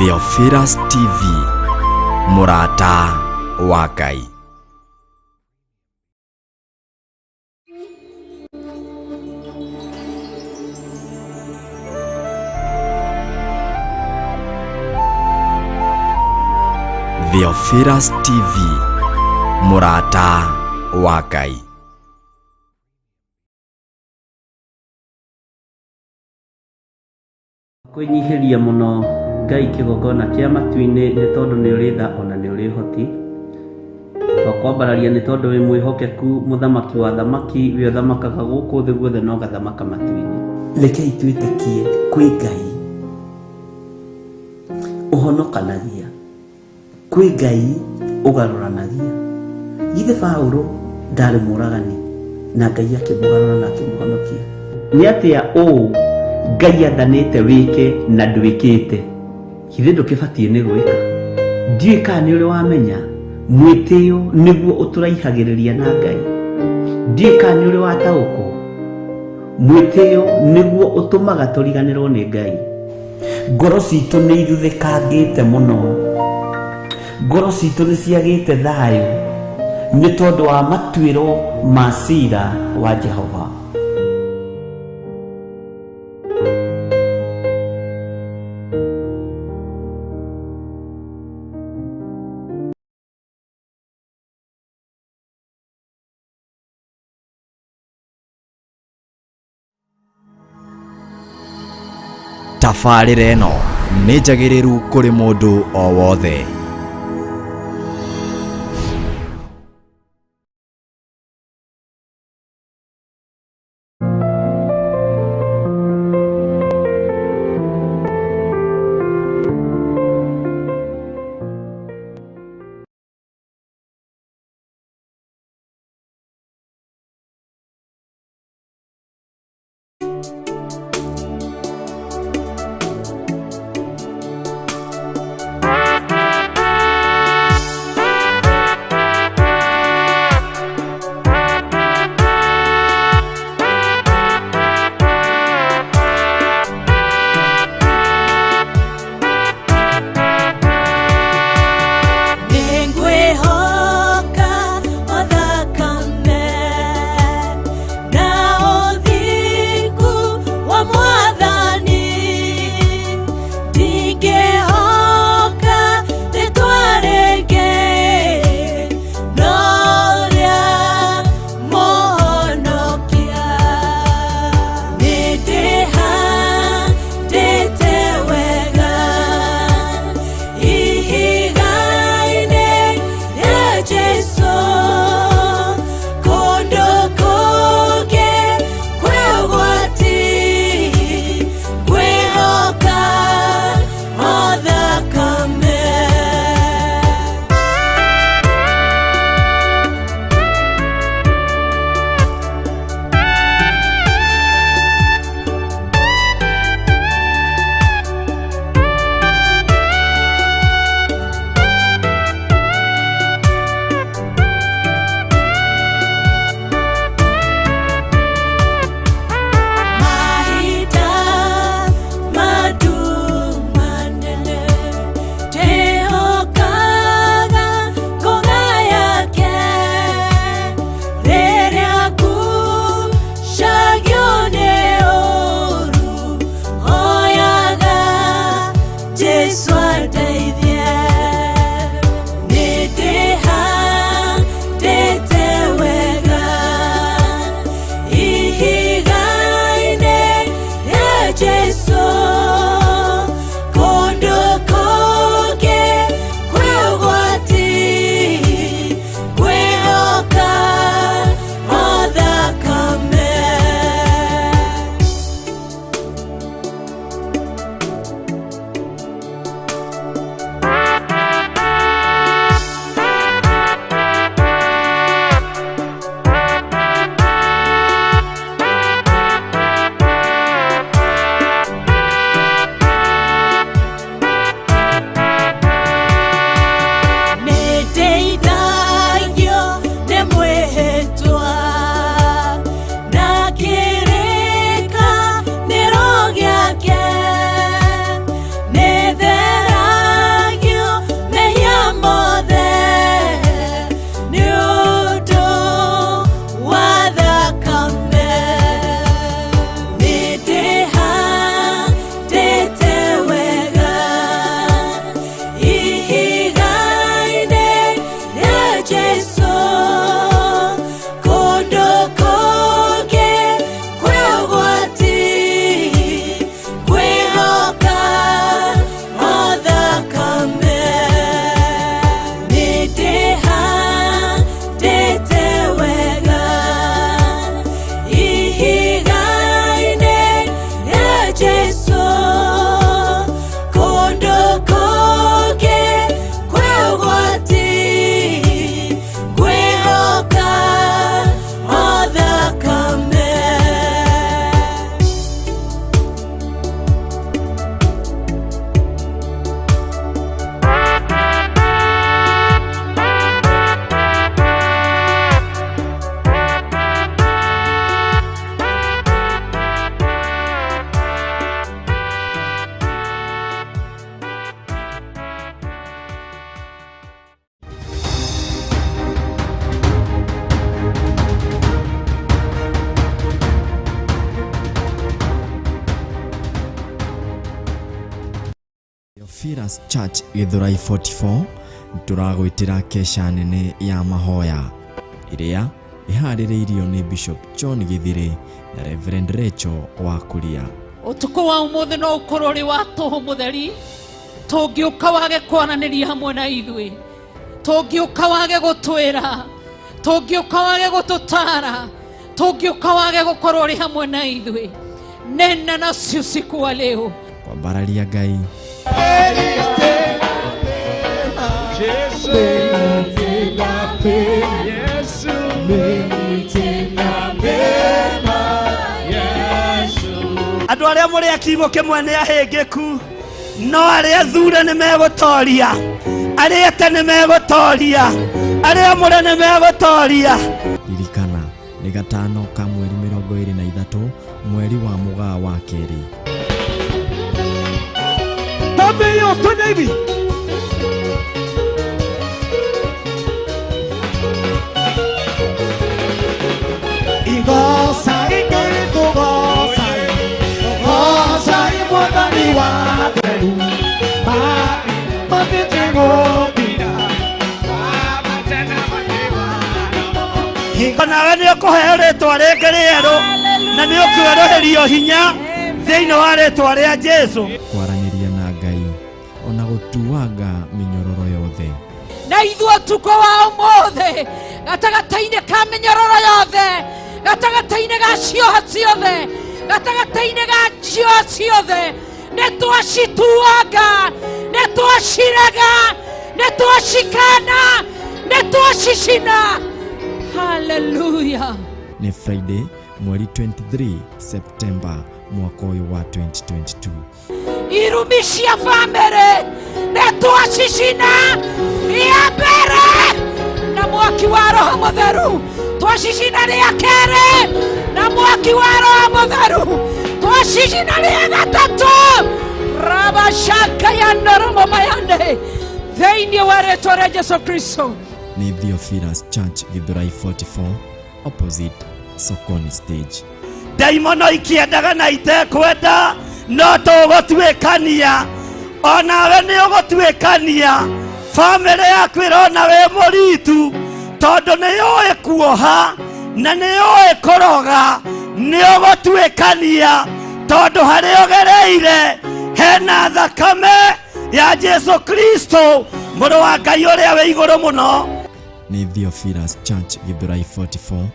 Theophilus TV, mũrata wa Ngai. Theophilus TV, mũrata wa Ngai. Kwĩnyihĩria mũno Ngai kĩgongona kĩa matu-inĩ nĩ tondũ nĩ ũrĩ tha ona nĩ ũrĩ ũhoti. Twakwambararia nĩ tondũ wĩ mwĩhokeku mũthamaki wa thamaki we ũthamakaga gũkũ thĩ guothe na ũgathamaka matu-inĩ. Rekei twĩtĩkie kwĩ Ngai ũhonokanagia. Kwĩ Ngai ũgarũranagia. Githĩ Paũlũ ndarĩ mũũragani na Ngai akĩmũgarũra na akĩmũhonokia? Nĩ atĩa ũũ Ngai athanĩte wĩke na ndwĩkĩte? Githĩ ndũkĩbatiĩ nĩ gwĩka? Ndiũĩ kana nĩ ũrĩ wamenya mwĩtĩo nĩguo ũtũraihagĩrĩria na Ngai. Ndiũĩ kana nĩ ũrĩ wataũkwo mwĩtĩo nĩguo ũtũmaga tũriganĩrwo nĩ Ngai. Ngoro citũ nĩ ithuthĩkangĩte mũno, ngoro citũ nĩ ciagĩte thayũ nĩ tondũ wa matuĩro ma cira wa Jehova. Tabarĩra ĩno nĩ njagĩrĩru kũrĩ mũndũ o wothe. Nĩngwĩhoka o thakame na ũthingu wa Mwathani, ndingĩhoka rĩtwa rĩngĩ no rĩa Mũhonokia. Nĩndĩhandĩte wega ihiga-inĩ rĩa Jesũ, kũndũ kũngĩ kwĩ ũgwati, ngwĩhoka o thakame. Mahinda manene ndĩhokaga ngũga yake, rĩrĩa ngucagio nĩ ũũru, hoyaga Jesũ andeithie. Nĩndĩhandĩte wega ihiga-inĩ rĩa Jesũ, kũndũ kũngĩ kwĩ ũgwati, ngwĩhoka o thakame. Nĩndeithagio nĩ mwĩhĩtwa na kĩrĩkanĩro gĩake, nĩtheragia. Theophilus Church Githurai 44 tũragwĩtĩra kesha nene ya mahoya ĩrĩa ĩharĩrĩirio nĩ Bishop John Githiri na Reverend Rachel wa Kuria. Ũtukũ wa ũmũthĩ no ũkorwo ũrĩ wa tũhũ mũtheri, tũngĩũka wage kwaranĩria hamwe na ithuĩ, tũngĩũka wage gũtwĩra, tũngĩũka wage gũtũtara, tũngĩũka wage gũkorwo ũrĩ hamwe na ithuĩ. Nena nasi usiku wa leo. Kwambararia Ngai. Andũ arĩa mũrĩ a kiugo kĩmwe nĩ ahĩngĩku, no arĩa thure nĩ megũtoria, arĩa ete nĩ megũtoria, arĩa amũre nĩ megũtoria. Ririkana nĩ gatano ka mweri 23 mweri wa Mũgaa wa kerĩ. Tambĩyo twende hivi. Igoca ingĩ tũgoca, tũgoca Mwathani wa theru, mathĩte gũthira. Hingo nawe nĩ ũkũheo rĩtwa rĩngĩ rĩerũ na nĩ ũkwerũhĩrio hinya thĩinĩ wa rĩtwa rĩa Jesũ. Kwaranĩria na Ngai ona gũtuanga mĩnyororo yothe. Na ithuĩ ũtukũ wa ũmũthĩ gatagatĩ-inĩ ka mĩnyororo yothe, gatagatĩ-inĩ ga cioha ciothe, gatagatĩ-inĩ ga cioha ciothe, nĩ twacituanga, nĩ twacirega, nĩ twacikana, nĩ twacicina. Hallelujah. Nĩ Friday mweri 23 September mwaka ũyũ wa 2022. Irumi cia bamĩrĩ nĩ twacicina rĩa mbere na mwaki wa Roho Mũtheru, twacicina rĩa kerĩ na mwaki wa Roho Mũtheru, twacicina rĩa gatatũ rabashaka ya noromo mayane thĩinĩ wa rĩtwa rĩa Jesu Kristo. Nĩ Theophilus Church Githurai 44 opposite Sokoni stage. Ndaimono ikĩendaga na itekwenda no tũgũtuĩkania, onawe nĩ ũgũtuĩkania. Bamĩrĩ yaku ĩrona wĩ mũritu tondũ nĩ yũĩ kuoha na nĩ yũĩ kũroga. Nĩ ũgũtuĩkania tondũ harĩa ũgereire hena thakame ya Jesu Kristo mũrũ wa Ngai ũrĩa wĩ igũrũ mũno. Nĩ Theophilus Church Githurai 44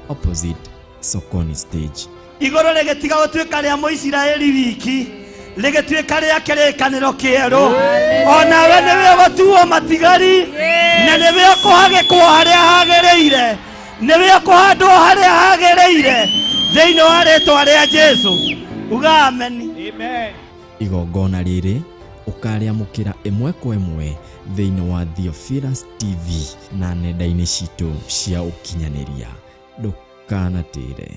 opposite Sokoni stage. Igũrũ rĩgĩtiga gũtuĩka rĩa Mũisiraeli wiki, rĩgĩtuĩka rĩa kĩrĩkanĩro kĩerũ. Onawe nĩwe ũgũtuo matigari na nĩwe ũkũhagĩkwo harĩa hagĩrĩire, nĩwe ũkũhandwo harĩa hagĩrĩire thĩinĩ wa rĩtwa rĩa Jesũ. Uga ameni. Amen. Igongona rĩrĩ ũkarĩamũkĩra ĩmwe kwa ĩmwe thĩinĩ wa Theophilus TV na nenda-inĩ citũ cia ũkinyanĩria. Ndũkanatĩre.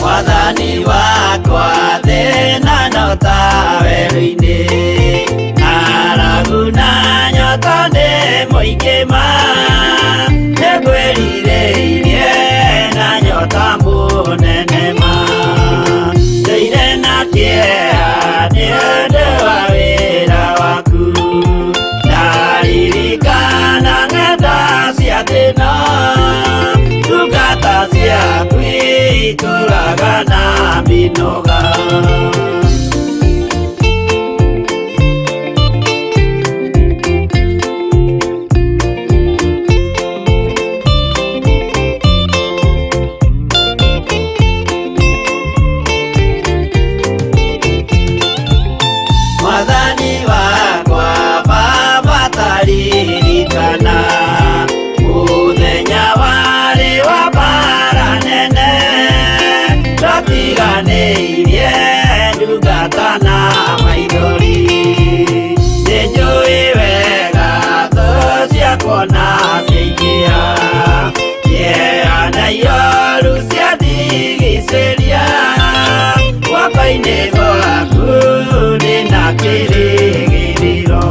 Mwathani wakwa thĩna no ta werũ-inĩ, ng'aragu na nyota nĩ mũingĩ ma, nĩngwĩrirĩirie na nyota mũnene ma, ndũire na kĩeha nĩ ũndũ wa wĩra waku, ndaririkana ng'enda cia thĩna, ndungata ciaku itũraga na mĩnoga. Guoko-inĩ gwaku ndĩna kĩrĩgĩrĩro.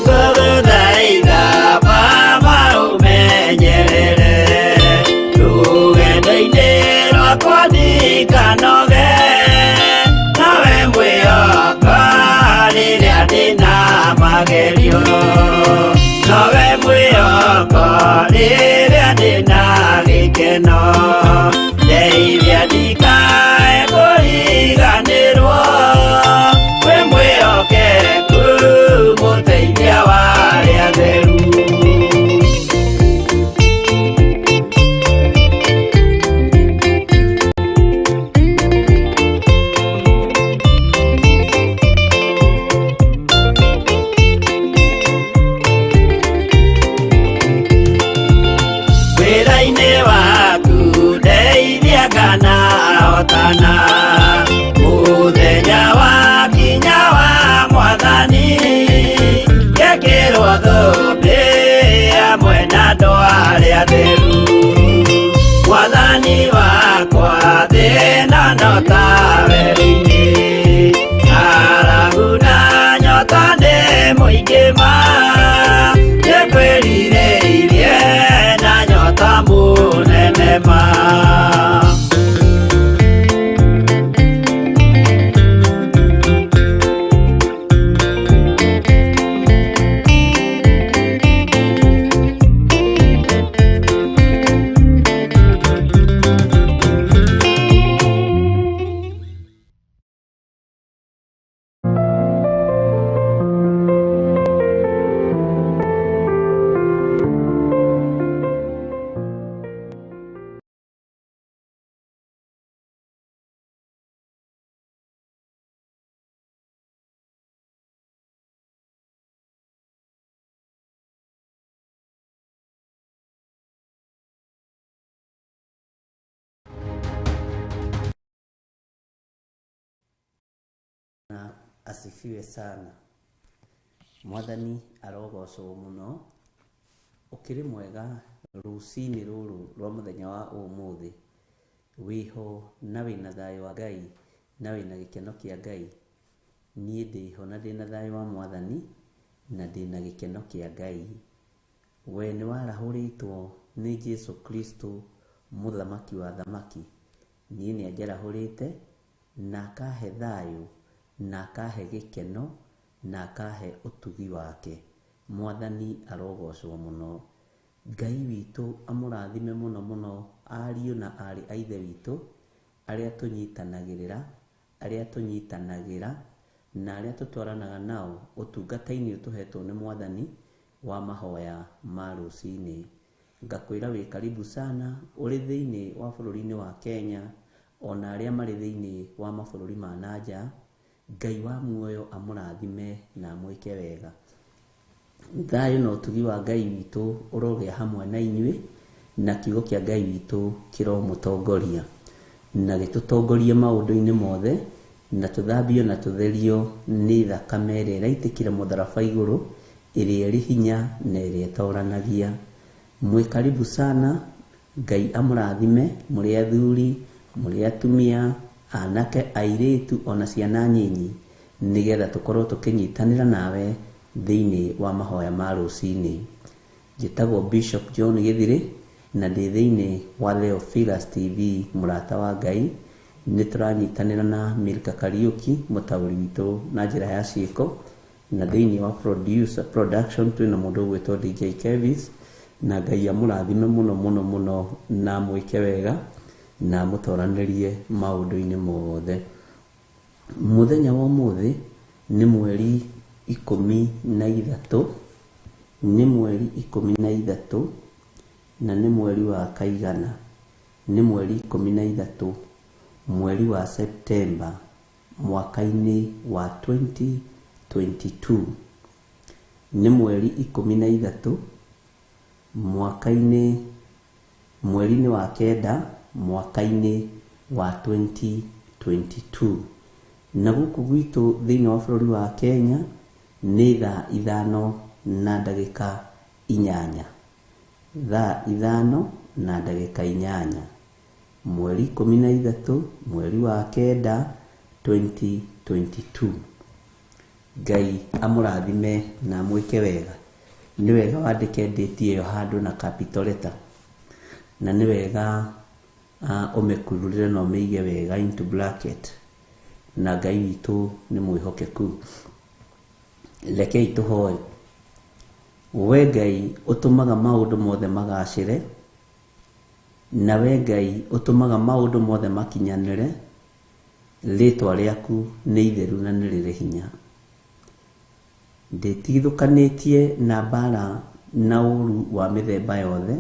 Nĩngũgũthaitha Baba ũmenyerere rũgendo-inĩ rwakwa ndikanoge, nawe mwĩhoka rĩrĩa ndĩna magerio, nowe mwĩhoko rĩrĩa ndĩna gĩkeno, ndeithia ndikae kũriganĩrwo, wĩ mwĩhokeku mũteithia wa arĩa atheru. Wĩra-inĩ waku ndeithia kana hotana, mũthenya wa kinya wa mwathani, ngekĩrwo thũmbĩ hamwe na andũ arĩa atheru. Mwathani wakwa thĩna no ta werũ-inĩ, ng'aragu na nyota nĩ mũingĩ ma, nĩngwĩrirĩirie na nyota mũnene ma. Na asifiwe sana. Mwathani arogocwo mũno. Ũkĩrĩ mwega rũcinĩ rũrũ rwa mũthenya wa ũmũthĩ. Wĩho na wĩna thayũ wa Ngai na wĩna gĩkeno kĩa Ngai. Niĩ ndĩho na ndĩna thayũ wa Mwathani na ndĩna gĩkeno kĩa Ngai. We nĩ warahũrĩtwo nĩ Jesu Kristo mũthamaki wa thamaki. Niĩ nĩ anjarahũrĩte na akahe thayũ na akahe gĩkeno na akahe ũtugi wake. Mwathani arogocwo mũno. Ngai witũ amũrathime mũno mũno ariũ na aarĩ a Ithe witũ arĩa tũnyitanagĩrĩra, arĩa tũnyitanagĩra na arĩa tũtwaranaga nao ũtungata-inĩ ũyũ tũhetwo nĩ Mwathani wa mahoya ma rũcinĩ. Ngakwĩra wĩ karibu sana ũrĩ thĩinĩ wa bũrũri-inĩ wa Kenya ona arĩa marĩ thĩinĩ wa mabũrũri ma nanja. Ngai wa muoyo amũrathime na amwĩke wega. Thayũ na ũtugi wa Ngai witũ ũrogĩa hamwe na inyuĩ, na kiugo kĩa Ngai witũ kĩromũtongoria na gĩtũtongorie maũndũ-inĩ mothe, na tũthambio na tũtherio nĩ thakame ĩrĩa ĩraitĩkire mũtharaba igũrũ, ĩrĩa ĩrĩ hinya na ĩrĩa ĩtoranagia. Mwĩ karibu sana. Ngai amũrathime mũrĩ athuri, mũrĩ atumia, anake, airĩtu ona ciana nyinyi, nĩgetha tũkorwo tũkĩnyitanĩra nawe thĩinĩ wa mahoya ma rũcinĩ. Njĩtagwo Bishop John Gĩthirĩ na ndĩ thĩinĩ wa Theophilus TV mũrata wa Ngai. Nĩ tũranyitanĩra na Milka Kariũki mũtaũri witũ na njĩra ya ciĩko, na thĩinĩ wa producer production twĩna mũndũ ũgwĩtwo DJ Kevis, na Ngai amũrathime mũno mũno mũno na amwĩke wega na amũtoranĩrie maũndũ-inĩ mothe. Mũthenya wa ũmũthĩ nĩ mweri 13, nĩ mweri 13 na nĩ mweri wa kaigana, nĩ mweri 13 mweri wa Septemba mwaka-inĩ wa 2022. Nĩ mweri 13 mwaka-inĩ, mweri-inĩ wa kenda mwaka-inĩ wa 2022. Na gũkũ gwitũ thĩinĩ wa bũrũri wa Kenya nĩ thaa 5 na ndagĩka 8. Thaa 5 na ndagĩka 8. Mweri 13 mweri wa 9 2022. Ngai amũrathime na amwĩke wega. Nĩ wega wandĩke date ĩyo handũ na capital letter. Na nĩ wega ũmĩkururĩre na ũmĩige wega into bracket. Na Ngai witũ nĩ mwĩhokeku. Rekei tũhoe. We Ngai ũtũmaga maũndũ mothe magacĩre, na we Ngai ũtũmaga maũndũ mothe makinyanĩre, rĩtwa rĩaku nĩ itheru na nĩ rĩrĩ hinya. Ndĩtigithũkanĩtie na mbara na ũru wa mĩthemba yothe,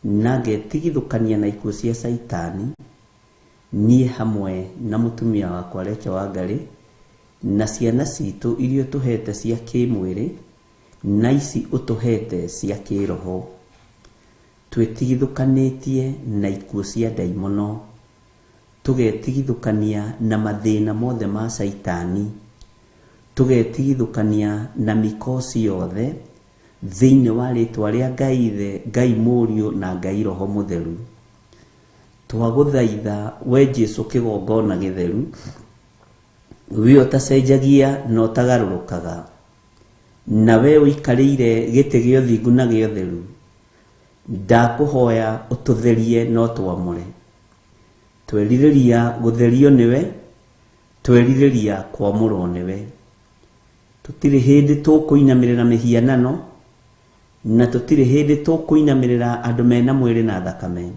na ngetigithũkania na ikuũ cia Caitani, niĩ hamwe na mũtumia wakwa Rachel Wangari, na ciana citũ iria ũtũhete cia kĩmwĩrĩ, na ici ũtũhete cia kĩroho. Twĩtigithũkanĩtie na ikuũ cia ndaimono, tũgetigithũkania na mathĩna mothe ma Caitani, tũgetigithũkania na mĩkosi yothe thĩinĩ wa rĩtwa rĩa Ngai Ithe, Ngai Mũriũ na Ngai Roho Mũtheru. Twagũthaitha we Jesũ kĩgongona gĩtheru, we ũtacenjagia na ũtagarũrũkaga, na we ũikarĩire gĩtĩ gĩa ũthingu na gĩa ũtheru, ndakũhoya ũtũtherie na ũtwamũre. Twerirĩria gũtherio nĩwe, twerirĩria kwamũrwo nĩwe. Tũtirĩ hĩndĩ tũkũinamĩrĩra mĩhianano, na tũtirĩ hĩndĩ tũkũinamĩrĩra andũ mena mwĩrĩ na thakame.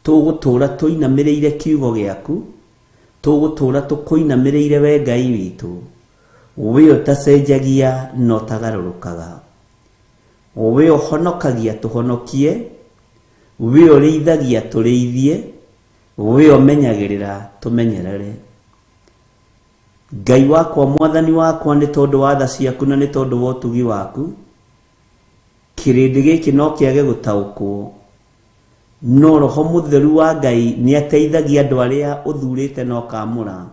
Tũgũtũra tũinamĩrĩire kiugo gĩaku, tũgũtũra tũkũinamĩrĩire we Ngai witũ, we ũtacenjagia na ũtagarũrũkaga, we ũhonokagia tũhonokie, we ũrĩithagia tũrĩithie, we ũmenyagĩrĩra tũmenyerere. Ngai wakwa, mwathani wakwa, nĩ tondũ wa tha ciaku na nĩ tondũ wa ũtugi waku, kĩrĩndĩ gĩkĩ no kĩage gũtaũkwo, no Roho Mũtheru wa Ngai nĩ ateithagia andũ arĩa ũthurĩte na ũkaamũra,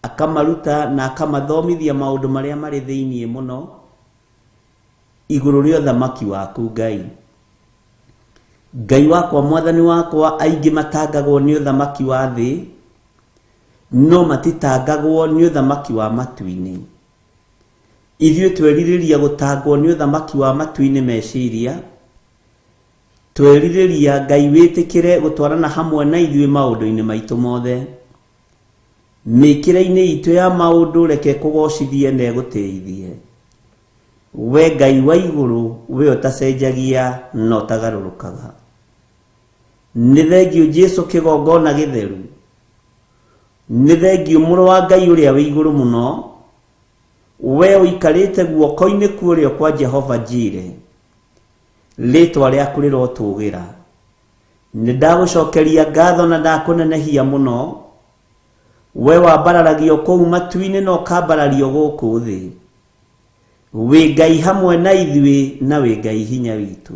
akamaruta na akamathomithia maũndũ marĩa marĩ thĩinĩ mũno igũrũ rĩa ũthamaki waku Ngai. Ngai wakwa, mwathani wakwa, aingĩ matangagwo nĩ ũthamaki wa thĩ, no matitangagwo nĩ ũthamaki wa matu-inĩ. Ithuĩ twerirĩria gũtangwo nĩ ũthamaki wa matu-inĩ meciria, twerirĩria Ngai wĩtĩkĩre gũtwarana hamwe na ithuĩ maũndũ-inĩ maitũ mothe. Mĩkĩre-inĩ itũ ya maũndũ reke kũgocithie na ĩgũtĩithie. We Ngai wa igũrũ, we ũtacenjagia na ũtagarũrũkaga. Nĩ thengiũ Jesũ kĩgongona gĩtheru, nĩ thengiũ mũrũ wa Ngai ũrĩa wĩ igũrũ mũno, we ũikarĩte guoko-inĩ kũrĩo kwa Jehova Jire, rĩtwa rĩaku rĩrotũgĩra. Nĩ ndagũcokeria ngatho na ndakũnenehia mũno, we wambararagio kũu matu-inĩ na ũkambarario gũkũ thĩ. Wĩ Ngai hamwe na ithuĩ na wĩ Ngai hinya witũ.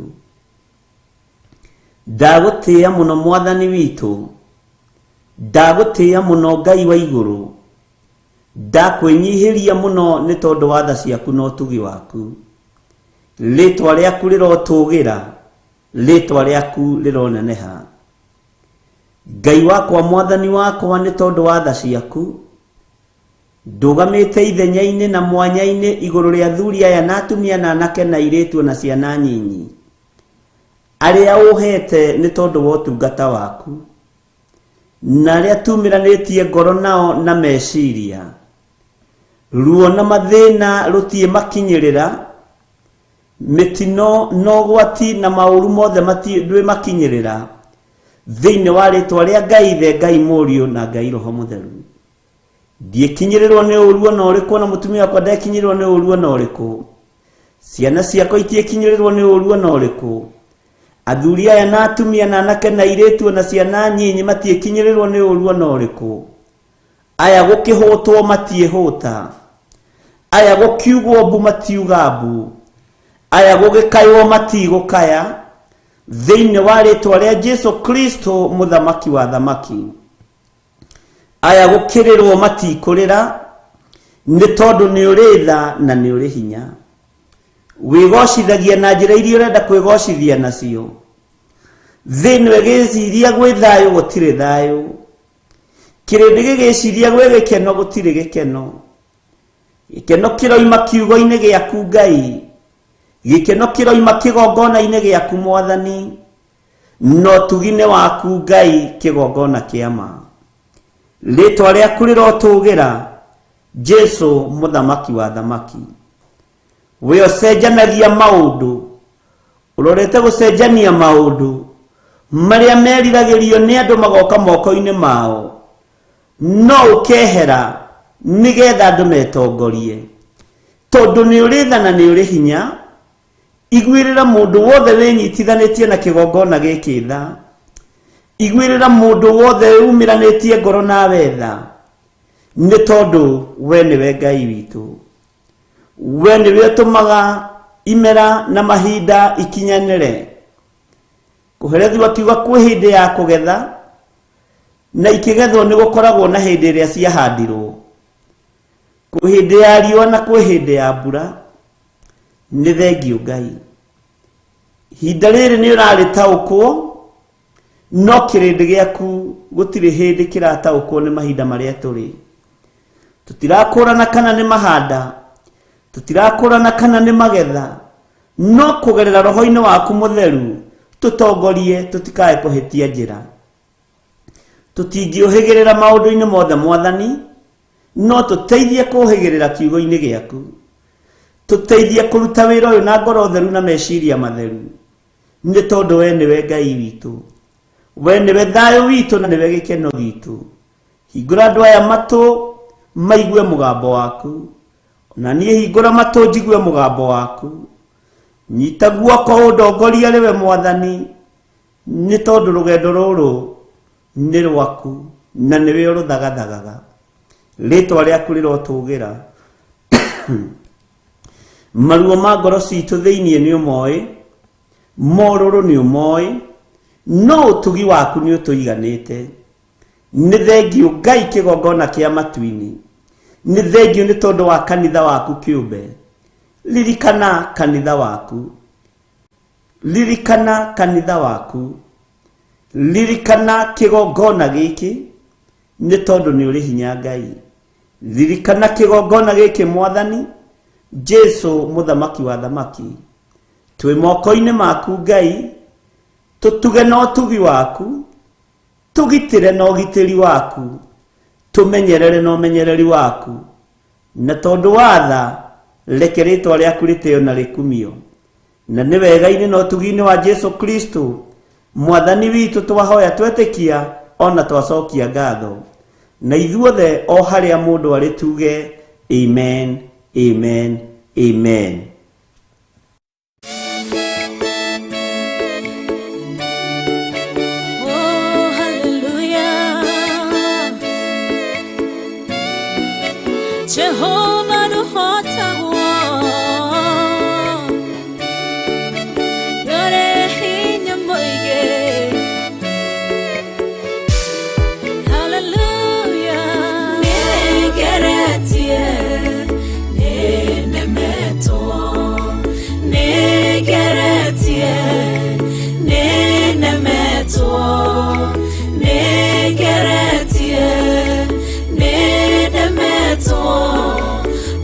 Ndagũtĩĩa mũno mwathani witũ, ndagũtĩĩa mũno Ngai wa igũrũ, ndakwĩnyihĩria mũno nĩ tondũ wa tha ciaku na ũtugi waku. Rĩtwa rĩaku rĩrotũgĩra, rĩtwa rĩaku rĩroneneha. Ngai wakwa, mwathani wakwa, nĩ tondũ wa tha ciaku, ndũgamĩte ithenya-inĩ na mwanya-inĩ igũrũ rĩa athuri aya na atumia na anake na airĩtu na ciana nyinyi, arĩa ũhete nĩ tondũ wa ũtungata waku, na arĩa tumĩranĩtie ngoro nao na meciria. Ruo na mathĩna rũtiĩ makinyĩrĩra, mĩtino na ũgwati na maũru mothe ndwĩ makinyĩrĩra, thĩinĩ wa rĩtwa rĩa Ngai Ithe, Ngai Mũriũ na Ngai Roho Mũtheru. Ndiĩkinyĩrĩrwo nĩ ũru ona ũrĩkũ, na mũtumia wakwa ndekinyĩrĩrwo nĩ ũru ona ũrĩkũ, ciana ciakwa itiĩkinyĩrĩrwo nĩ ũru ona ũrĩkũ, athuri aya na atumia na anake na airĩtu na ciana nyinyi matiĩkinyĩrĩrwo nĩ ũru ona ũrĩkũ. Aya gũkĩhũtwo matiĩhũta, aya gũkiugwo mbu matiuga mbu, aya gũgĩkaywo matigũkaya. Thĩinĩ wa rĩtwa rĩa Jesu Kristo mũthamaki wa thamaki. Aya gũkĩrĩrwo matikũrĩra nĩ tondũ nĩ ũrĩ tha na nĩ ũrĩ hinya. Wĩgocithagia na njĩra iria ũrenda kwĩgocithia nacio. Thĩ ĩno ĩgĩciria gwĩ thayũ gũtirĩ thayũ. Kĩrĩndĩ gĩgĩciria gwĩ gĩkeno gũtirĩ gĩkeno. Gĩkeno kĩroima kiugo-inĩ gĩaku Ngai. Gĩkeno kĩroima kĩgongona-inĩ gĩaku Mwathani. Na ũtugi-inĩ waku Ngai kĩgongona kĩa ma. Rĩtwa rĩaku rĩrotũgĩra Jesu mũthamaki wa thamaki. We ũcenjanagia maũndũ, ũrorete gũcenjania maũndũ marĩa meriragĩrio nĩ andũ magoka moko-inĩ mao, no ũkehera nĩgetha andũ metongorie. Tondũ nĩ ũrĩ tha na nĩ ũrĩ hinya, iguĩrĩra mũndũ wothe wĩnyitithanĩtie na kĩgongona gĩkĩ tha. Iguĩrĩra mũndũ wothe umĩranĩtie ngoro nawe tha, nĩ tondũ we nĩwe Ngai witũ. We nĩwe ũtũmaga imera na mahinda ikinyanĩre. Kũherethio akiuga kwĩ hĩndĩ ya kũgetha, na ikĩgethwo nĩ gũkoragwo na hĩndĩ ĩrĩa ciahandirwo. Kwĩ hĩndĩ ya riũa na kwĩ hĩndĩ ya mbura. Nĩ thengiũ Ngai. Ihinda rĩrĩ nĩ ũrarĩtaũkwo, no kĩrĩndĩ gĩaku gũtirĩ hĩndĩ kĩrataũkwo nĩ mahinda marĩa tũrĩ. Tũtirakũrana kana nĩ mahanda, tũtirakũrana kana nĩ magetha, no kũgerera roho-inĩ waku mũtheru tũtongorie tũtikae kũhĩtia njĩra. Tũtingĩũhĩgĩrĩra maũndũ-inĩ mothe Mwathani, no tũteithie kũhĩgĩrĩra kiugo-inĩ gĩaku. Tũteithie kũruta wĩra ũyũ na ngoro theru na meciria matheru, nĩ tondũ we nĩwe Ngai witũ. We nĩwe thayũ witũ na nĩwe gĩkeno gitũ. Hingũra andũ aya matũ maigue mũgambo waku, na niĩ hingũra matũ njigue mũgambo waku. Nyita guoko ũndongorie rĩwe Mwathani, nĩ tondũ rũgendo rũrũ nĩ rwaku na nĩwe ũrũthagathagaga. Rĩtwa rĩaku rĩrotũgĩra. Maruo ma ngoro citũ thĩinĩ nĩ ũmoĩ, morũrũ nĩ ũmoĩ, no ũtugi waku nĩ ũtũiganĩte. Nĩ thengiũ Ngai kĩgongona kĩa matu-inĩ. Nĩ thengiũ nĩ tondũ wa kanitha waku kĩũmbe. Ririkana kanitha waku. Ririkana kanitha waku. Ririkana kĩgongona gĩkĩ, nĩ tondũ nĩ ũrĩ hinya Ngai. Ririkana kĩgongona gĩkĩ Mwathani, Jesu mũthamaki wa thamaki. Twĩ moko-inĩ maku Ngai, tũtuge na ũtugi waku, tũgitĩre na ũgitĩri waku, tũmenyerere na ũmenyereri waku. Na tondũ wa tha, reke rĩtwa rĩaku rĩtĩo na rĩkumio. Na nĩ wega-inĩ na ũtugi-inĩ wa Jesu Kristo Mwathani witũ twahoya twetĩkia ona twacokia ngatho. Na ithuothe o harĩa mũndũ arĩ tuge amen, amen, amen. Oh, hallelujah. Jehovah nũhotagwo. Ndũrĩ hinya mũingĩ. Hallelujah. Nĩngeretie, nĩnemetwo. Nĩngeretie, nĩnemetwo. Nĩngeretie, nĩnemetwo.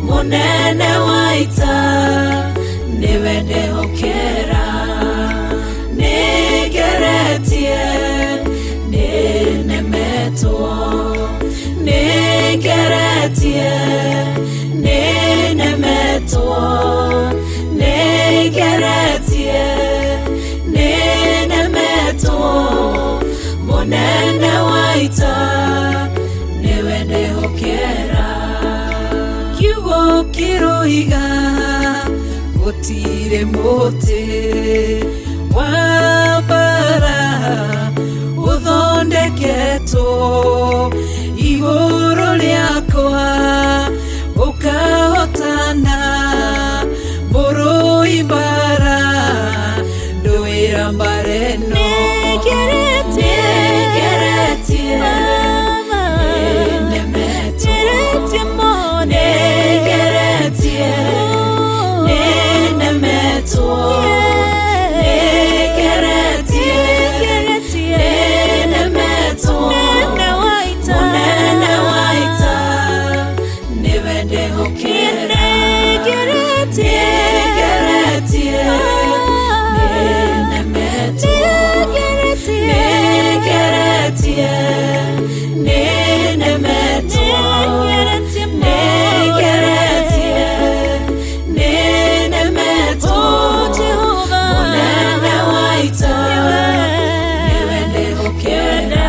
Mũnene wa ita, nĩwe ndehokera. Nĩngeretie, nĩnemetwo. Nĩngeretie, nĩnemetwo. Nĩngeretie, nĩnemetwo. Mũnene wa ita, nĩwe ndehokera. Kiugo kĩroiga gũtirĩ mũtĩ wa mbara ũthondeketwo igũrũ rĩakwa ũkahotana mũrũi mbara ndũĩra mbara ndehokera Nĩngeretie Nĩnemetwo Nĩngeretie Nĩnemetwo Nĩngeretie Nĩnemetwo Mũnene wa ita nĩwe ndehokera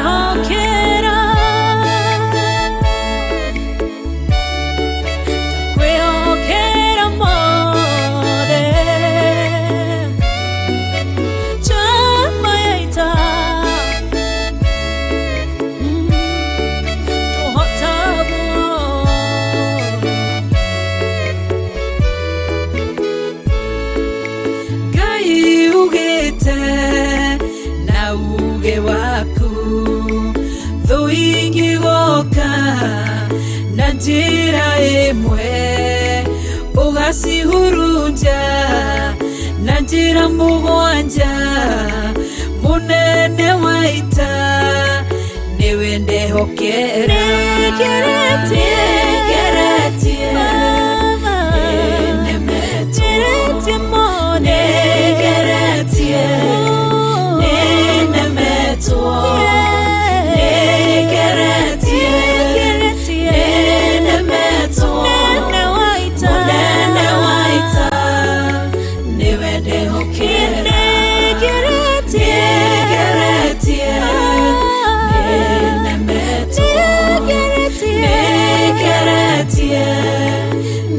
Ndakwĩhokera mothe Chama ya ita Tũhotagwo Ngai ugĩte na uge waku thũ ingĩgoka na njĩra ĩmwe ũgacihurunja na njĩra mũgwanja mũnene wa ita nĩwe ndehokera Nĩngeretie Nĩngeretie Nĩnemetwo Nĩngeretie Nĩnemetwo Nĩngeretie Nĩnemetwo Mũnene wa ita nĩwe ndehokera Nĩngeretie Nĩnemetwo Nĩngeretie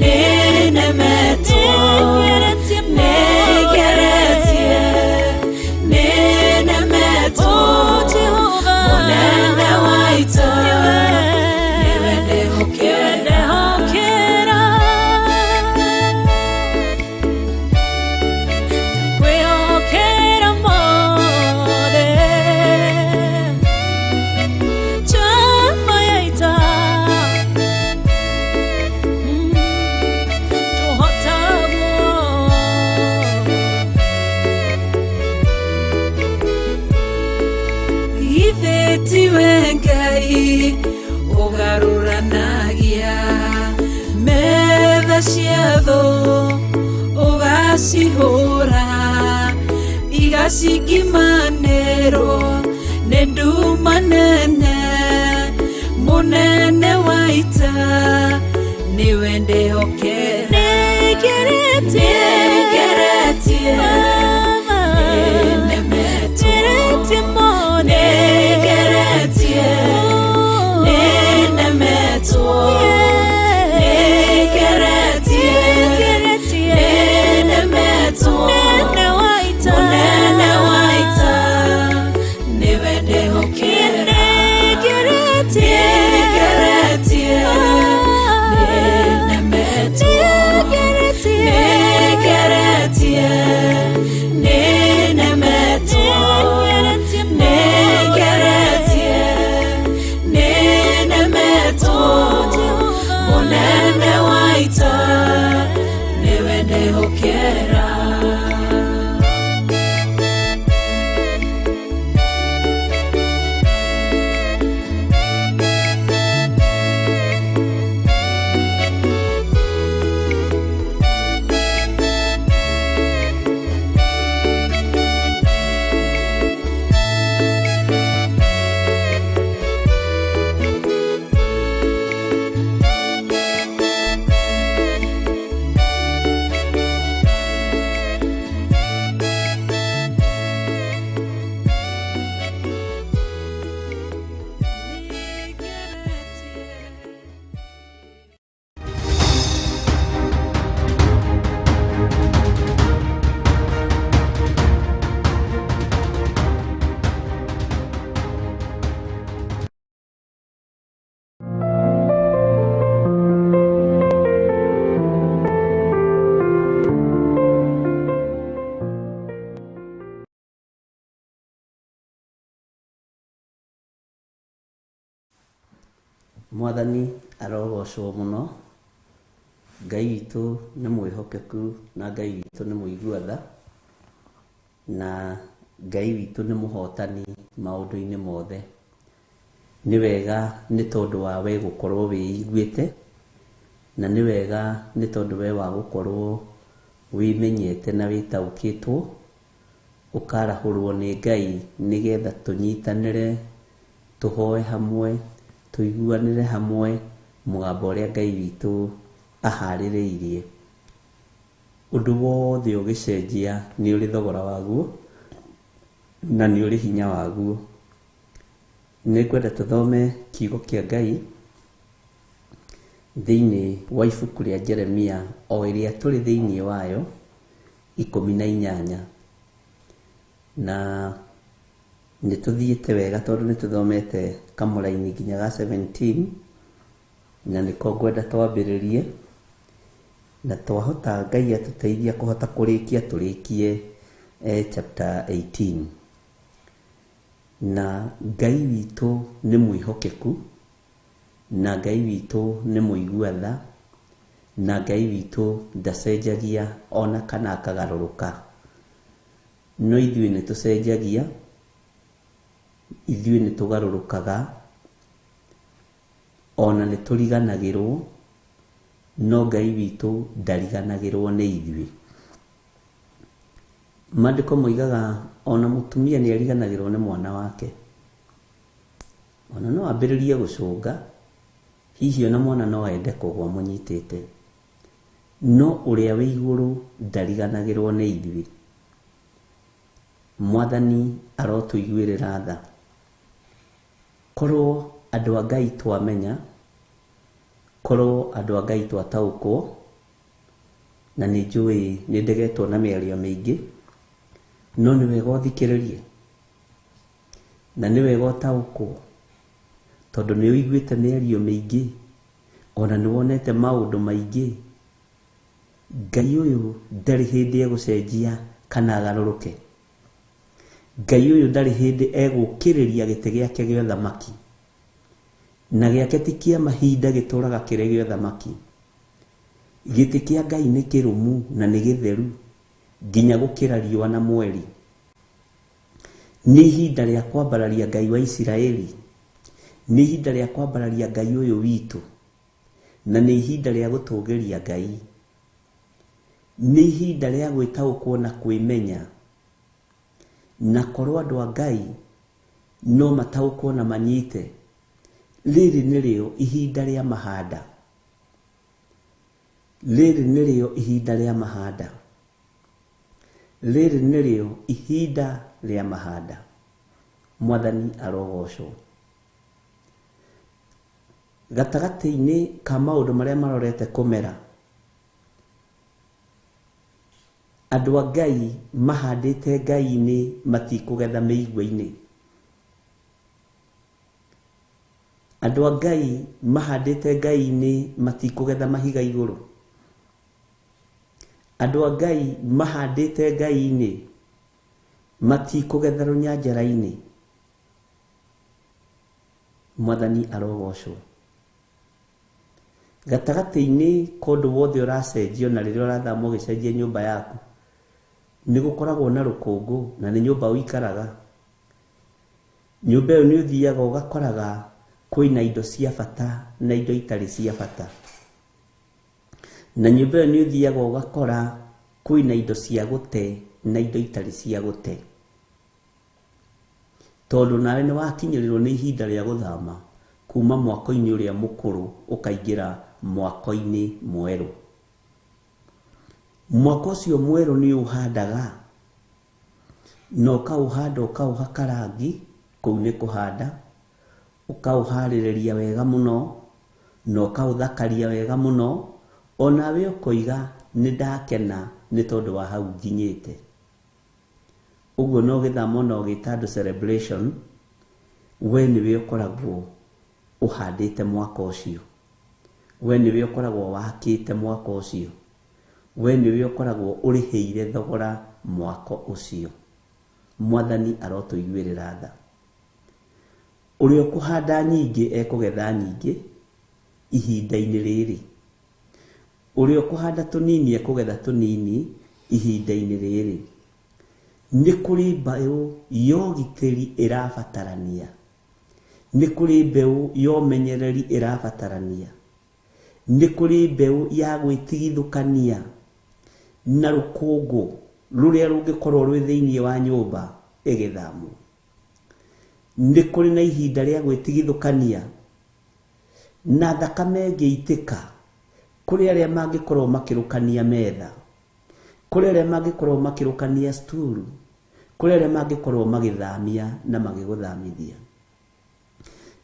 Nĩnemetwo Nĩngeretie Nĩnemetwo Mũnene wa ita nĩwe ndehokera Ndakwĩhokera mothe Chama ya ita Tũhotagwo Ithe tiwe Ngai ũgarũranagia metha cia thũ ũgacihũra igacingimanĩrwo nĩ nduma nene mũnene wa ita nĩwe ndehokera Nĩngeretie Nĩngeretie Nĩnemetwo Nĩngeretie Nĩnemetwo Nĩngeretie Nĩnemetwo Mũnene wa ita nĩwe ndehokera Nĩngeretie Nĩnemetwo Nĩngeretie Nĩnemetwo Nĩngeretie Nĩnemetwo Mũnene wa ita nĩwe ndehokera Mwathani arogocwo mũno. Ngai witũ nĩ mwĩhokeku na Ngai witũ nĩ mũigua tha na Ngai witũ nĩ mũhotani maũndũ-inĩ mothe. Nĩ wega nĩ tondũ wa we gũkorwo wĩiguĩte Na nĩ wega nĩ tondũ we wa gũkorwo wĩmenyete na wĩtaũkĩtwo, ũkarahũrwo nĩ Ngai nĩgetha tũnyitanĩre, tũhoe hamwe, tũiguanĩre hamwe mũgambo ũrĩa Ngai witũ aharĩrĩirie. Ũndũ wothe ũgĩcenjia nĩ ũrĩ thogora waguo na nĩ ũrĩ hinya waguo. Nĩngwenda tũthome kiugo kĩa Ngai thĩinĩ wa ibuku rĩa Jeremia o ĩrĩa tũrĩ thĩinĩ wayo 18. Na nĩ tũthiĩte wega tondũ nĩ tũthomete kamũraini nginya ga 17, na nĩko ngwenda twambĩrĩrie, na twahota Ngai atũteithia kũhota kũrĩkia tũrĩkie chapter 18. Na Ngai witũ nĩ mwĩhokeku, na Ngai witũ nĩ mũigua tha, na Ngai witũ ndacenjagia ona kana akagarũrũka. No ithuĩ nĩ tũcenjagia, ithuĩ nĩ tũgarũrũkaga, ona nĩ tũriganagĩrwo, no Ngai witũ ndariganagĩrwo nĩ ithuĩ. Maandĩko moigaga ona mũtumia nĩ ariganagĩrwo nĩ mwana wake. Ona no ambĩrĩrie gũcũnga, hihi ona mwana no ende kũgwa mũnyitĩte. No ũrĩa wĩ igũrũ ndariganagĩrwo nĩ ithuĩ. Mwathani arotũiguĩrĩra tha. Korwo andũ a Ngai twamenya, korwo andũ a Ngai twataũkwo, na nĩ njũĩ nĩ ndegetwo na mĩario mĩingĩ, no nĩ wega ũthikĩrĩrie, na nĩ wega ũtaũkwo, tondũ nĩ ũiguĩte mĩario mĩingĩ, ona nĩ wonete maũndũ maingĩ. Ngai ũyũ ndarĩ hĩndĩ egũcenjia kana agarũrũke. Ngai ũyũ ndarĩ hĩndĩ egũkĩrĩria gĩtĩ gĩake gĩa ũthamaki, na gĩake ti kĩa mahinda gĩtũraga kĩrĩ gĩa ũthamaki. Gĩtĩ kĩa Ngai nĩ kĩrũmu na nĩ gĩtheru nginya gũkĩra riũa na mweri. Nĩ ihinda rĩa kwambararia Ngai wa Isiraeli, nĩ ihinda rĩa kwambararia Ngai ũyũ witũ, na nĩ ihinda rĩa gũtũgĩria Ngai. Nĩ ihinda rĩa gwĩtaũkwo na kwĩmenya, na korwo andũ a Ngai no mataũkwo na manyite, rĩrĩ nĩrĩo ihinda rĩa mahanda. Rĩrĩ nĩrĩo ihinda rĩa mahanda. Rĩrĩ nĩrĩo ihinda rĩa mahanda. Mwathani arogocwo. Gatagatĩ-inĩ ka maũndũ marĩa marorete kũmera, andũ a Ngai mahandĩte Ngai-inĩ matikũgetha mĩigua-inĩ. Andũ a Ngai mahandĩte Ngai-inĩ matikũgetha mahiga igũrũ. Andũ a Ngai mahandĩte Ngai-inĩ matikũgetha rũnyanjara-inĩ. Mwathani arogocwo. Gatagatĩ-inĩ ka ũndũ wothe ũracenjio na rĩrĩa ũrathama ũgĩcenjia nyũmba yaku, nĩ gũkoragwo na rũkũngũ na nĩ nyũmba ũikaraga. Nyũmba ĩyo nĩ ũthiaga ũgakoraga kwĩna indo cia bata na indo itarĩ cia bata. Na nyũmba ĩyo nĩ ũthiaga ũgakora kwĩna indo cia gũte na indo itarĩ cia gũte. Tondũ nawe nĩ wakinyĩrĩrwo nĩ ihinda rĩa gũthama kuma mwako-inĩ ũrĩa mũkũrũ ũkaingĩra mwako-inĩ mwerũ. Mwako ũcio mwerũ nĩ ũhandaga, na ũkaũhanda ũkaũhaka rangi, kũu nĩ kũhanda, ũkaũharĩrĩria wega mũno, na ũkaũthakaria wega mũno, onawe ũkoiga nĩ ndakena nĩ tondũ wa hau nginyĩte. Ũguo no gĩthama ona ũgĩta andũ celebration, we nĩwe ũkoragwo ũhandĩte mwaka ũcio, we nĩwe ũkoragwo wakĩte mwaka ũcio, we nĩwe ũkoragwo ũrĩhĩire thogora mwako ũcio. Mwathani arotũiguĩrĩra tha. Ũrĩa ũkũhanda nyingĩ ekũgetha nyingĩ ihinda-inĩ rĩrĩ. Ũrĩa ũkũhanda tũnini ekũgetha tũnini ihinda-inĩ rĩrĩ. Nĩ kũrĩ mbeũ ya ũgitĩri ĩrabatarania. Nĩ kũrĩ mbeũ ya ũmenyereri ĩrabatarania. Nĩ kũrĩ mbeũ ya gwĩtigithũkania na rũkũngũ rũrĩa rũngĩkorwo rwĩ thĩinĩ wa nyũmba ĩgĩthamwo. Nĩ kũrĩ na ihinda rĩa gwĩtigithũkania na thakame ĩngĩitĩka kũrĩ arĩa mangĩkorwo makĩrũkania metha, kũrĩ arĩa mangĩkorwo makĩrũkania sturu, kũrĩ arĩa mangĩkorwo magĩthamia na magĩgũthamithia.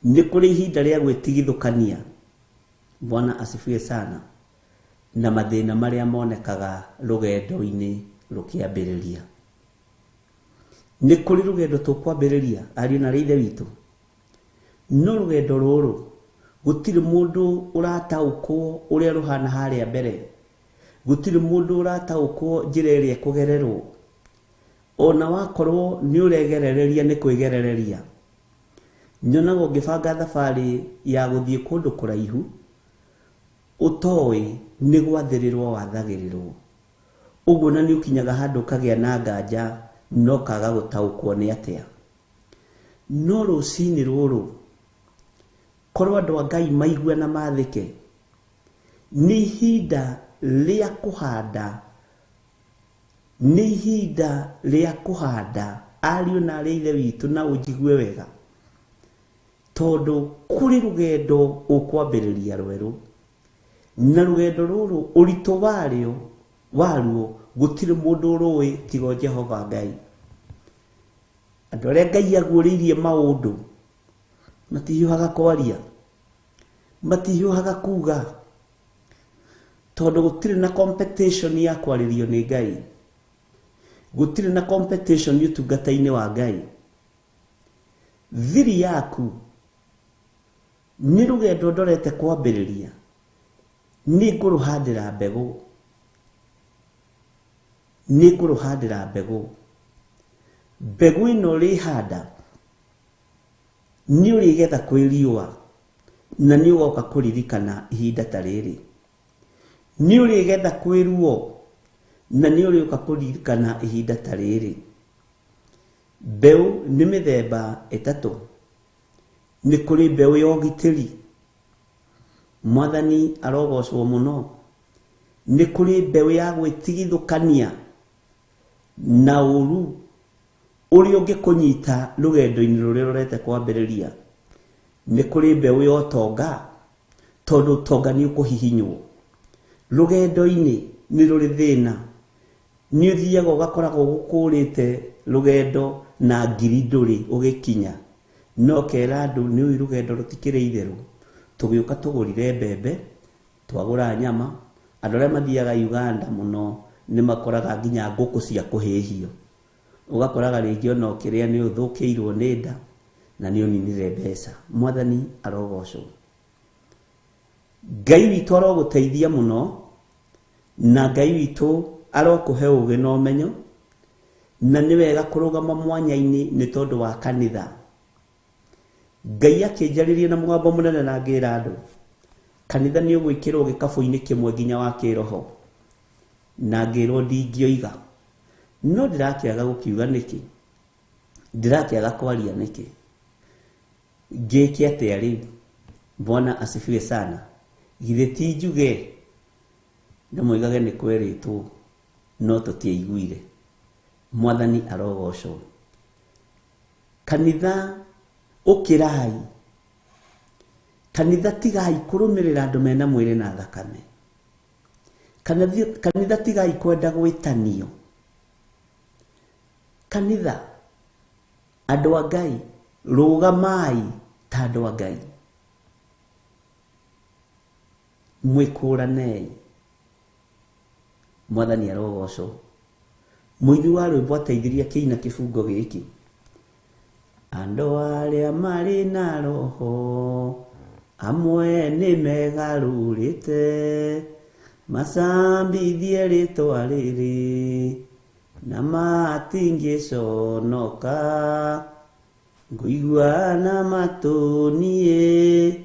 Nĩ kũrĩ ihinda rĩa gwĩtigithũkania, Bwana asifiwe sana, na mathĩna marĩa monekaga rũgendo-inĩ rũkĩambĩrĩria. Nĩ kũrĩ rũgendo tũkwambĩrĩria ariũ na ithe witũ, no rũgendo rũrũ gũtirĩ mũndũ ũrataũkwo ũrĩa rũhana harĩa mbere, gũtirĩ mũndũ ũrataũkwo njĩra ĩrĩa ĩkũgererwo. Ona wakorwo nĩ ũregerereria nĩ kwĩgerereria. Nyonaga ũngĩbanga thabarĩ ya gũthiĩ kũndũ kũraihu ũtoĩ nĩ gwathĩrĩrwo wathagĩrĩrwo, ũguo na nĩ ũkinyaga handũ ũkagĩa na nganja no kaga gũtaũkwo nĩ atĩa. No rũcinĩ rũrũ korwo andũ a Ngai maigue na mathĩke, nĩ ihinda rĩa kũhanda, nĩ ihinda rĩa kũhanda ariũ na arĩ ithe witũ, na ũnjigue wega, tondũ kũrĩ rũgendo ũkwambĩrĩria rwerũ, na rũgendo rũrũ ũritũ waruo gũtirĩ mũndũ ũrũĩ tiga o Jehova Ngai. Andũ arĩa Ngai aguũrĩirie maũndũ matihiũhaga kwaria, matihiũhaga kuga, tondũ gũtirĩ na competition ya kwarĩrio nĩ Ngai, gũtirĩ na competition ũtungata-inĩ wa Ngai. Thiri yaku nĩ rũgendo ndorete kwambĩrĩria, nĩ ngũrũhandĩra mbegũ, nĩ ngũrũhandĩra mbegũ. Mbegũ ĩno ũrĩhanda nĩ ũrĩgetha kwĩ riũa, na nĩ ũgoka kũririkana ihinda ta rĩrĩ. Nĩ ũrĩgetha kwĩ ruo, na nĩ ũrĩũka kũririkana ihinda ta rĩrĩ. Mbeũ nĩ mĩthemba ĩtatũ. Nĩ kũrĩ mbeũ ya ũgitĩri, Mwathani arogocwo mũno. Nĩ kũrĩ mbeũ ya gwĩtigithũkania na ũru ũrĩa ũngĩkũnyita rũgendo-inĩ rũrĩa ũrorete kwambĩrĩria. Nĩ kũrĩ mbeũ ya ũtonga, tondũ ũtonga nĩ ũkũhihinywo. Rũgendo-inĩ nĩ rũrĩ thĩna, nĩ ũthiaga ũgakoragwo gũkũrĩte rũgendo na ngiri ndũrĩ ũgĩkinya, no kera andũ nĩ ũĩ rũgendo rũtikĩrĩ itherũ. Tũgĩũka tũgũrire mbembe, twagũra nyama. Andũ arĩa mathiaga Uganda mũno nĩ makoraga nginya ngũkũ cia kũhĩhio, ũgakoraga rĩngĩ ona ũkĩrĩa nĩ ũthũkĩirwo nĩ nda na nĩ ũninire mbeca. Mwathani arogocwo. Ngai witũ arogũteithia mũno, na Ngai witũ arokũhe ũũgĩ na ũmenyo, na nĩ wega kũrũgama mwanya-inĩ nĩ tondũ wa kanitha. Ngai akĩnjarĩria na mũgambo mũnene na ngĩra andũ, kanitha nĩ ũgwĩkĩrwo gĩkabũ-inĩ kĩmwe nginya wa kĩroho, na ngĩrwo ndingĩoiga. No ndĩrakĩaga gũkiuga nĩkĩ, ndĩrakĩaga kwaria nĩkĩ, ngĩke atĩa rĩu? Bwana asifiwe sana. Githĩ ti njuge na moigage nĩ kwerĩtwo no tũtiaiguire. Mwathani arogocwo. Kanitha ũkĩrai, kanitha tigai kũrũmĩrĩra andũ mena mwĩrĩ na thakame, kanitha tigai kwenda gwĩtanio, kanitha andũ a Ngai rũgamai ta andũ a Ngai, mwĩkũranei. Mwathani arogocwo. Mũini wa rwĩmbo ateithirie akĩina kĩbungo gĩkĩ, andũ arĩa marĩ na roho amwe nĩ megarũrĩte, macambithie rĩtwa rĩrĩ na matingĩconoka, ngũigua na matũ niĩ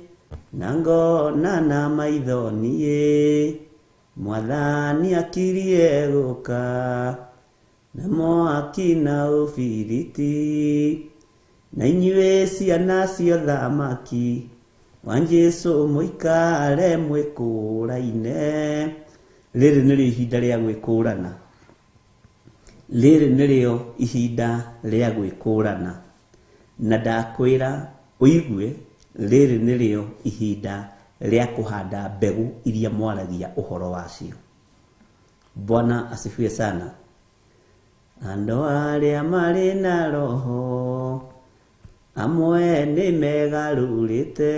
na ngona na maitho niĩ, Mwathani akirie gũka na mwaki na ũbiriti, na inyuĩ ciana cia ũthamaki Wa Jesu mũikare mwĩkũraine. Rĩrĩ nĩrĩo ihinda rĩa gwĩkũrana. Rĩrĩ nĩrĩo ihinda rĩa gwĩkũrana. Na ndakwĩra ũigue, rĩrĩ nĩrĩo ihinda rĩa kũhanda mbegũ iria mwaragia ũhoro wacio. Bwana asifiwe sana. Andũ arĩa marĩ na roho amwe nĩ megarũrĩte,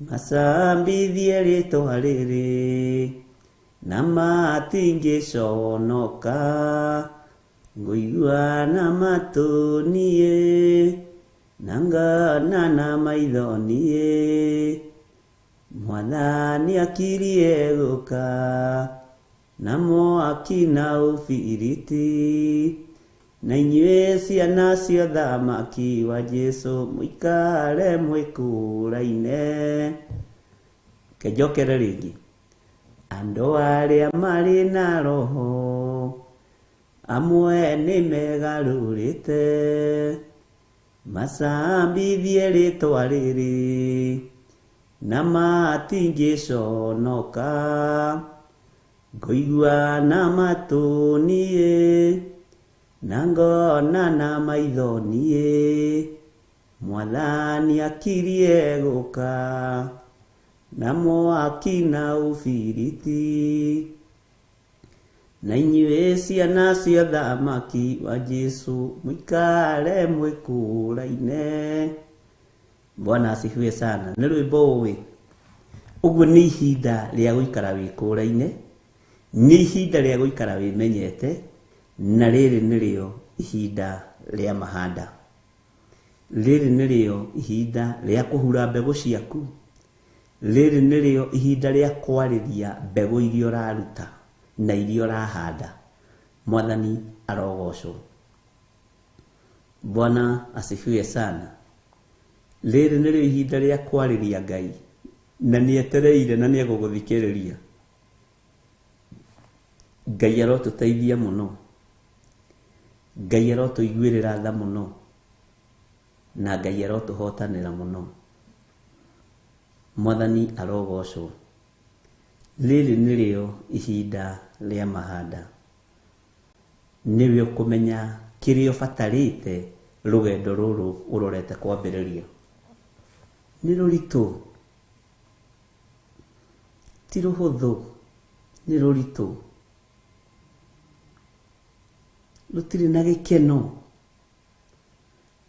macambithie rĩtwa rĩrĩ na matingĩconoka. Ngũigua na matũ niĩ na ngona na maitho niĩ, Mwathani akirie gũka na mwaki na ũbiriti. Na inyuĩ ciana cia ũthamaki wa Jesu mũikare mwĩkũraine. Kenjokere rĩngĩ. Andũ arĩa marĩ na roho amwe nĩ megarũrĩte, macambithie rĩtwa rĩrĩ na matingĩconoka. Ngũigua na matũ niĩ na ngona na maitho niĩ, Mwathani akirie gũka na mwaki na ũbiriti. Na inyuĩ ciana cia ũthamaki wa Jesu mũikare mwĩkũraine. Bwana asifiwe sana. Nĩ rwĩmbo ũĩ. Ũguo nĩ ihinda rĩa gũikara wĩkũraine, nĩ ihinda rĩa gũikara wĩmenyete, na rĩrĩ nĩrĩo ihinda rĩa mahanda. Rĩrĩ nĩrĩo ihinda rĩa kũhura mbegũ ciaku. Rĩrĩ nĩrĩo ihinda rĩa kwarĩria mbegũ iria ũraruta na iria ũrahanda. Mwathani arogocwo. Bwana asifiwe sana. Rĩrĩ nĩrĩo ihinda rĩa kwarĩria Ngai, na nĩetereire na nĩegũgũthikĩrĩria. Ngai arotũteithia mũno. Ngai arotũiguĩrĩra tha mũno. Na Ngai arotũhotanĩra mũno. Mwathani arogocwo. Rĩrĩ nĩrĩo ihinda rĩa mahanda. Nĩwe ũkũmenya kĩrĩa ũbatarĩte rũgendo rũrũ ũrorete kwambĩrĩria. Nĩ rũritũ, ti rũhũthũ, nĩ rũritũ. Rũtirĩ na gĩkeno.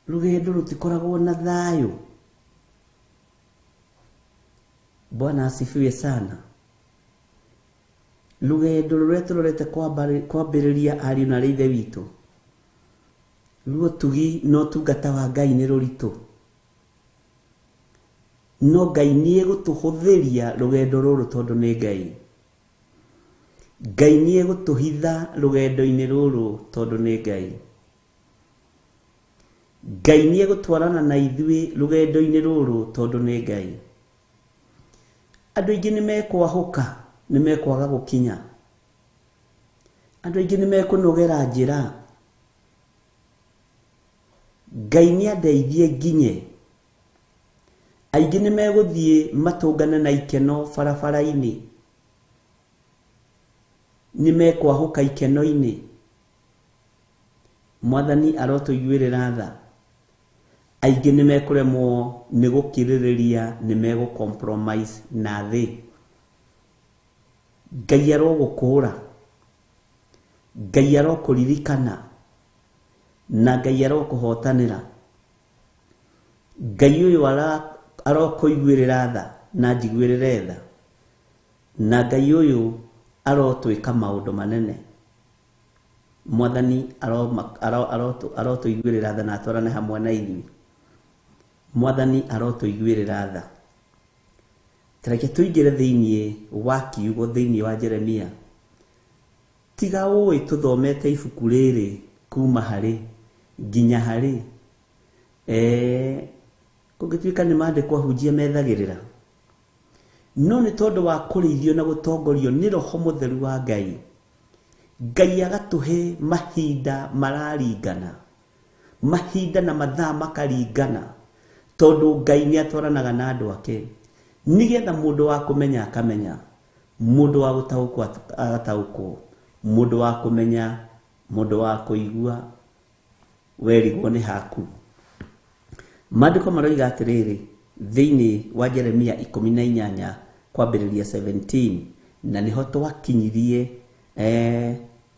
Rũgendo rũtikoragwo na thayũ. Bwana asifiwe sana. Rũgendo rũrĩa tũrorete kwambĩrĩria ariũ na ithe witũ, ruo tugi na ũtungata wa Ngai nĩ rũritũ. No Ngai nĩegũtũhũthĩria rũgendo rũrũ tondũ nĩ Ngai. Ngai nĩegũtũhitha rũgendo-inĩ rũrũ tondũ nĩ Ngai. Ngai nĩegũtwarana na ithuĩ rũgendo-inĩ rũrũ tondũ nĩ Ngai. Andũ aingĩ nĩmekwahũka, nĩmekwaga gũkinya. Andũ aingĩ nĩmekũnogera njĩra. Ngai nĩandeithie nginye. Aingĩ nĩmegũthiĩ matũngane na ikeno barabara-inĩ. Nĩmekwahũka ikeno-inĩ. Mwathani arotũiguĩrĩra tha. Aingĩ nĩmekũremwo nĩ gũkirĩrĩria, nĩmegũ compromise na thĩ. Ngai arogũkũra. Ngai arokũririkana. Na Ngai arokũhotanĩra. Ngai ũyũ arokũiguĩrĩra tha na njiguĩrĩre tha. Na Ngai ũyũ arotwĩka maũndũ manene. Mwathani arotũiguĩrĩra tha na atwarane hamwe na ithuĩ. Mwathani arotũiguĩrĩra tha. Tareke tũingĩre thĩinĩ wa kiugo thĩinĩ wa Jeremia. Tiga ũĩ tũthomete ibuku rĩrĩ kuma harĩ nginya harĩ. Kũngĩtuĩka nĩ maandĩko ahunjia methagĩrĩra. No nĩ tondũ wa kũrĩithio na gũtongorio nĩ Roho Mũtheru wa Ngai. Ngai agatũhe mahinda mararingana. Mahinda na mathaa makaringana. Tondũ Ngai nĩ atwaranaga na andũ ake, nĩgetha mũndũ wa kũmenya akamenya, mũndũ wa gũtaũkwo agataũkwo, mũndũ wa kũmenya, mũndũ wa kũigua, werigwo nĩ haku. Maandĩko maroiga atĩrĩrĩ, thĩinĩ wa Jeremia 18 kwambĩrĩria 17, na nĩho twakinyirie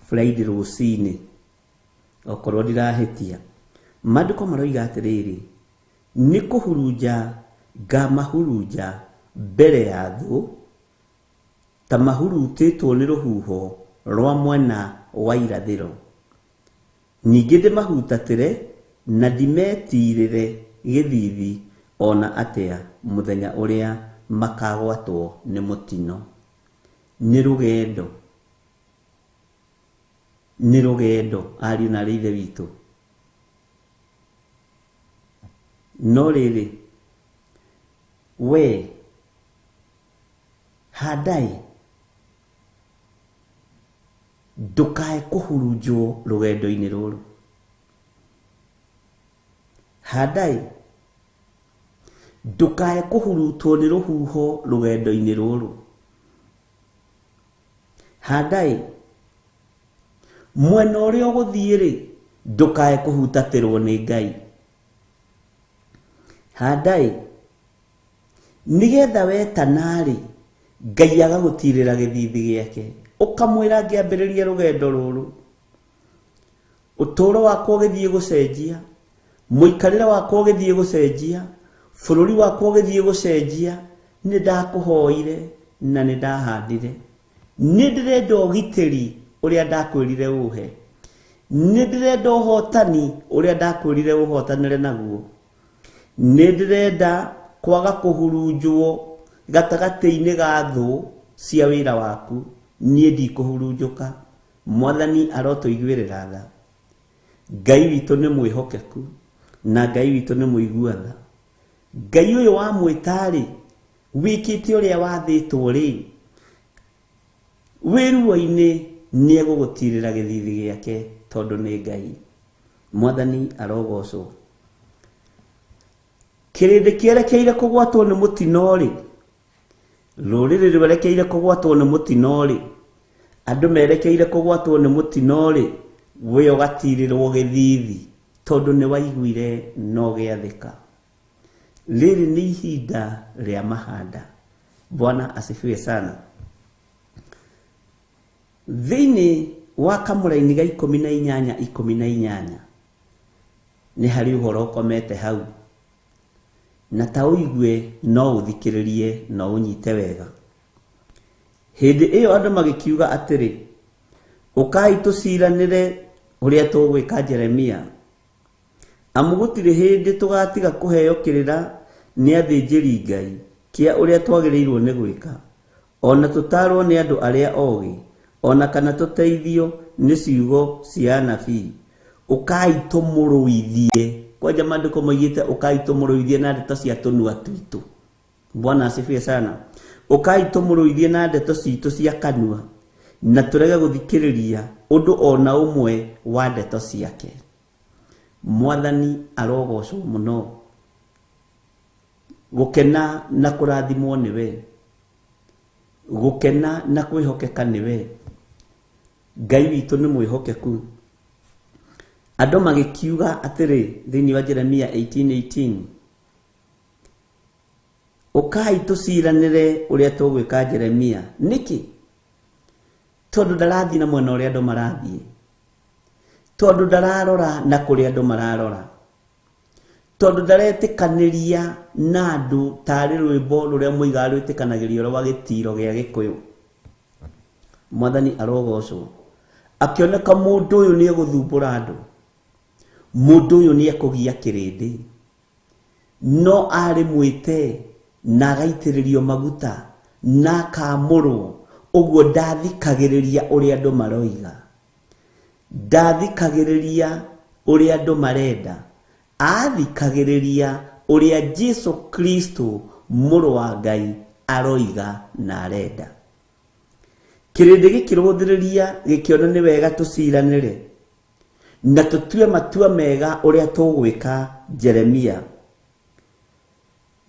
Friday rũcinĩ, okorwo ndirahĩtia. Maandĩko maroiga atĩrĩrĩ, nĩ kũhurunja ngamahurunja mbere ya thũ, ta mahurutĩtwo nĩ rũhuho rwa mwena wa irathĩro. Ningĩ ndĩmahutatĩre na ndimetirĩre gĩthithi ona atĩa mũthenya ũrĩa makagwatwo nĩ mũtino. Nĩ rũgendo, nĩ rũgendo ariũ na arĩ ithe witũ. No rĩrĩ, we handai, ndũkae kũhurunjwo rũgendo-inĩ rũrũ. Handai, ndũkae kũhurutwo nĩ rũhuho rũgendo-inĩ rũrũ. Handai, mwena ũrĩa ũgũthiĩ-rĩ, ndũkae kũhutatĩrwo nĩ Ngai. Handai, nĩgetha wetana-rĩ, Ngai agagũtirĩra gĩthithi gĩake, ũkamwĩra ngĩambĩrĩria rũgendo rũrũ, ũtũũro wakwa ũgĩthiĩ gũcenjia, mũikarĩre wakwa ũgĩthiĩ gũcenjia, bũrũri wakwa ũgĩthiĩ gũcenjia, nĩ ndakũhoire na nĩ ndahandire. Nĩ ndĩrenda ũgitĩri ũrĩa ndakwĩrire ũhe, nĩ ndĩrenda ũhotani ũrĩa ndakwĩrire ũhotanĩre naguo, nĩ ndĩrenda kwaga kũhurunjwo gatagatĩ-inĩ ga thũ cia wĩra waku, niĩ ndikũhurunjũka. Mwathani arotũiguĩrĩra tha. Ngai witũ nĩ mwĩhokeku na Ngai witũ nĩ mũigua tha. Ngai ũyũ wamwĩta-rĩ, wĩkĩte ũrĩa wathĩtwo rĩ, wĩ ruo-inĩ nĩ egũgũtirĩra gĩthithi gĩake tondũ nĩ Ngai. Mwathani arogocwo. Kĩrĩndĩ kĩerekeire kũgwatwo nĩ mũtino-rĩ, rũrĩrĩ rwerekeire kũgwatwo nĩ mũtino-rĩ, andũ merekeire kũgwatwo nĩ mũtino-rĩ, we ũgatirĩrwo gĩthithi tondũ nĩ waiguire no gĩathĩka. Rĩrĩ nĩ ihinda rĩa mahanda. Bwana asifiwe sana. Thĩinĩ wa kamũraini ga 18 18 nĩ harĩ ũhoro ũkomete hau, na ta ũigue no ũthikĩrĩrie no ũnyite wega. Hĩndĩ ĩyo andũ magĩkiuga atĩrĩ, ũkai tũciranĩre ũrĩa tũgwĩka Jeremia, amu gũtirĩ hĩndĩ tũgatiga kũheo kĩrĩra nĩ athĩnjĩri Ngai kĩa ũrĩa twagĩrĩirwo nĩ gwĩka, ona tũtarwo nĩ andũ arĩa ogĩ, ona kana tũteithio nĩ ciugo cia anabii. Ũkai tũmũrũithie. Kwanja maandĩko moigĩte ũkai tũmũrũithie na ndeto cia tũnua twitũ. Bwana asifiwe sana. Ũkai tũmũrũithie na ndeto citũ cia kanua, na tũrege gũthikĩrĩria ũndũ ona ũmwe wa ndeto ciake. Mwathani arogocwo mũno. Gũkena na kũrathimwo nĩwe, gũkena na kwĩhokeka nĩwe. Ngai witũ nĩ mwĩhokeku. Andũ magĩkiuga atĩrĩ thĩinĩ wa Jeremia 18:18, ũkai tũciranĩre ũrĩa tũgwĩka Jeremia. Nĩkĩ? Tondũ ndarathiĩ na mwena ũrĩa andũ marathiĩ, tondũ ndararora na kũrĩa andũ mararora, tondũ ndaretĩkanĩria na andũ tarĩ rwĩmbo rũrĩa moigaga rwĩtĩkanagĩrio rwa gĩtiro gĩa Gĩkũyũ. Mwathani arogocwo. Akĩoneka mũndũ ũyũ nĩ egũthumbũra andũ, mũndũ ũyũ nĩ ekũgia kĩrĩndĩ, no arĩ mwĩte na agaitĩrĩrio maguta na akamũrwo, ũguo ndathikagĩrĩria ũrĩa andũ maroiga, ndathikagĩrĩria ũrĩa andũ marenda, athikagĩrĩria ũrĩa Jesu Kristo mũrũ wa Ngai aroiga na arenda. Kĩrĩndĩ gĩkĩrũthĩrĩria gĩkĩona nĩ wega tũciranĩre na tũtue matua mega ũrĩa tũgwĩka Jeremia.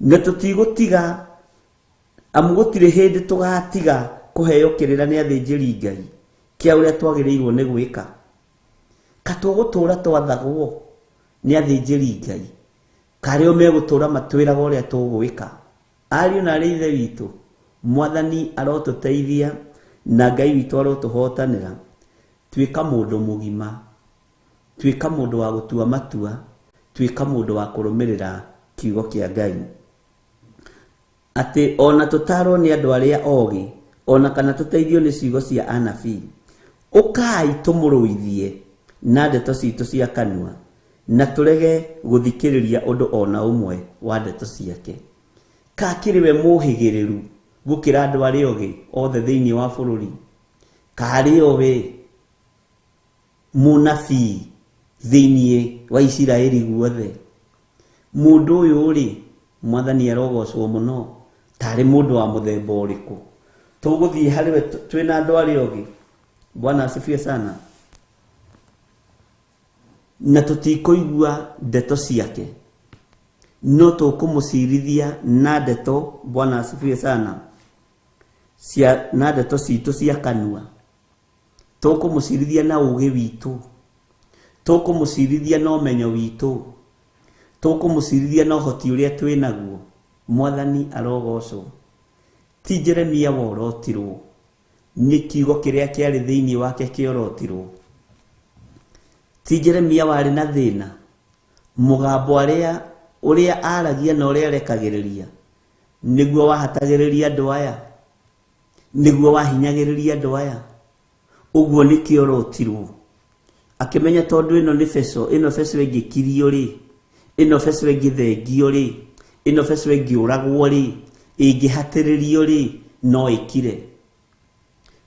Na tũtigũtiga amu gũtirĩ hĩndĩ tũgatiga kũheo kĩrĩra nĩ athĩnjĩri Ngai kĩa ũrĩa twagĩrĩirwo nĩ gwĩka. Ka tũgũtũra twathagwo nĩ athĩnjĩri Ngai karĩo megũtũra matwĩraga ũrĩa tũgwĩka. Ariũ na arĩ ithe witũ, Mwathani arotũteithia na Ngai witũ arotũhotanĩra. Tuĩka mũndũ mũgima, tuĩka mũndũ wa gũtua matua, tuĩka mũndũ wa kũrũmĩrĩra kiugo kĩa Ngai. Atĩ ona tũtarwo nĩ andũ arĩa ogĩ, ona kana tũteithio nĩ ciugo cia anabii, ũkai tũmũrũithie na ndeto citũ cia kanua, na tũrege gũthikĩrĩria ũndũ ona ũmwe wa ndeto ciake. Ka kĩrĩ we mũhĩgĩrĩru gũkĩra andũ arĩa ogĩ othe thĩinĩ wa bũrũri? Karĩ o we mũnabii thĩinĩ wa Isiraeli guothe? Mũndũ ũyũ rĩ, Mwathani arogocwo mũno, tarĩ mũndũ wa mũthemba ũrĩkũ? Tũgũthiĩ harĩ we twĩna andũ arĩa ogĩ. Bwana asifiwe sana. Na tũtikũigua ndeto ciake, no tũkũmũcirithia na ndeto, Bwana asifiwe sana, cia na ndeto citũ cia kanua. Tũkũmũcirithia na ũgĩ witũ, tũkũmũcirithia na ũmenyo witũ, tũkũmũcirithia na ũhoti ũrĩa twĩ naguo. Mwathani arogocwo. Ti Jeremia worotirwo, nĩ kiugo kĩrĩa kĩarĩ thĩinĩ wake kĩorotirwo. Ti Jeremia warĩ na thĩna, mũgambo arĩa ũrĩa aragia na ũrĩa arekagĩrĩria nĩguo wahatagĩrĩria andũ aya, nĩguo wahinyagĩrĩria andũ aya. Ũguo nĩ kĩorotirwo. Akĩmenya tondũ ĩno nĩ beco, ĩno beco ĩngĩkirio rĩ, ĩno beco ĩngĩthengio rĩ, ĩno beco ĩngĩũragwo rĩ, ĩngĩhatĩrĩrio rĩ, no ĩkire.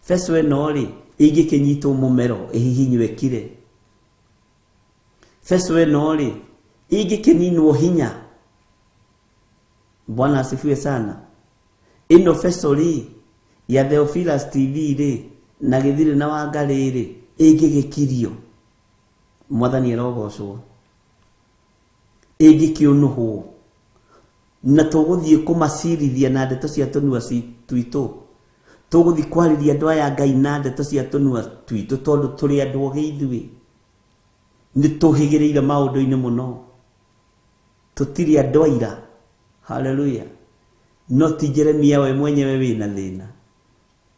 Beco ĩno rĩ, ĩngĩkĩnyitwo mũmero ĩhihinywo ĩkire. Beco ĩno rĩ, ĩngĩkĩninwo hinya. Bwana asifiwe sana. Ĩno beco rĩ, ya Theophilus TV rĩ, na Gĩthirĩ na Wangarĩ rĩ, ĩngĩgĩkirio. Mwathani arogocwo. Ĩngĩkĩũnũhwo. Na tũgũthiĩ kũmacirithia na ndeto cia tũnua twitũ. Tũgũthiĩ kwarĩria andũ aya Ngai na ndeto cia tũnua twitũ, tondũ tũrĩ andũ ogĩ ithuĩ. Nĩ tũhĩgĩrĩire maũndũ-inĩ mũno. Tũtirĩ andũ aira. Haleluya. No ti Jeremia we mwenyewe wĩna thĩna.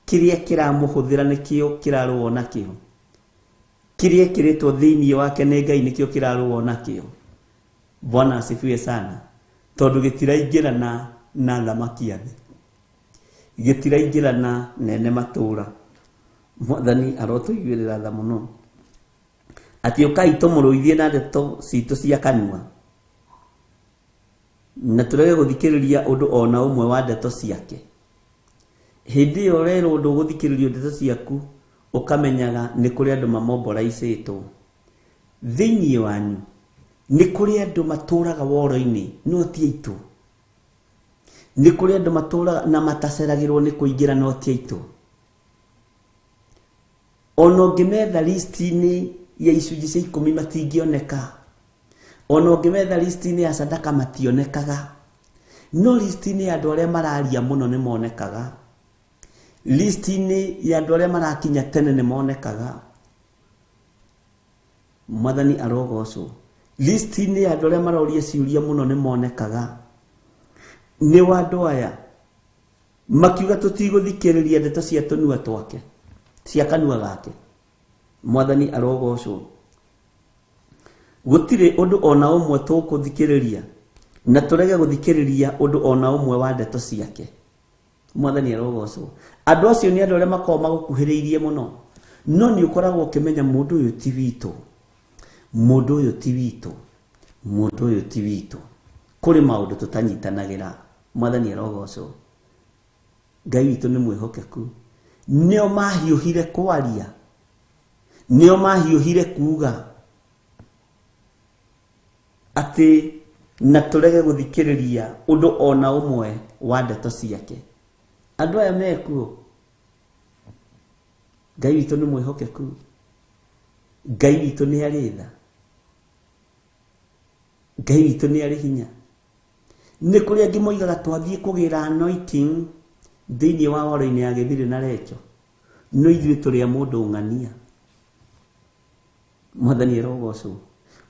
Kĩrĩa kĩramũhũthĩra nĩkĩo kĩrarũo nakĩo. Kĩrĩa kĩrĩtwo thĩinĩ wake nĩ Ngai nĩkĩo kĩrarũo nakĩo. Bwana asifiwe sana. Tondũ gĩtiraingĩrana na thamaki a thĩ, gĩtiraingĩrana nene matũra. Mwathani arotũiguĩrĩra tha mũno. Atĩ ũkai tũmũrũithie na ndeto citũ cia kanua, na tũrege gũthikĩrĩria ũndũ ona ũmwe wa ndeto ciake. Hĩndĩ ĩyo ũrerwo ndũgũthikĩrĩrio ndeto ciaku, ũkamenyaga nĩ kũrĩ andũ mamomboraicĩtwo. Thĩinĩ wanyu nĩ kũrĩ andũ matũraga woro-inĩ no ti aitũ. Nĩ kũrĩ andũ matũraga na mataceragĩrwo nĩ kũingĩra no ti aitũ. Ona ũngĩmetha listi-inĩ ya icunjĩ cia 10 matingĩoneka. Ona ũngĩmetha listi-inĩ ya sadaka mationekaga. No listi-inĩ ya andũ arĩa mararia mũno nĩ monekaga. Listi-inĩ ya andũ arĩa marakinya tene nĩ monekaga. Mwathani arogocwo. Listi-inĩ ya andũ arĩa maroria ciũria mũno nĩ monekaga. Nĩ wa andũ aya makiuga tũtigũthikĩrĩria ndeto cia tũnua twake, cia kanua gake. Mwathani arogocwo. Gũtirĩ ũndũ ona ũmwe tũkũthikĩrĩria, na tũrege gũthikĩrĩria ũndũ ona ũmwe wa ndeto ciake. Mwathani arogocwo. Andũ acio nĩ andũ arĩa makoragwo magũkuhĩrĩirie mũno, no nĩ ũkoragwo ũkĩmenya mũndũ ũyũ ti witũ, mũndũ ũyũ ti witũ, mũndũ ũyũ ti witũ. Kũrĩ maũndũ tũtanyitanagĩra. Mwathani arogocwo. Ngai witũ nĩ mwĩhokeku. Nĩo mahiũhire kwaria, nĩo mahiũhire kuga atĩ na tũrege gũthikĩrĩria ũndũ ona ũmwe wa ndeto ciake. Andũ aya mekuo. Ngai witũ nĩ mwĩhokeku. Ngai witũ nĩ arĩ tha. Ngai witũ nĩ arĩ hinya. Nĩ kũrĩ angĩ moigaga twathiĩ kũgĩra anointing thĩinĩ wa waro-inĩ ya Gĩthirĩ na Recho, no ithuĩ tũrĩ a mũndũ ng'ania. Mwathani arogocwo.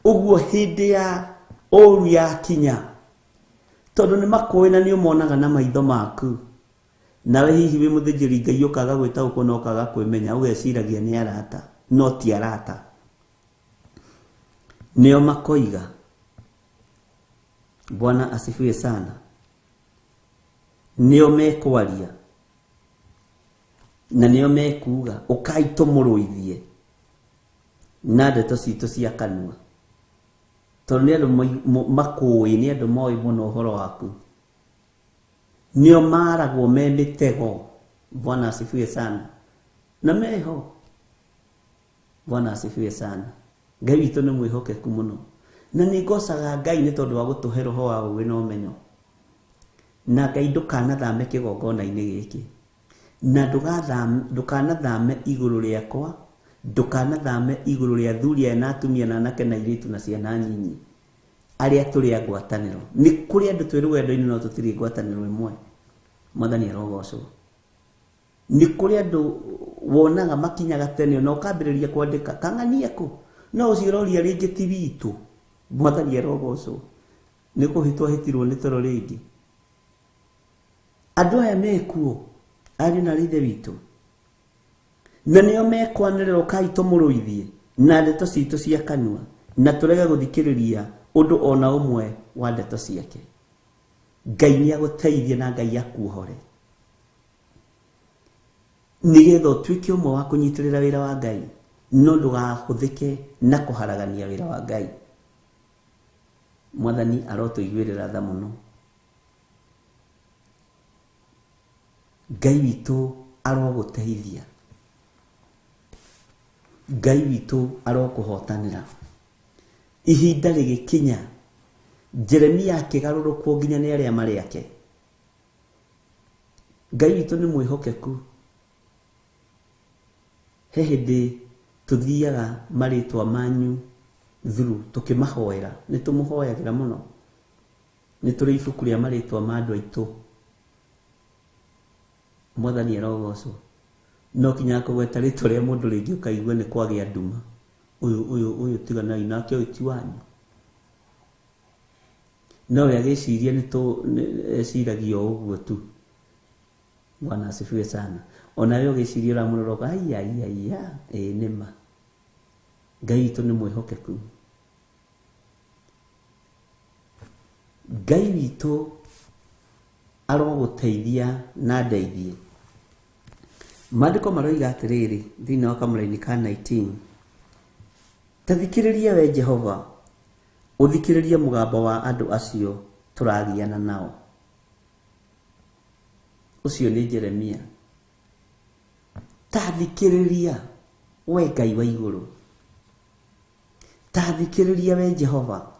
Ũguo hĩndĩ ya ũru yakinya, tondũ nĩ makũĩ na nĩ ũmonaga na maitho maku, nawe hihi wĩ mũthĩnjĩri Ngai ũkaga gwĩtaũkwo na ũkaga kwĩmenya, ũgeciragia nĩ arata, no ti arata. Nĩo makoiga. Bwana asifiwe sana. Nĩo mekwaria na nĩo mekuga ũkai tũmũrũithie na ndeto citũ cia kanua, tondũ nĩ andũ makũĩ, nĩ andũ moĩ mũno ũhoro waku. Nĩo maragwo me mĩtego. Bwana asifiwe sana. Na meho. Bwana asifiwe sana. Ngai witũ nĩ mwĩhokeku mũno, na nĩ ngocaga Ngai nĩ tondũ wa gũtũhe roho wa ũũgĩ na ũmenyo. Na Ngai ndũkanathame kĩgongona-inĩ gĩkĩ, na ndũkanathame igũrũ rĩakwa, ndũkanathame igũrũ rĩa athuri aya na atumia na anake na airĩtu na ciana nyinyi arĩa tũrĩ a ngwatanĩro. Nĩ kũrĩ andũ twĩ rũgendo-inĩ no tũtirĩ ngwatanĩro ĩmwe. Mwathani arogocwo. Nĩ kũrĩ andũ wonaga makinyaga tene na ũkambĩrĩria kwandĩka kang'ania kũ, no ũcio ũroria rĩngĩ ti witũ. Mwathani arogocwo. Nĩ kũhĩtwo ahĩtirwo nĩ toro rĩngĩ. Andũ aya mekuo ariũ na ithe witũ, na nĩo mekwanĩrĩra ũkai tũmũrũithie na ndeto citũ cia kanua, na tũrege gũthikĩrĩria ũndũ ona ũmwe wa ndeto ciake. Ngai nĩ agũteithie na Ngai akuohore, nĩgetha ũtuĩke ũmwe wa kũnyitĩrĩra wĩra wa Ngai, no ndũgahũthĩke na kũharagania wĩra wa Ngai. Mwathani arotũiguĩrĩra tha mũno. Ngai witũ arogũteithia, Ngai witũ arokũhotanĩra. Ihinda rĩgĩkinya, Jeremia akĩgarũrũkwo nginya nĩ arĩa marĩ ake. Ngai witũ nĩ mwĩhokeku. He hĩndĩ tũthiaga marĩtwa manyu through tũkĩmahoera, nĩ tũmũhoyagĩra mũno. Nĩ tũrĩ ibuku rĩa marĩtwa ma andũ aitũ. Mwathani arogocwo. No kinya kũgweta rĩtwa rĩa mũndũ rĩngĩ ũkaigua nĩ kwagĩa nduma. Ũyũ ũyũ ũyũ tiganai nake, ũyũ ti wanyu. No we agĩciria nĩ eciragia o ũguo tu. Bwana asifiwe sana. Ona we ũgĩciria ũramũrora ũka, ai ai ai ya, ĩĩ nĩ ma. Ngai witũ nĩ mwĩhokeku. Ngai witũ arogũteithia na ndeithie. Maandĩko maroiga atĩrĩrĩ thĩinĩ wa kamũraini ka 19, ta thikĩrĩria we Jehova, ũthikĩrĩrie mũgambo wa andũ acio tũragiana nao. Ũcio nĩ Jeremia. Ta thikĩrĩria we Ngai wa igũrũ, ta thikĩrĩria we Jehova,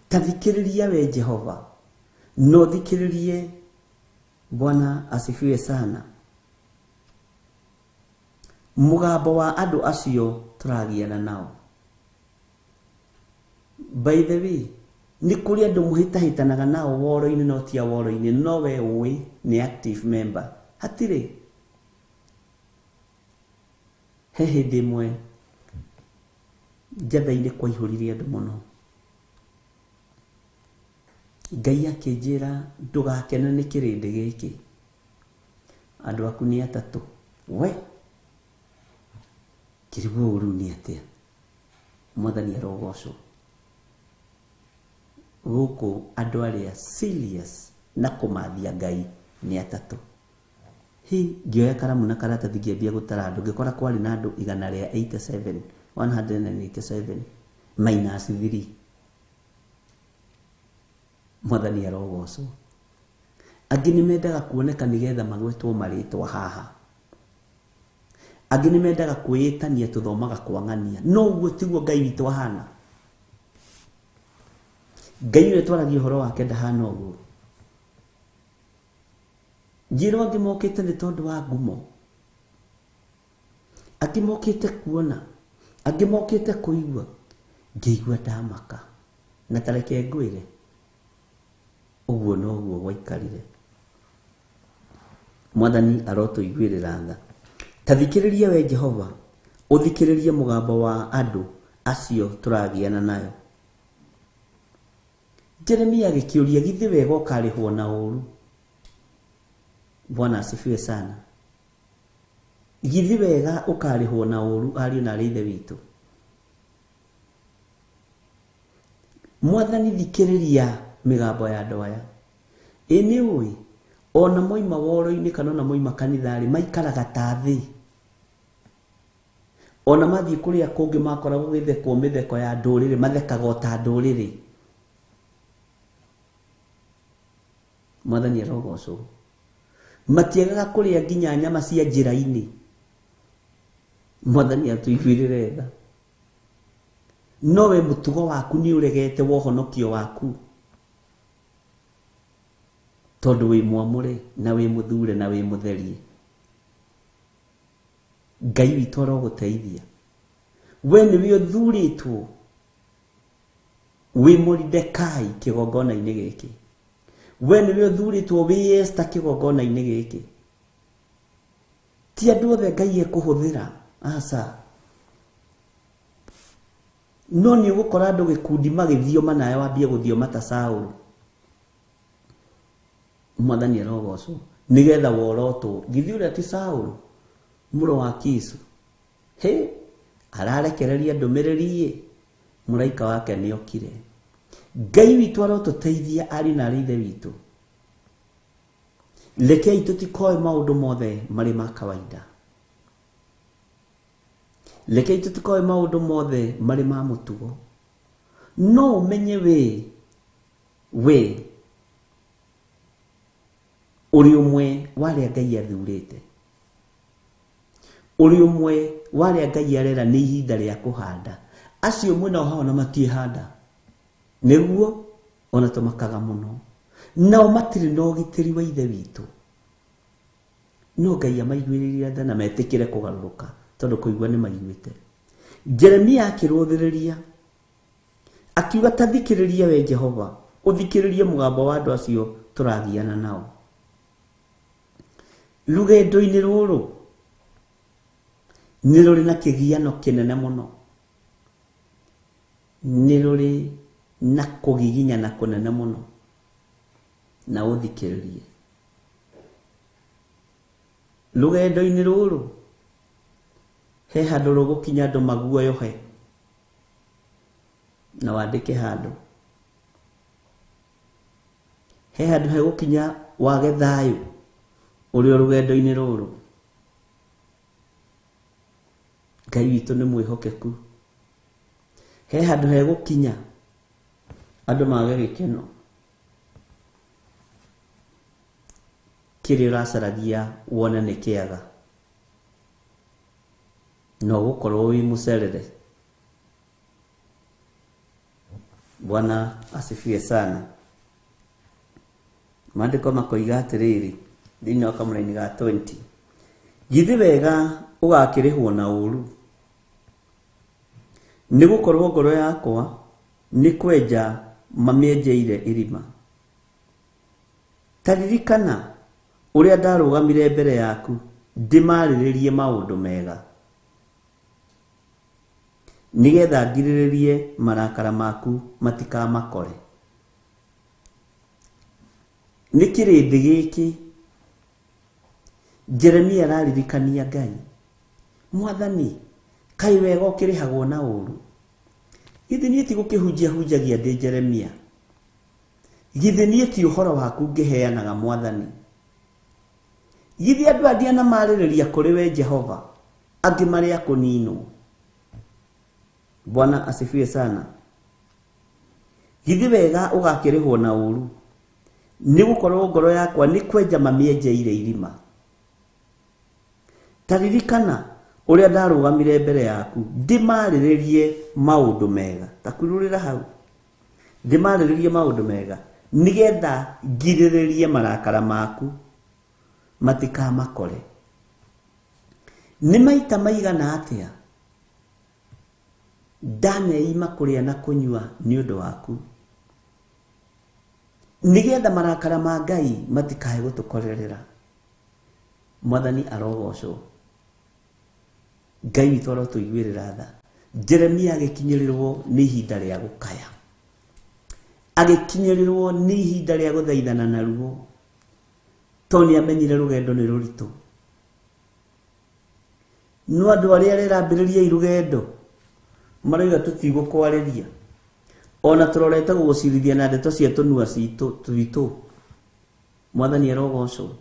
ta thikĩrĩria we Jehova, no thikĩrĩrie. Bwana asifiwe sana. Mũgambo wa andũ acio tũragiana nao. By the way, nĩ kũrĩ andũ mũhĩtahĩtanaga nao woro-inĩ no ti a woro-inĩ, no we ũĩ nĩ active member. Hatirĩ. He hĩndĩ ĩmwe njatha-inĩ kwaihũrire andũ mũno. Ngai akĩnjĩra ndũgakene nĩ kĩrĩndĩ gĩkĩ, andũ aku nĩ atatũ. We kĩrigwo ũru nĩ atĩa? Mwathani arogocwo. Gũkũ andũ arĩa serious na kũmathia Ngai nĩ atatũ. Hi ngĩoya karamu na karatathi ngĩambia gũtara andũ, ngĩkora kwarĩ na andũ igana rĩa 87, 187 minus 3. Mwathani arogocwo. Angĩ nĩ mendaga kuoneka nĩgetha magwetwo marĩtwa haha. Angĩ nĩ mendaga kwĩĩtania tũthomaga kwa ng'ania. No ũguo tiguo Ngai witũ ahana. Ngai ũrĩa twaragia ũhoro wake ndahana ũguo. Njĩrwo angĩ mokĩte nĩ tondũ wa ngumo, angĩ mokĩte kuona, angĩ mokĩte kũigua. Ngĩigua ndamaka. Na ta reke ngwĩre, Ũguo noguo gwaikarire. Mwathani arotũiguĩrĩra tha. Ta thikĩrĩria we Jehova, ũthikĩrĩrie mũgambo wa andũ acio tũragiana nayo. Jeremia agĩkĩũria, githĩ wega ũkarĩhwo na ũũru? Bwana asifiwe sana. Githĩ wega ũkarĩhwo na ũũru, ariũ na arĩ ithe witũ? Mwathani thikĩrĩria mĩgambo ya andũ aya. Ĩ nĩ ũĩ ona moima woro-inĩ kana ona moima kanitha-rĩ, maikaraga ta thĩ. Ona mathiĩ kũrĩa kũngĩ makora gũgĩthekwo mĩtheko ya ndũrĩrĩ, mathekaga o ta ndũrĩrĩ. Mwathani arogocwo. Matiagaga kũrĩa nginya nyama cia njĩra-inĩ. Mwathani atũiguĩrĩre tha. No we mũtugo waku nĩ ũregete wohonokio waku, tondũ wĩ mwamũre na wĩ mũthure na wĩ mũtherie. Ngai witũ arogũteithia. We nĩwe ũthurĩtwo wĩ Moridekai kĩgongona-inĩ gĩkĩ. We nĩwe ũthurĩtwo wĩ Esther kĩgongona-inĩ gĩkĩ. Ti andũ othe Ngai ekũhũthĩra, aca. No nĩ ũgũkora andũ gĩkundi magĩthioma nawe wambie gũthioma ta Saũlũ. Mwathani arogocwo. Nĩgetha worotwo. Githĩ ũrĩa ti Saũlũ mũrũ wa Kisu? Hĩ, ararekereria ndũmĩrĩri ĩ, mũraika wake nĩ okire. Ngai witũ arotũteithia ariũ na arĩ ithe witũ. Rekei tũtikoe maũndũ mothe marĩ ma kawaida. Rekei tũtikoe maũndũ mothe marĩ ma mũtugo. No ũmenye we ũrĩ ũmwe wa arĩa Ngai athurĩte. Ũrĩ ũmwe wa arĩa Ngai arera nĩ ihinda rĩa kũhanda. Acio mwena hao na matiĩhanda. Nĩguo ona tũmakaga mũno. Nao matirĩ na ũgitĩri wa ithe witũ. No Ngai amaiguĩrĩire tha na metĩkĩre kũgarũrũka, tondũ kũigua nĩ maiguĩte. Jeremia akĩrũthĩrĩria akiuga, ta thikĩrĩria we Jehova, ũthikĩrĩrie mũgambo wa andũ acio tũragiana nao. Rũgendo-inĩ rũrũ nĩ rũrĩ na kĩgiano kĩnene mũno, nĩ rũrĩ na kũgiginyana kũnene mũno, na ũthikĩrĩrie. Rũgendo-inĩ rũrũ he handũ rũgũkinya andũ maguoyohe, na wandĩke handũ. He handũ hegũkinya wage thayũ ũrĩ o rũgendo-inĩ rũrũ. Ngai witũ nĩ mwĩhokeku. He handũ hegũkinya andũ mage gĩkeno kĩrĩa ũracaragia wone nĩ kĩaga, na ũgũkorwo wĩ mũcerere. Bwana asifiwe sana. Maandĩko makoiga atĩrĩrĩ thĩinĩ wa kamũraini ga 20, githĩ wega ũgakĩrĩhwo na ũũru? Nĩ gũkorwo ngoro yakwa nĩ kwenja mamĩenjeire irima. Ta ririkana ũrĩa ndarũgamire mbere yaku ndĩmarĩrĩrie maũndũ mega, nĩgetha ngirĩrĩrie marakara maku matikamakore. Nĩ kĩrĩndĩ gĩkĩ Jeremia araririkania Ngai, Mwathani, kaĩ wega ũkĩrĩhagwo na ũũru? Githĩ niĩ ti gũkĩhunjia hunjagia ndĩ Jeremia? Githĩ niĩ ti ũhoro waku ngĩheanaga, Mwathani? Githĩ andũ aya ndianamarĩrĩria kũrĩ we Jehova, angĩ marĩ a kũninwo? Bwana asifiwe sana. Githĩ wega ũgakĩrĩhwo na ũũru? Nĩ gũkorwo ngoro yakwa nĩ kwenja mamĩenjeire irima. Ta ririkana ũrĩa ndarũgamire mbere yaku ndĩmarĩrĩrie maũndũ mega. Ta kururĩra hau. Ndĩmarĩrĩrie maũndũ mega nĩgetha ngirĩrĩrie marakara maku matikamakore. Nĩ maita maigana atĩa ndaneima kũrĩa na kũnyua nĩ ũndũ waku, Nĩgetha marakara ma Ngai matikae gũtũkorerera. Mwathani arogocwo. Ngai witũ arotũiguĩrĩra tha. Jeremia agĩkinyĩrĩrwo nĩ ihinda rĩa gũkaya. Agĩkinyĩrĩrwo nĩ ihinda rĩa gũthaithana naruo. Tondũ nĩ amenyire rũgendo nĩ rũritũ. No andũ arĩa arerambĩrĩria rũgendo marauga tũtigũkwarĩria. Ona tũrorete gũgũcirithia na ndeto cia tũnua twitũ. Mwathani arogocwo.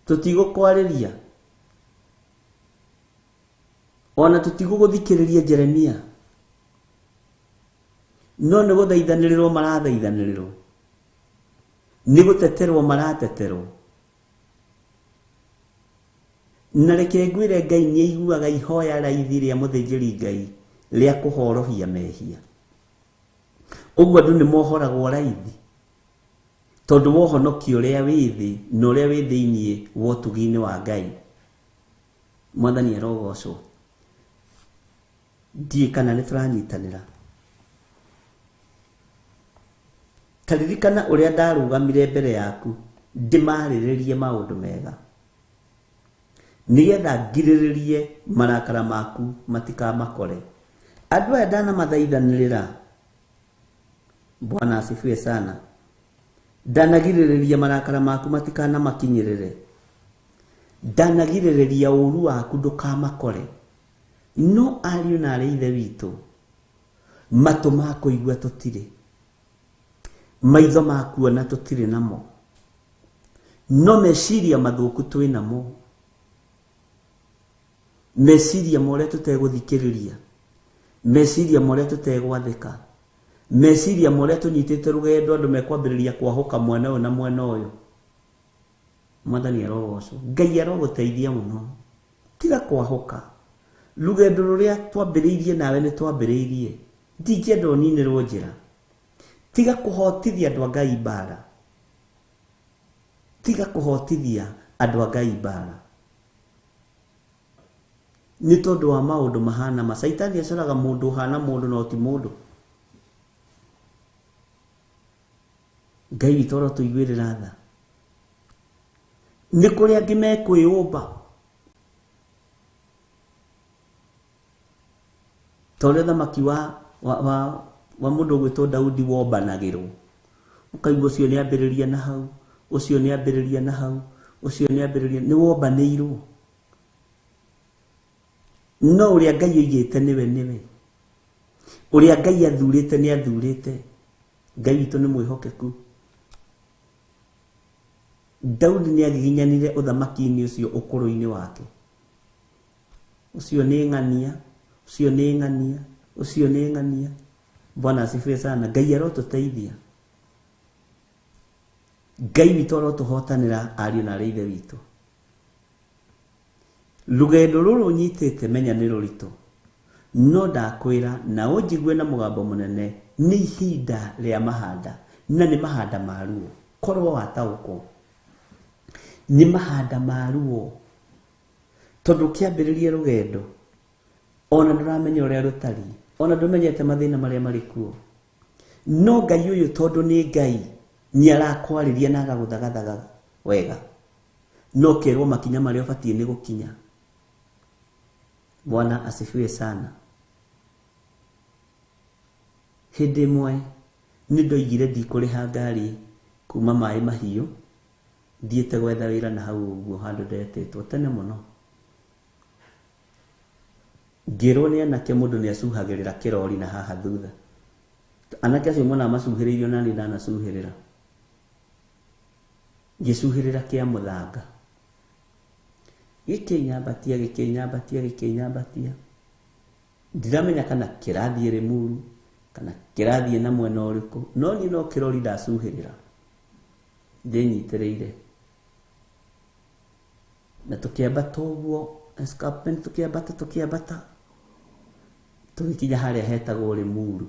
Tũtigũkwarĩria. Ona tũtigũgũthikĩrĩria Jeremia. No nĩ gũthaithanĩrĩrwo marathaithanĩrĩrwo. Nĩ gũteterwo marateterwo. Na reke ngwĩre Ngai nĩ aiguaga ihoya raithi rĩa mũthĩnjĩri Ngai rĩa kũhorohia mehia. Ũguo andũ nĩ mohoragwo raithi. Tondũ wa ũhonokio ũrĩa wĩ thĩ na ũrĩa wĩ thĩinĩ wa ũtugi-inĩ wa Ngai. Mwathani arogocwo. Ndiĩ kana nĩ tũranyitanĩra. Ta ririkana ũrĩa ndarũgamire mbere yaku ndĩmarĩrĩrie maũndũ mega. Nĩgetha ngirĩrĩrie marakara maku matikamakore. Andũ aya ndanamathaithanĩrĩra. Bwana asifiwe sana. Ndanagirĩrĩria marakara maku matikanamakinyĩrĩre. Ndanagirĩrĩria ũru waku ndũkamakore. No ariũ na arĩ ithe witũ, matũ ma kũigua tũtirĩ, maitho ma kuona tũtirĩ namo, no meciria mathũku twĩ namo. Meciria ma ũrĩa tũtegũthikĩrĩria, meciria ma ũrĩa tũtegwathĩka, meciria ma ũrĩa tũnyitĩte rũgendo andũ mekwambĩrĩria kwahũka mwena ũyũ na mwena ũyũ. Mwathani arogocwo. Ngai arogũteithia mũno. Tiga kwahũka. Rũgendo rũrĩa twambĩrĩirie nawe nĩ twambĩrĩirie. Ndingĩenda ũninĩrwo njĩra. Tiga kũhotithia andũ a Ngai mbara. Tiga kũhotithia andũ a Ngai mbara. Nĩ tondũ wa maũndũ mahana ma. Caitani acoraga mũndũ ũhana mũndũ no ti mũndũ. Ngai witũ arotũiguĩrĩra tha. Nĩ kũrĩ angĩ mekwĩyũmba. Ta ũrĩa thamaki wa mũndũ ũgwĩtwo Daudi wombanagĩrwo. Ũkaigua ũcio nĩ ambĩrĩria na hau, ũcio nĩ ambĩrĩria na hau, ũcio nĩ ambĩrĩria, nĩ wombanĩirwo. No ũrĩa Ngai oigĩte nĩwe nĩwe. Ũrĩa Ngai athurĩte nĩ athurĩte. Ngai witũ nĩ mwĩhokeku. Daudi nĩ agiginyanire ũthamaki-inĩ ũcio ũkũrũ-inĩ wake. Ũcio nĩ ng'ania, ũcio nĩ ng'ania, ũcio nĩ ng'ania. Bwana asifiwe sana. Ngai arotũteithia. Ngai witũ arotũhotanĩra ariũ na arĩ ithe witũ. Rũgendo rũrũ ũnyitĩte menya nĩ rũritũ. No ndakwĩra na ũnjigue na mũgambo mũnene, nĩ ihinda rĩa mahanda, na nĩ mahanda ma ruo. Korwo wataũkwo, nĩ mahanda ma ruo. Tondũ ũkĩambĩrĩria rũgendo, ona ndũramenya ũrĩa rũtariĩ, ona ndũmenyete mathĩna marĩa marĩ kuo. No Ngai ũyũ tondũ nĩ Ngai, nĩ arakwarĩria na agagũthagathaga wega. No ũkerwo makinya marĩa ũbatiĩ nĩ gũkinya. Bwana asifiwe sana. Hĩndĩ ĩmwe nĩ ndoigire ndikũrĩha ngari kuma maĩ mahiũ, thiĩte gwetha wĩra na hau ũguo handũ ndetĩtwo tene mũno. Ngĩrwo nĩ anake mũndũ nĩ acuhagĩrĩra kĩrori na haha thutha. Anake acio monaga macuhĩrĩirio na niĩ ndanacuhĩrĩra. Ngĩcuhĩrĩra kĩa mũthanga. Gĩkĩnyambatia, gĩkĩnyambatia, gĩkĩnyambatia. Ndiramenya kana kĩrathiĩ Limuru, kana kĩrathiĩ na mwena ũrĩkũ, no niĩ no kĩrori ndacuhĩrĩra. Ndĩnyitĩrĩire. Na tũkĩambata ũguo, escarpment tũkĩambata, tũkĩambata. Tũgĩkinya harĩa hetagwo Limuru.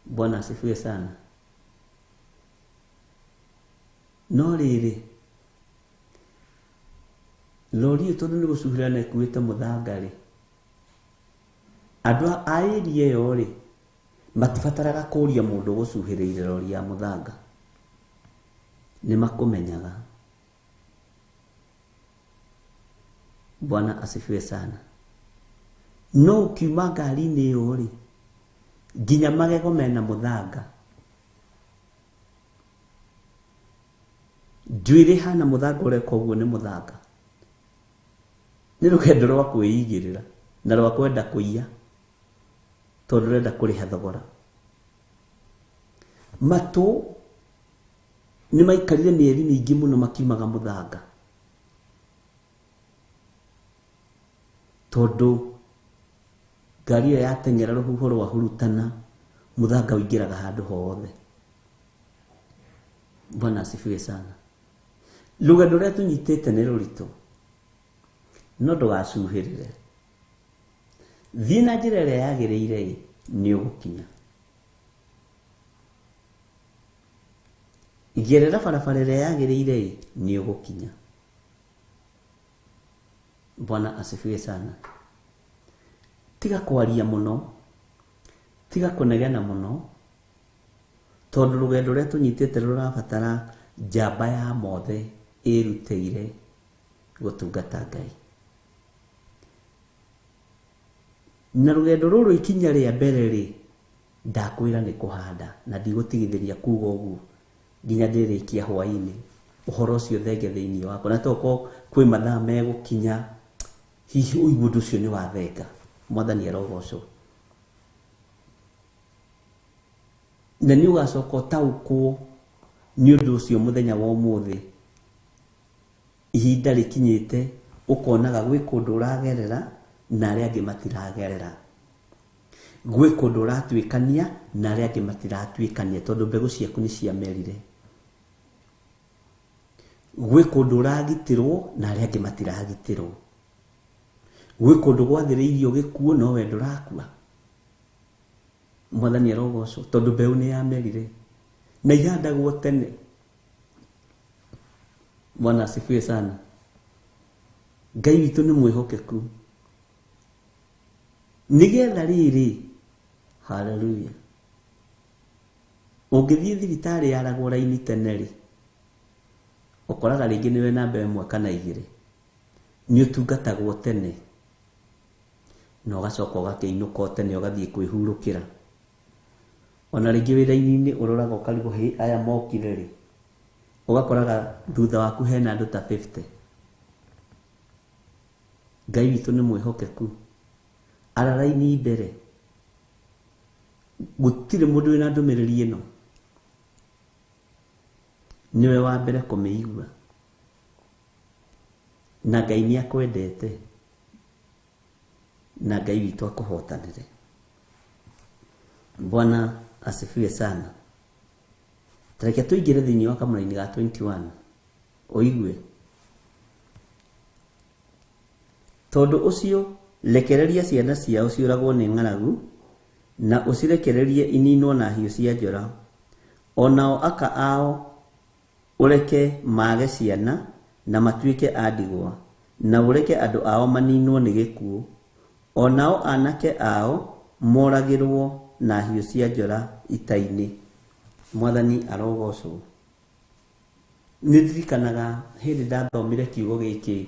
Bwana asifiwe sana. No rĩrĩ, lori ĩyo tondũ nĩ gũcuhĩra na ĩkuĩte mũthanga rĩ, andũ a area ĩyo rĩ, Matibataraga kũũria mũndũ gũcuhĩrĩire rori ya mũthanga. Nĩ makũmenyaga. Bwana asifiwe sana. No ũkiuma ngari-inĩ ĩyo rĩ, nginya magego mena mũthanga. Njuĩrĩ hana mũthanga ũreka ũguo nĩ mũthanga. Nĩ rũgendo rwa kwĩigĩrĩra na rwa kwenda kũiya tondũ ũrenda kũrĩha thogora. Matũ nĩ maikarire mĩeri mĩingĩ mũno makiumaga mũthanga tondũ ngari ĩyo yateng'era rũhuho rwahurutana mũthanga ũingĩraga handũ hothe. Bwana asifiwe sana. Rũgendo rũrĩa tũnyitĩte nĩ rũritũ, no ndũgacuhĩrĩre. Thiĩ na njĩra ĩrĩa yagĩrĩire nĩ ũgũkinya. Gerera barabara ĩrĩa yagĩrĩire nĩ ũgũkinya. Bwana asifiwe sana. Tiga kwaria mũno, tiga kũnegena mũno, tondũ rũgendo rũrĩa tũnyitĩte rũrabatara njamba ya mothe ĩrutĩire gũtungata Ngai. Na rũgendo rũrũ ikinya rĩa mbere rĩ, ndakwĩra nĩ kũhanda na ndigũtigithĩria kuga ũguo nginya ndĩrĩkia hwaĩ-inĩ ũhoro ũcio thenge thĩinĩ wakwa, na tokorwo kwĩ mathaa megũkinya hihi ũigue ũndũ ũcio nĩ wathenga. Mwathani arogocwo. Na nĩ ũgacoka ũtaũkwo nĩ ũndũ ũcio mũthenya wa ũmũthĩ ihinda rĩkinyĩte ũkonaga gwĩ kũndũ ũragerera na arĩa angĩ matiragerera, gwĩ kũndũ ũratuĩkania na arĩa angĩ matiratuĩkania tondũ mbegũ ciaku nĩ ciamerire, gwĩ kũndũ ũragitĩrwo na arĩa angĩ matiragitĩrwo, gwĩ kũndũ gwathĩrĩirio gĩkuũ no we ndũrakua. Mwathani arogocwo tondũ mbeũ nĩ yamerire na ihandagwo tene. Bwana asifiwe sana. Ngai witũ nĩ mwĩhokeku. Nĩgetha rĩrĩ, haleluya, ũngĩthiĩ thibitarĩ yaragwo raini tene rĩ, ũkoraga rĩngĩ nĩwe namba 1 kana 2, nĩ ũtungatagwo tene na ũgacoka ũgakĩinũka o tene ũgathiĩ kwĩhurũkĩra. Ona rĩngĩ wĩra-inĩ ũroraga ũkarigwo hĩ aya mokire rĩ, ũgakoraga thutha waku hena andũ ta 50. Ngai witũ nĩ mwĩhokeku. Ara raini mbere, gũtirĩ mũndũ wĩna ndũmĩrĩri ĩno, nĩwe wa mbere kũmĩigua, na Ngai nĩ akwendete na Ngai witũ akũhotanĩre. Bwana asifiwe sana. Tareke tũingĩre thĩinĩ wa kamũraini ga 21 ũigue. Tondũ ũcio rekereria ciana ciao ciũragwo nĩ ng'aragu na ũcirekererie ininwo na hiũ cia njora, onao aka ao ũreke mage ciana na matuĩke a ndigwa, na ũreke andũ ao maninwo nĩ gĩkuũ, onao anake ao moragĩrwo na hiũ cia njora ita-inĩ. Mwathani arogocwo. Nĩ ndirikanaga hĩndĩ ndathomire kiugo gĩkĩ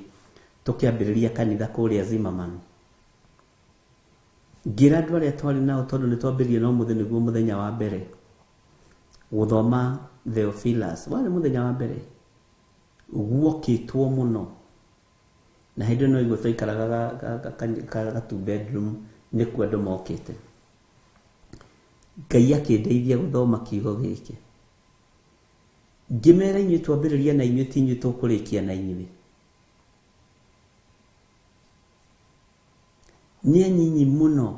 tũkĩambĩrĩria kanitha kũrĩa Zimmerman. Ngĩra andũ arĩa twarĩ nao tondũ nĩ twambĩrĩrie no mũthĩ nĩguo mũthenya wa mbere gũthoma Theophilus, warĩ mũthenya wa mbere guokĩtwo mũno, na hĩndĩ ĩyo no iguo twaikaraga ga 2 bedroom nĩkuo andũ mokĩte. Ngai akĩndeithia gũthoma kiugo gĩkĩ, ngĩmera inyuĩ twambĩrĩria na inyuĩ ti inyuĩ tũkũrĩkia na inyuĩ. Nĩ anyinyi mũno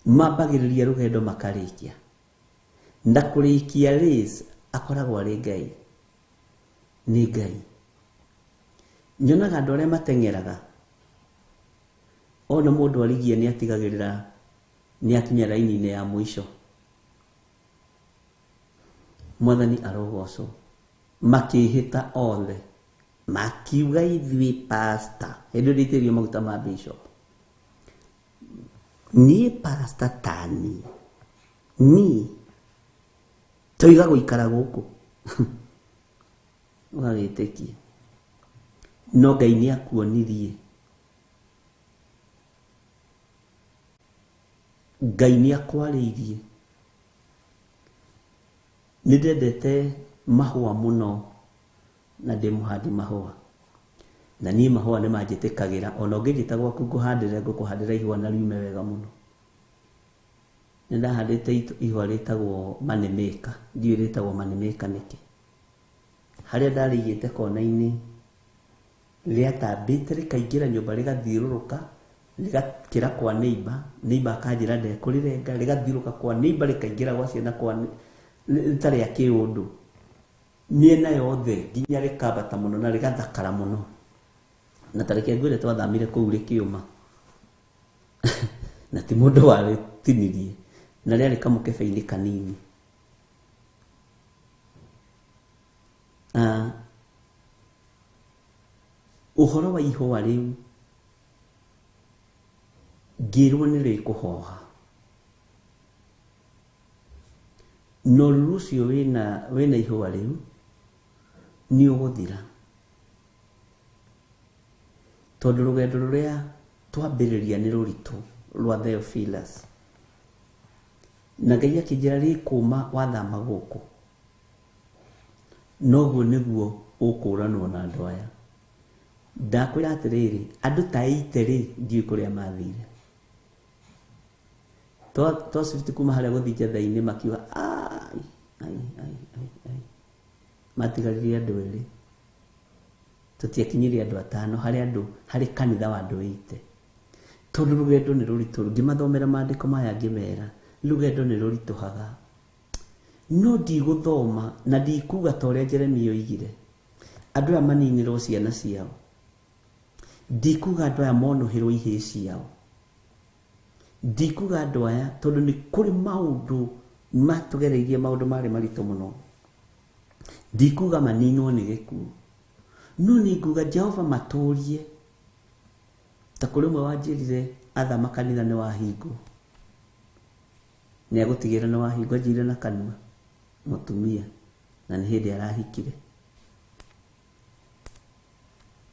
mambagĩrĩria rũgendo makarĩkia, na kũrĩkia race akoragwo arĩ Ngai. Nĩ Ngai. Nyonaga andũ arĩa mateng'eraga, ona mũndũ arigie nĩ atigagĩrĩra nĩ akinya raini-inĩ ya mũico. Mwathani arogocwo. Makĩhĩta othe makiuga ithuĩ pastor, hĩndĩ ĩyo ndĩitĩrĩirio maguta ma bishop, Niĩ pastor tani niĩ toiga gũikara gũkũ ũgagĩtĩkia no Ngai nĩ akuonirie. Ngai nĩ akwarĩirie. Nĩ ndendete mahũa mũno na ndĩ mũhandi mahũa. Na niĩ mahũa nĩ manjĩtĩkagĩra ona ũngĩnjĩta gwaku ngũhandĩre ngũkũhandĩra ihũa na riume wega mũno. Nĩ ndahandĩte ihũa rĩtagwo moneymaker, ndiũĩ rĩtagwo moneymaker nĩkĩ. Harĩa ndarĩigĩte kona-inĩ rĩatambĩte rĩkaingĩra nyũmba rĩgathiũrũrũka rĩgakĩra kwa neighbor, neighbor akanjĩra ndekũrĩrenga, rĩgathiũrũrũka kwa neighbor rĩkaingĩra gwa ciana kwa rĩtarĩ rĩa kĩũndũ. Mĩena yothe nginya rĩkambata mũno na rĩgathakara mũno. Na ta reke ngwĩre twathamire kũu rĩkĩũma. Na ti mũndũ warĩtinirie. Na rĩarĩ kamũkebe-inĩ kanini. Ũhoro wa ihũa rĩu ngĩrwo nĩ rĩkũhoha. Na ũruru ũcio wĩna ihũa rĩu nĩ ũgũthira. Tondũ rũgendo rũrĩa twambĩrĩria nĩ rũritũ rwa Theophilus. Na Ngai akĩnjĩra rĩkũma wathama gũkũ. Noguo nĩguo ũkũranwo na andũ aya. Ndakwĩra atĩrĩrĩ, andũ ta 80 rĩ, ndiũĩ kũrĩa mathire. Twa shift kuma harĩa gũthiĩ Njetha-inĩ makiuga ai, ai, ai, ai, ai. Matigaririe andũ erĩ. Tũtiakinyirie andũ atano harĩ andũ, harĩ kanitha wa andũ 80. Tondũ rũgendo nĩ rũritũ, ngĩmathomera maandĩko maya ngĩmera, rũgendo nĩ rũritũhaga. No ndigũthoma na ndikuga ta ũrĩa Jeremia oigire. Andũ aya maninĩrwo ciana ciao. Ndikuga andũ aya monũhĩrwo ihĩĩ ciao. Ndikuga andũ aya tondũ nĩ kũrĩ maũndũ matũgereirie maũndũ marĩ maritũ mũno. Ndikuga maninwo nĩ gĩkuũ. No nĩ nguga Jehova matũrie. Ta kũrĩ ũmwe wanjĩrire athama kanitha nĩ wahingwo. Nĩ agũtigĩra nĩ wahingwo anjĩrire na kanua mũtumia na nĩ hĩndĩ arahikire.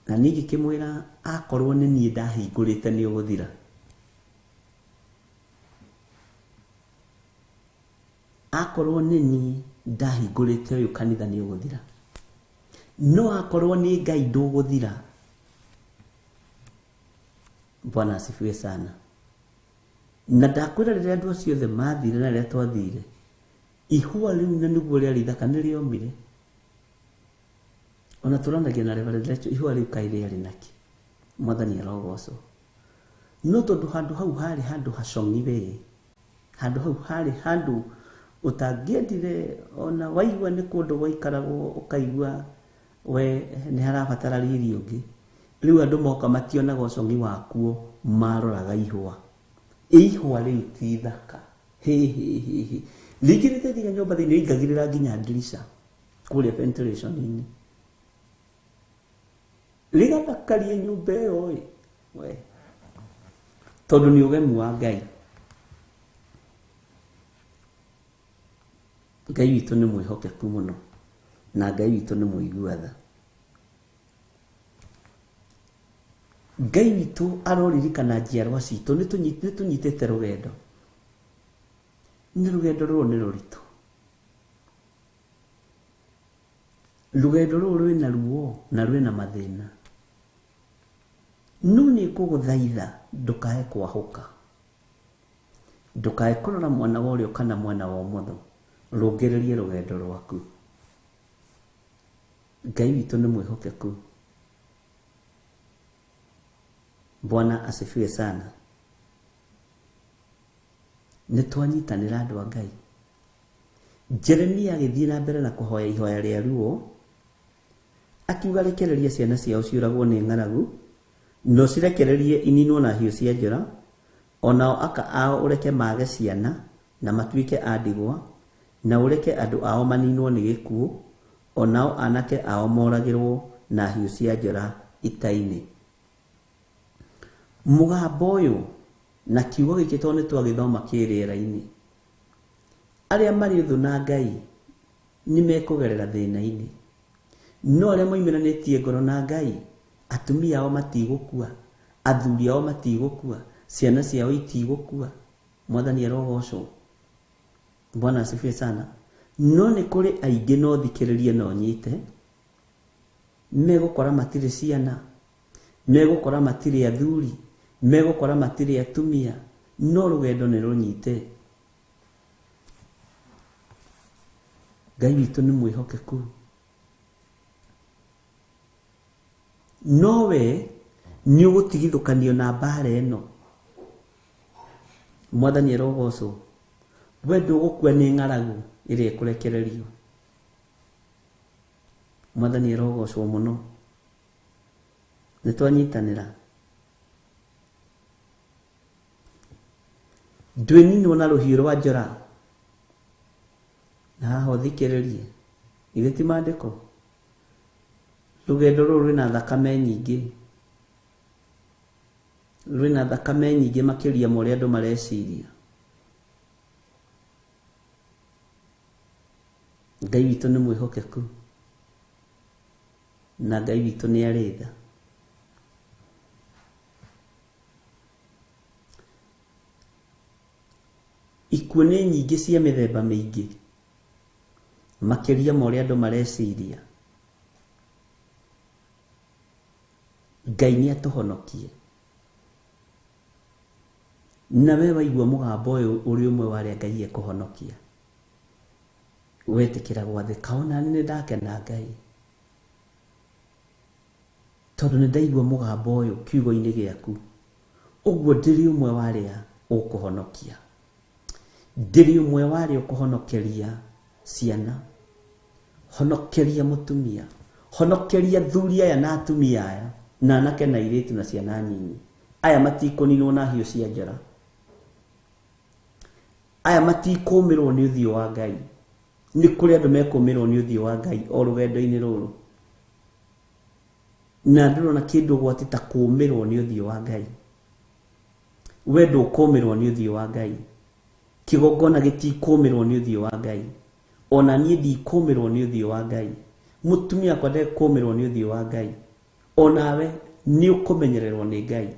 Na niĩ ngĩkĩmwĩra akorwo nĩ niĩ ndahingũrĩte nĩ ũgũthira. Akorwo nĩ niĩ ndahingũrĩte ũyũ kanitha nĩ ũgũthira. No akorwo nĩ Ngai ndũgũthira. Bwana asifiwe sana. Na ndakwĩra rĩrĩa andũ acio othe mathire na rĩrĩa twathire, ihũa rĩu na nĩguo rĩarĩ ithaka nĩ rĩomire. Ona tũranagia na Reverend Rachel, ihũa rĩu kaĩ rĩarĩ nakĩ? Mwathani arogocwo. No tondũ handũ hau harĩ handũ hacong'i we, handũ hau harĩ handũ ũtangĩendire ona waigua nĩ kũndũ gwaikaragwo ũkaigua we nĩ harabatara riri ũngĩ. Rĩu andũ moka mationaga ũcong'i wakuo, maroraga ihũa. Ihũa rĩu ti ithaka. Hĩ, hĩ, hĩ, hĩ. Rĩingĩrĩte nginya nyũmba thĩinĩ, rĩingagĩrĩra nginya ndirica kũrĩa ventilation-inĩ. Rĩgathakaria nyũmba ĩyo ĩ, we. Tondũ nĩ ũgemu wa Ngai. Ngai witũ nĩ mwĩhokeku mũno na Ngai witũ nĩ mũigua tha. Ngai witũ aroririkana njiarwa citũ, nĩ tũnyitĩte rũgendo. Nĩ rũgendo rũrũ nĩ rũritũ. Rũgendo rũrũ rwĩna ruo na rwĩna mathĩna. No nĩ ngũgũthaitha ndũkae kwahũka. Ndũkae kũrora mwena wa ũrĩo kana mwena wa ũmotho. Rũngĩrĩrie rũgendo rwaku. Ngai witũ nĩ mwĩhokeku. Bwana asifiwe sana. Nĩ twanyitanĩra andũ a Ngai. Jeremia agĩthiĩ na mbere na kũhoya ihoya rĩa ruo, akiuga rekereria ciana ciao ciũragwo nĩ ng'aragu, na ũcirekererie ininwo na hiũ cia njora, onao aka ao ũreke mage ciana na matuĩke a ndigwa, na ũreke andũ ao maninwo nĩ gĩkuũ, onao anake ao moragĩrwo na hiũ cia njora ita-inĩ. Mũgambo ũyũ Na kiugo gĩkĩ tondũ nĩ twagĩthoma kĩ rĩera-inĩ, arĩa marĩ ũthũ na Ngai nĩ mekũgerera thĩna-inĩ, no arĩa moimĩranĩtie ngoro na Ngai, atumia ao matigũkua, athuri ao matigũkua, ciana ciao itigũkua. Mwathani arogocwo. Bwana asifiwe sana. No nĩ kũrĩ aingĩ, no thikĩrĩrie no nyite, megũkora matirĩ ciana, megũkora matirĩ athuri, megũkora matirĩ atumia, no rũgendo nĩ rũnyite. Ngai witũ nĩ mwĩhokeku. No we nĩ ũgũtigithũkanio na mbara ĩno. Mwathani arogocwo. We ndũgũkua nĩ ng'aragu ĩrĩa ĩkũrekererio. Mwathani arogocwo mũno. Nĩ twanyitanĩra. Ndwĩninwo na rũhiũ rwa njora. Na haha ũthikĩrĩrie, githĩ ti maandĩko? Rũgendo rũrũ rwĩna thakame nyingĩ, rwĩna thakame nyingĩ makĩria ma ũrĩa andũ mareciria. Ngai witũ nĩ mwĩhokeku, na Ngai witũ nĩ arĩ tha. Ikuũ nĩ nyingĩ cia mĩthemba mĩingĩ makĩria ma ũrĩa andũ mareciria. Ngai nĩ atũhonokie. Na we waigua mũgambo ũyũ ũrĩ ũmwe wa arĩa Ngai ekũhonokia, wetĩkĩra gwathĩka, ona niĩ nĩ ndakena Ngai, tondũ nĩ ndaigua mũgambo ũyũ kiugo-inĩ gĩaku. Ũguo ndĩrĩ ũmwe wa arĩa ũkũhonokia, ndĩrĩ ũmwe wa arĩa ũkũhonokeria ciana, honokeria mũtumia, honokeria athuri aya na atumia aya, na anake na airĩtu na ciana nyinyi. Aya matikũninwo na hiũ cia njora, aya matikũmĩrwo nĩ ũthiũ wa Ngai. Nĩ kũrĩ andũ mekũmĩrwo nĩ ũthiũ wa Ngai o rũgendo-inĩ rũrũ, na ndũrona kĩndũ ũgwati ta kũmĩrwo nĩ ũthiũ wa Ngai. We ndũkũmĩrwo nĩ ũthiũ wa Ngai, kĩgongona gĩtikũmĩrwo nĩ ũthiũ wa Ngai, ona niĩ ndikũmĩrwo nĩ ũthiũ wa Ngai, mũtumia wakwa ndekũmĩrwo nĩ ũthiũ wa Ngai, onawe nĩ ũkũmenyererwo nĩ Ngai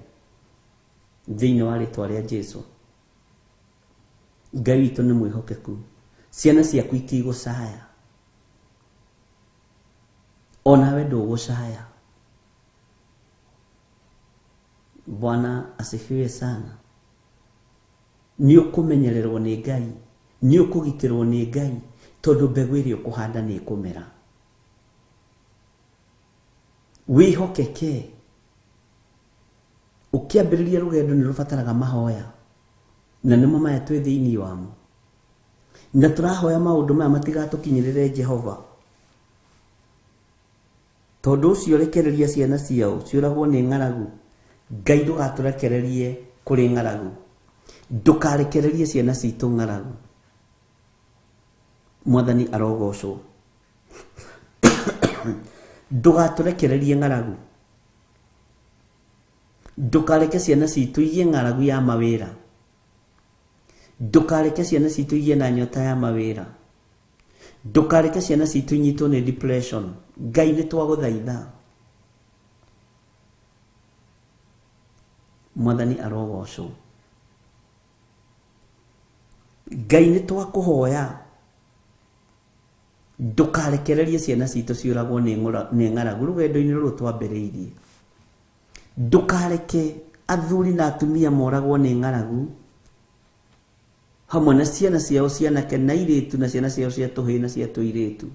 thĩinĩ wa rĩtwa rĩa Jesu. Ngai witũ nĩ mwĩhokeku, ciana ciaku itigũcaya, onawe ndũgũcaya. Bwana asifiwe sana. Nĩ ũkũmenyererwo nĩ Ngai, nĩ ũkũgitĩrwo nĩ Ngai, tondũ mbegũ ĩrĩa ũkũhanda nĩ ĩkũmera. Wĩhokeke. Ũkĩambĩrĩria rũgendo nĩ rũbataraga mahoya, na nĩmo maya twĩ thĩinĩ wamo, na tũrahoya maũndũ maya matigatũkinyĩrĩre Jehova. Tondũ ũcio rekereria ciana ciao ciũragwo nĩ ng'aragu. Ngai ndũgatũrekererie kũrĩ ng'aragu, ndũkarekererie ciana citũ ng'aragu. Mwathani arogocwo. Ndũgatũrekererie ng'aragu, ndũkareke ciana citũ igĩe ng'aragu ya mawĩra, ndũkareke ciana citũ igĩe na nyota ya mawĩra, ndũkareke ciana citũ inyitwo nĩ depression. Ngai nĩ twagũthaitha. Mwathani arogocwo. Ngai nĩ twakũhoya, ndũkarekererie ciana citũ ciũragwo nĩ ng'aragu rũgendo-inĩ rũrũ twambĩrĩirie. Ndũkareke athuri na atumia moragwo nĩ ng'aragu hamwe na ciana ciao cianake na airĩtu na ciana ciao cia tũhĩĩ na cia tũirĩtu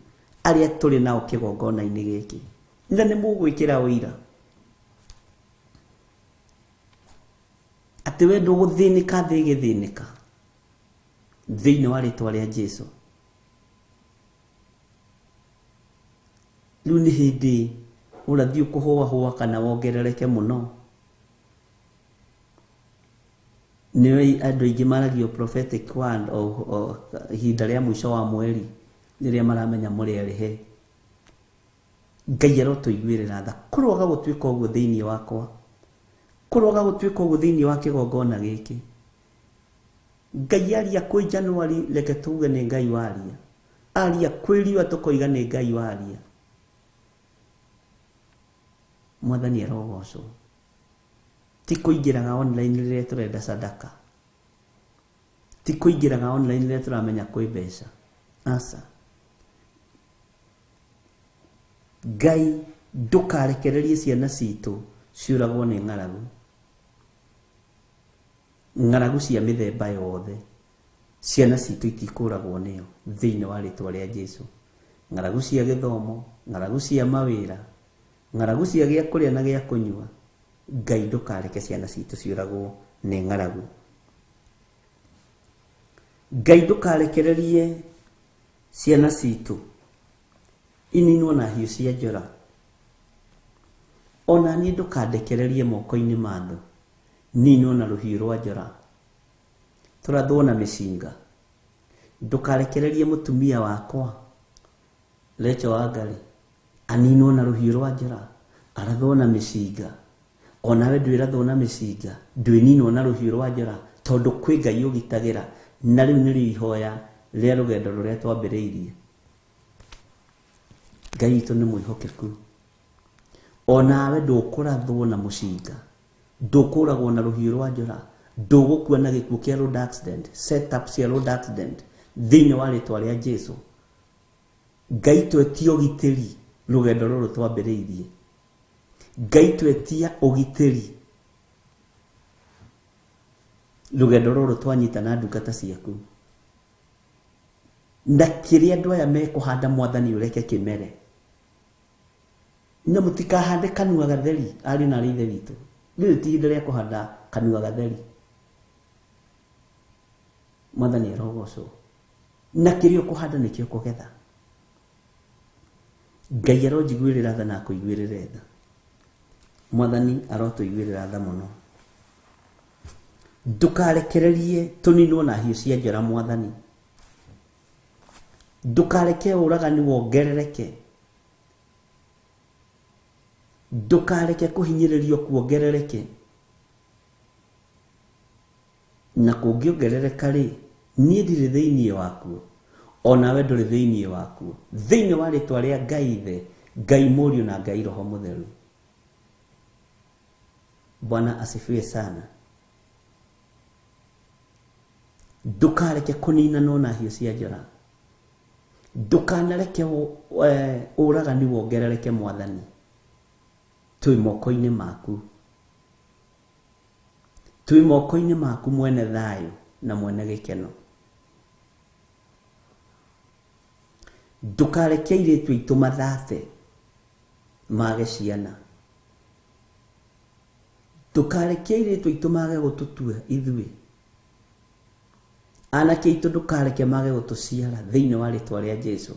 arĩa tũrĩ nao kĩgongona-inĩ gĩkĩ. Na nĩ mũgwĩkĩra ũira atĩ we ndũgũthĩnĩka thĩ ĩgĩthĩnĩka thĩinĩ wa rĩtwa rĩa Jesu. Rĩu nĩ hĩndĩ ũrathiĩ ũkũhũahũa kana wongerereke mũno. Nĩ andũ aingĩ maragio prophetic word o ihinda rĩa mũico wa mweri rĩrĩa maramenya mũrĩ arĩhe. Ngai arotũiguĩrĩra tha, kũroaga gũtuĩka ũguo thĩinĩ wakwa. Kũroga gũtuĩka ũguo thĩinĩ wa kĩgongona gĩkĩ. Ngai aria kwĩ January reke tuge nĩ Ngai waria. Aria kwĩ riũa tũkoiga nĩ Ngai waria. Mwathani arogocwo. Ti kũingĩraga online rĩrĩa tũrenda sadaka. Ti kũingĩraga online rĩrĩa tũramenya kwĩ mbeca. Aca. Ngai ndũkarekererie ciana citũ ciũragwo nĩ ng'aragu. Ng'aragu cia mĩthemba yothe. Ciana citũ itikũragwo nĩyo thĩinĩ wa rĩtwa rĩa Jesu. Ng'aragu cia gĩthomo, ng'aragu cia mawĩra, ng'aragu cia gĩa kũrĩa na gĩa kũnyua. Ngai ndũkareke ciana citũ ciũragwo nĩ ng'aragu. Ngai ndũkarekererie ciana citũ ininwo na hiũ cia njora. Ona niĩ ndũkandekererie moko-inĩ ma thũ, ninwo na rũhiũ rwa njora, tũrathwo na mĩcinga. Ndũkarekererie mũtumia wakwa Rachel Wangari aninwo na rũhiũ rwa njora, arathwo na mĩcinga. Onawe ndwĩrathwo na mĩcinga, ndwĩninwo na rũhiũ rwa njora, tondũ kwĩ Ngai ũgitagĩra. Na rĩu nĩrĩo ihoya rĩa rũgendo rũrĩa twambĩrĩirie. Ngai witũ nĩ mwĩhokeku. Onawe ndũkũrathwo na mũcinga, ndũkũragwo na rũhiũ rwa njora, ndũgũkua na gĩkuũ kĩa road accident, set up cia road accident thĩinĩ wa rĩtwa rĩa Jesu. Ngai twetia ũgitĩri rũgendo rũrũ twambĩrĩirie. Ngai twetia ũgitĩri rũgendo rũrũ twanyita na ndungata ciaku. Na kĩrĩa andũ aya mekũhanda Mwathani ũreke kĩmere. Na mũtikahande kanua gatheri, ariũ na aarĩ a Ithe witũ. Rĩrĩ ti ihinda rĩa kũhanda kanua gatheri. Mwathani arogocwo. Na kĩrĩa ũkũhanda nĩkĩo ũkũgetha. Ngai aronjiguĩrĩra tha na akũiguĩrĩre tha. Mwathani arotũiguĩrĩra tha mũno. Ndũkarekererie tũninwo na hiũ cia njora Mwathani. Ndũkareke ũragani wongerereke. Ndũkareke kũhinyĩrĩrio kuongerereke. Na kũngĩongerereka rĩ, niĩ ndirĩ thĩinĩ wakuo, onawe ndũrĩ thĩinĩ wakuo. Thĩinĩ wa rĩtwa rĩa Ngai Ithe, Ngai Mũriũ na Ngai Roho Mũtheru. Bwana asifiwe sana. Ndũkareke kũninanwo na hiũ cia njora. Ndũkanareke ũragani wongerereke Mwathani. Twĩ moko-inĩ maku. Twĩ moko-inĩ maku mwene thayũ na mwene gĩkeno. Ndũkareke airĩtu aitũ mathate mage ciana. Ndũkareke airĩtu aitũ mage gũtũtua ithuĩ. Anake aitũ ndũkareke mage gũtũciara thĩinĩ wa rĩtwa rĩa Jesu.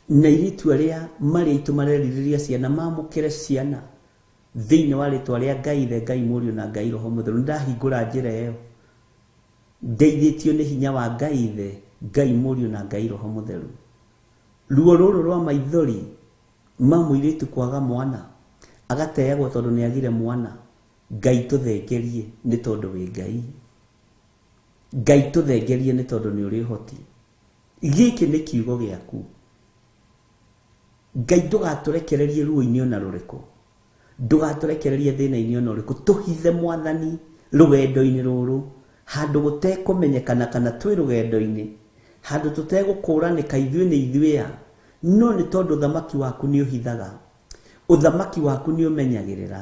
Na airĩtu arĩa marĩ aitũ marerirĩria ciana mamũkĩre ciana thĩinĩ wa rĩtwa rĩa Ngai Ithe, Ngai Mũriũ na Ngai Roho Mũtheru. Nĩndahingũra njĩra ĩyo ndeithĩtio nĩ hinya wa Ngai Ithe, Ngai Mũriũ na Ngai Roho Mũtheru. Ruo rũrũ rwa maithori ma mũirĩtu kwaga mwana, agateagwo tondũ nĩagire mwana, Ngai tũthengerie nĩ tondũ wĩ Ngai. Ngai tũthengerie nĩ tondũ nĩ ũrĩ ũhoti. Gĩkĩ nĩ kiugo gĩaku. Ngai ndũgatũrekererie ruo-inĩ ona rũrĩkũ. Ndũgatũrekererie thĩna-inĩ ona ũrĩkũ. Tũhithe Mwathani rũgendo-inĩ rũrũ, handũ gũtekũmenyekana kana twĩ rũgendo-inĩ, handũ tũtegũkũranĩka ithuĩ nĩ ithuĩ a, no nĩ tondũ ũthamaki waku nĩ ũhithaga, ũthamaki waku nĩ ũmenyagĩrĩra,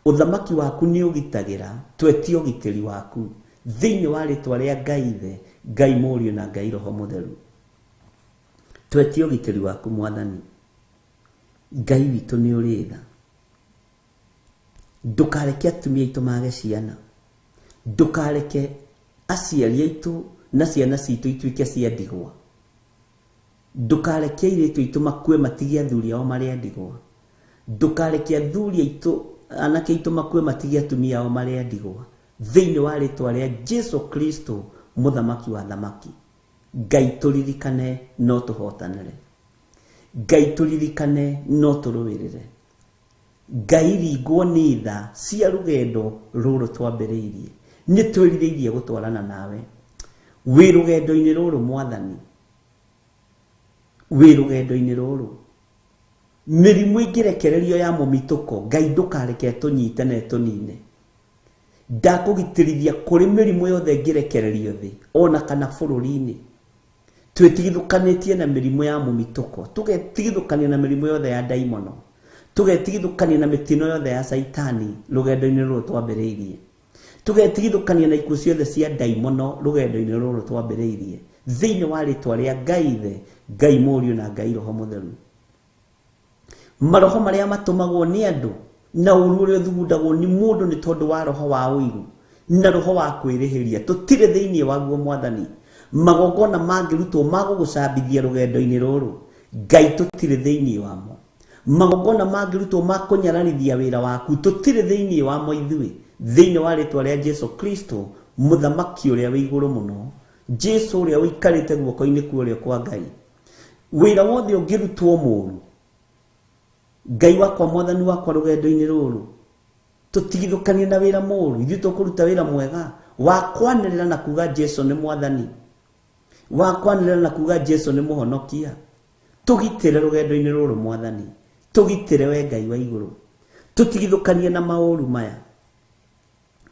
ũthamaki waku nĩ ũgitagĩra, twetie ũgitĩri waku thĩinĩ wa rĩtwa rĩa Ngai Ithe, Ngai Mũriũ na Ngai Roho Mũtheru. Twetie ũgitĩri waku Mwathani. Ngai witũ nĩ ũrĩ tha. Ndũkareke atumia aitũ mage ciana. Ndũkareke aciari aitũ na ciana citũ ituĩke cia ndigwa. Ndũkareke airĩtu aitũ makue matige athuri ao marĩ a ndigwa. Ndũkareke athuri aitũ, anake aitũ makue matige atumia ao marĩ a ndigwa. Thĩinĩ wa rĩtwa rĩa Jesu Kristo mũthamaki wa thamaki. Ngai tũririkane no tũhotanĩre. Ngai tũririkane no tũrũĩrĩre. Ngai ringwo nĩ tha cia rũgendo rũrũ twambĩrĩirie. Nĩ twĩrirĩirie gũtwarana nawe wĩ rũgendo-inĩ rũrũ Mwathani, wĩ rũgendo-inĩ rũrũ. Mĩrimũ ĩngĩrekererio ya mũmitũko, Ngai ndũkareke tũnyite na ĩtũnine. Ndakũgitĩrithia kũrĩ mĩrimũ yothe ĩngĩrekererio thĩ ona kana bũrũri-inĩ. Twĩtigithũkanĩtie na mĩrimũ ya mũmitũko, tũgetigithũkania na mĩrimũ yothe ya ndaimono, tũgetigithũkania na mĩtino yothe ya caitani rũgendo-inĩ rũrũ twambĩrĩirie, tũgetigithũkania na ikuũ ciothe cia ndaimono rũgendo-inĩ rũrũ twambĩrĩirie, thĩinĩ wa rĩtwa rĩa Ngai Ithe, Ngai Mũriũ na Ngai Roho Mũtheru. Maroho marĩa matũmagwo nĩ andũ na ũru ũrĩa ũthugundagwo nĩ mũndũ nĩ tondũ wa roho wa ũiru na roho wa kwĩrĩhĩria, tũtirĩ thĩinĩ waguo Mwathani. Magongona mangĩrutwo ma gũgũcambithia rũgendo-inĩ rũrũ, Ngai tũtirĩ thĩinĩ wamo. Magongona mangĩrutwo ma kũnyararithia wĩra waku, tũtirĩ thĩinĩ wamo ithuĩ, thĩinĩ wa rĩtwa rĩa Jesu Kristo, mũthamaki ũrĩa wĩ igũrũ mũno, Jesu ũrĩa ũikarĩte guoko-inĩ kwa ũrĩo kwa Ngai. Wĩra wothe ũngĩrutwo mũru, Ngai wakwa, Mwathani wakwa, rũgendo-inĩ rũrũ tũtigithũkanie na wĩra mũru, ithuĩ tũkũruta wĩra mwega wa kwanĩrĩra na kuga Jesu nĩ Mwathani, wa kwanĩrĩra na kuga Jesu nĩ Mũhonokia. Tũgitĩre rũgendo-inĩ rũrũ Mwathani, tũgitĩre we Ngai wa igũrũ, tũtigithũkanie na maũru maya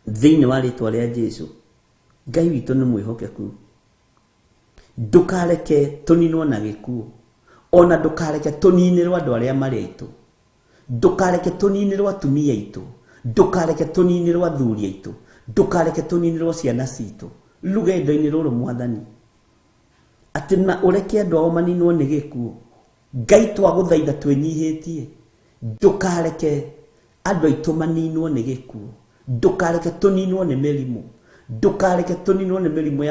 thĩinĩ wa rĩtwa rĩa Jesu. Ngai witũ nĩ mwĩhokeku, ndũkareke tũninwo na gĩkuũ, ona ndũkareke tũninĩrwo andũ arĩa marĩ aitũ, ndũkareke tũninĩrwo atumia aitũ, ndũkareke tũninĩrwo athuri aitũ, ndũkareke tũninĩrwo ciana citũ rũgendo-inĩ rũrũ Mwathani, atĩ na ũreke andũ ao maninwo nĩ gĩkuũ. Ngai twagũthaitha twĩnyihĩtie, ndũkareke andũ aitũ maninwo nĩ gĩkuũ, ndũkareke tũninwo nĩ mĩrimũ, ndũkareke tũninwo nĩ mĩrimũ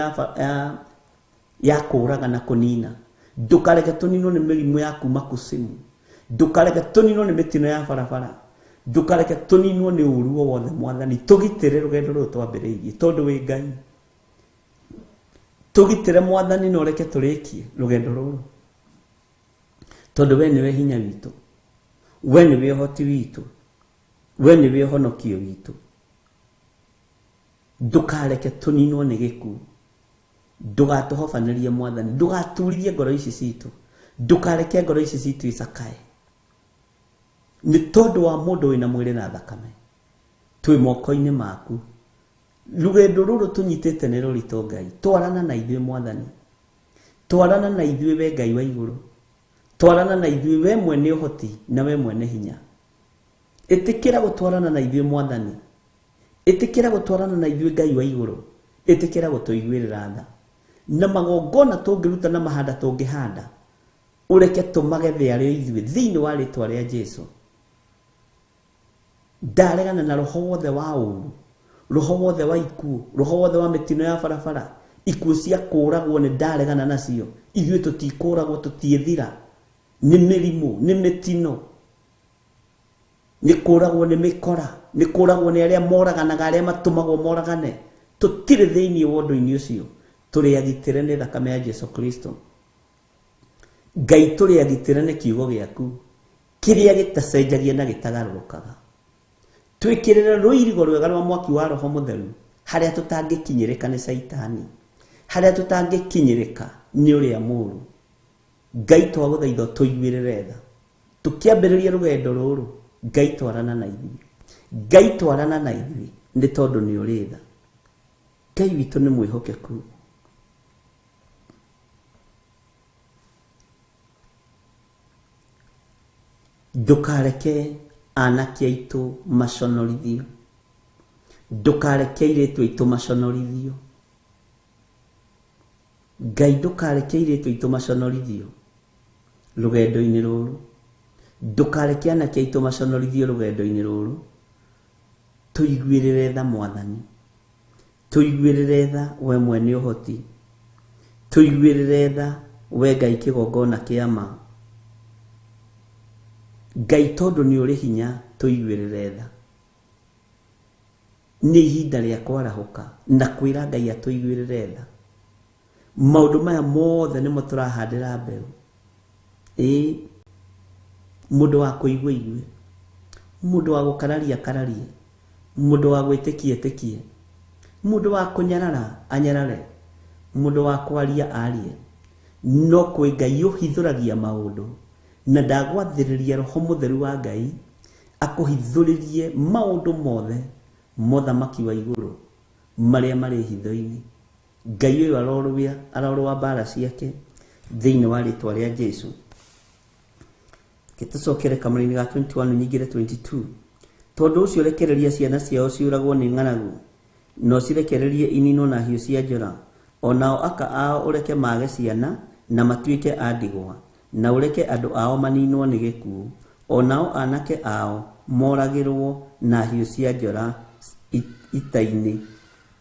ya kũũraga na kũnina, ndũkareke tũninwo nĩ mĩrimũ ya kuma kusimu, ndũkareke tũninwo nĩ mĩtino ya barabara, ndũkareke tũninwo nĩ ũru o wothe Mwathani. Tũgitĩre rũgendo rũrũ twambĩrĩirie, tondũ wĩ Ngai. Tũgitĩre Mwathani na ũreke tũrĩkie rũgendo rũrũ, tondũ we nĩwe hinya witũ, we nĩwe ũhoti witũ, we nĩwe ũhonokio witũ. Ndũkareke tũninwo nĩ gĩkuũ, ndũgatũhobanĩrie Mwathani, ndũgaturithie ngoro ici citũ, ndũkareke ngoro ici citũ icakae nĩ tondũ wa mũndũ wĩna mwĩrĩ na thakame. Twĩ moko-inĩ maku, rũgendo rũrũ tũnyitĩte nĩ rũritũ Ngai. Twarana na ithuĩ Mwathani, twarana na ithuĩ we Ngai wa igũrũ, twarana na ithuĩ we mwene ũhoti na we mwene hinya. Ĩtĩkĩra gũtwarana na ithuĩ Mwathani, ĩtĩkĩra gũtwarana na ithuĩ Ngai wa igũrũ, ĩtĩkĩra gũtũiguĩrĩra tha. Na magongona tũngĩruta na mahanda tũngĩhanda, ũreke tũmagethe arĩ ithuĩ thĩinĩ wa rĩtwa rĩa Jesu. Ndaregana na roho wothe wa ũru, roho wothe wa ikuũ, roho wothe wa mĩtino ya barabara, ikuũ cia kũũragwo nĩ ndaregana nacio. Ithuĩ tũtikũũragwo, tũtiĩthira nĩ mĩrimũ, nĩ mĩtino, nĩ kũũragwo nĩ mĩkora, nĩ kũũragwo nĩ arĩa moraganaga, arĩa matũmagwo moragane. Tũtirĩ thĩinĩ wa ũndũ-inĩ ũcio. Tũrĩ agitĩre nĩ thakame ya Jesu Kristo. Ngai tũrĩ agitĩre nĩ kiugo gĩaku kĩrĩa gĩtacenjagia na gĩtagarũrũkaga. Twĩkĩrĩre rũirigo rwega rwa mwaki wa Roho Mũtheru, harĩa tũtangĩkinyĩrĩka nĩ caitani, harĩa tũtangĩkinyĩrĩka nĩ ũrĩa mũũru. Ngai twagũthaitha ũtũiguĩrĩre tha. Tũkĩambĩrĩria rũgendo rũrũ, Ngai twarana na ithuĩ, Ngai twarana na ithuĩ, nĩ tondũ nĩ ũrĩ tha. Ngai witũ nĩ mwĩhokeku. Ndũkareke anake aitũ maconorithio, ndũkareke airĩtu aitũ maconorithio. Ngai ndũkareke airĩtu aitũ maconorithio rũgendo-inĩ rũrũ, ndũkareke anake aitũ maconorithio rũgendo-inĩ rũrũ. Tũiguĩrĩre tha Mwathani, tũiguĩrĩre tha we mwene ũhoti, tũiguĩrĩre tha we Ngai kĩgongona kĩa ma. Ngai tondũ nĩ ũrĩ hinya, tũiguĩrĩre tha. Nĩ ihinda rĩa kwarahũka na kwĩra Ngai atũiguĩrĩre tha. Maũndũ maya mothe nĩmo tũrahandĩra mbeũ. Ĩĩ, mũndũ wa kũigua igue, Mũndũ wa gũkararia akararie, mũndũ wa gwĩtĩkia etĩkie, mũndũ wa kũnyarara anyarare, mũndũ wa kwaria arie. No kwĩ Ngai ũhithũragia maũndũ, na ndagwathĩrĩria Roho Mũtheru wa Ngai akũhithũrĩrie maũndũ mothe mothamaki wa igũrũ marĩa marĩ hitho-inĩ. Ngai ũyũ arorũa arorũa mbara ciake thĩinĩ wa rĩtwa rĩa Jesu. Reke tũcokere kamũra-inĩ ga 21 nyingĩre 22. Tondũ ũcio rekereria ciana ciao ciũragwo nĩ ng'aragu, na ũcirekererie ininwo na hiũ cia njora. O nao aka ao ũreke mage ciana na matuĩke a ndigwa, na ũreke andũ ao maninwo nĩ gĩkuũ. O nao anake ao moragĩrwo na hiũ cia njora ita-inĩ.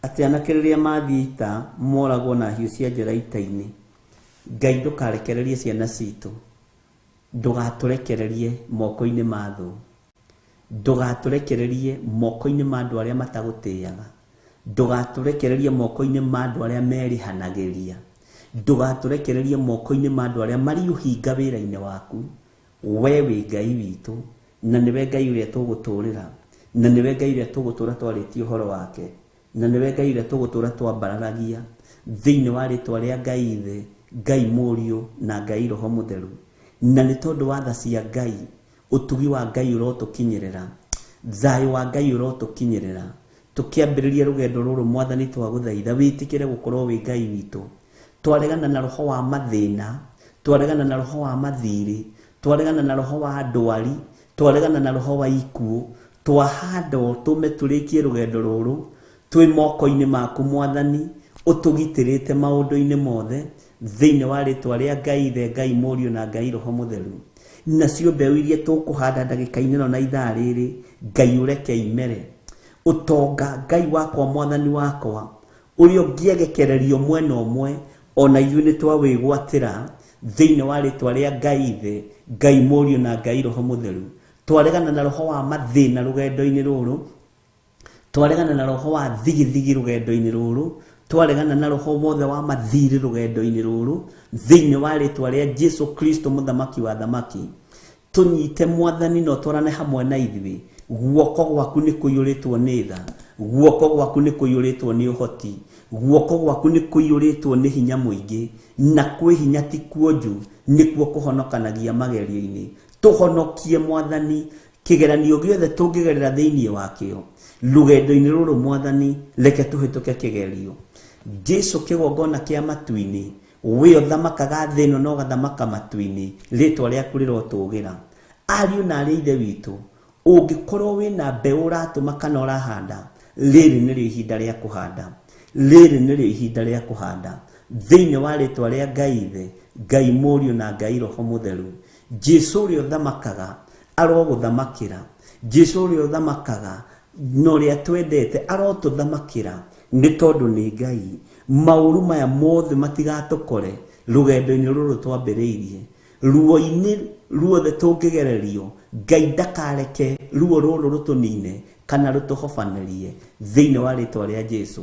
Atĩ anake rĩrĩa mathiĩ ita moragwo na hiũ cia njora ita-inĩ. Ngai ndũkarekererie ciana citũ, ndũgatũrekererie moko-inĩ ma thũ, ndũgatũrekererie moko-inĩ ma andũ arĩa matagũtĩaga, ndũgatũrekererie moko-inĩ ma andũ arĩa merĩhanagĩria, ndũgatũrekererie moko-inĩ ma andũ arĩa marĩ ũhinga wĩra-inĩ waku. We wĩ Ngai witũ, na nĩwe Ngai ũrĩa tũgũtũrĩra, na nĩwe Ngai ũrĩa tũgũtũra twarĩtie ũhoro wake, na nĩwe Ngai ũrĩa tũgũtũra twambararagia thĩinĩ wa rĩtwa rĩa Ngai Ithe, Ngai Mũriũ na Ngai Roho Mũtheru. Na nĩ tondũ wa tha cia Ngai, ũtugi wa Ngai ũrotũkinyĩrĩra, thayũ wa Ngai ũrotũkinyĩrĩra. Tũkĩambĩrĩria rũgendo rũrũ Mwathani twagũthaitha wĩtĩkĩre gũkorwo wĩ Ngai witũ. Twaregana na roho wa mathĩna, twaregana na roho wa mathirĩ, twaregana na roho wa ndwari, twaregana na roho wa ikuũ. Twahanda ũtũme tũrĩkie rũgendo rũrũ twĩ moko-inĩ maku Mwathani, ũtũgitĩrĩte maũndũ-inĩ mothe thĩinĩ wa rĩtwa rĩa Ngai Ithe, Ngai Mũriũ na Ngai Roho Mũtheru. Nacio mbeũ iria tũkũhanda ndagĩka-inĩ ĩno na ithaa rĩrĩ, Ngai ũreke imere. Ũtonga Ngai wakwa Mwathani wakwa ũrĩa ũngĩegekererio mwena ũmwe, ona ithuĩ nĩ twawĩgwatĩra thĩinĩ wa rĩtwa rĩa Ngai Ithe, Ngai Mũriũ na Ngai Roho Mũtheru. Twaregana na roho wa mathĩna rũgendo-inĩ rũrũ, twaregana na roho wa thigithigi rũgendo-inĩ rũrũ, twaregana na roho wothe wa mathirĩ rũgendo-inĩ rũrũ thĩinĩ wa rĩtwa rĩa Jesu Kristo mũthamaki wa thamaki. Tũnyite Mwathani na ũtwarane hamwe na ithuĩ. Guoko gwaku nĩ kũiyũrĩtwo nĩ tha, guoko gwaku nĩ kũiyũrĩtwo nĩ ũhoti, guoko gwaku nĩ kũiyũrĩtwo nĩ hinya mũingĩ, na kwĩ hinya ti kuonju, nĩkuo kũhonokanagia magerio-inĩ. Tũhonokie Mwathani kĩgeranio gĩothe tũngĩgerera thĩinĩ wakĩo rũgendo-inĩ rũrũ Mwathani, reke tũhĩtũke kĩgerio. Jesu kĩgongona kĩa matu-inĩ, we ũthamakaga thĩ ĩno na ũgathamaka matu-inĩ, rĩtwa rĩaku rĩrotũgĩra. Ariũ na arĩ ithe witũ, ũngĩkorwo wĩna mbeũ ũratũma kana ũrahanda, rĩrĩ nĩrĩo ihinda rĩa kũhanda, rĩrĩ nĩrĩo ihinda rĩa kũhanda thĩinĩ wa rĩtwa rĩa Ngai Ithe, Ngai Mũriũ na Ngai Roho Mũtheru. Jesu ũrĩa ũthamakaga arogũthamakĩra, Jesu ũrĩa ũthamakaga na ũrĩa twendete arotũthamakĩra, nĩ tondũ nĩ Ngai. Maũru maya mothe matigatũkore rũgendo-inĩ rũrũ twambĩrĩirie. Ruo-inĩ ruothe tũngĩgererio, Ngai ndakareke ruo rũrũ rũtũnine kana rũtũhobanĩrie thĩinĩ wa rĩtwa rĩa Jesu.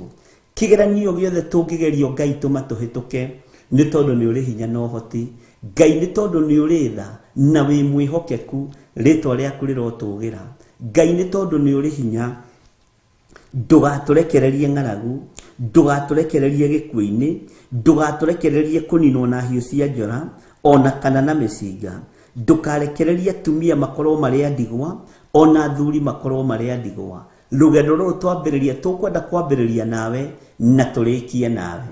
Kĩgeranio gĩothe tũngĩgerio, Ngai tũma tũhĩtũke, nĩ tondũ nĩ ũrĩ hinya na ũhoti. Ngai nĩ tondũ nĩ ũrĩ tha na wĩ mwĩhokeku, rĩtwa rĩaku rĩrotũgĩra. Ngai nĩ tondũ nĩ ũrĩ hinya, ndũgatũrekererie ng'aragu, ndũgatũrekererie gĩkuũ-inĩ, ndũgatũrekererie kũninwo na hiũ cia njora ona kana na mĩcinga. Ndũkarekererie atumia makorwo marĩ a ndigwa, ona athuri makorwo marĩ a ndigwa. Rũgendo rũrũ twambĩrĩria, tũkwenda kwambĩrĩria nawe na tũrĩkie nawe.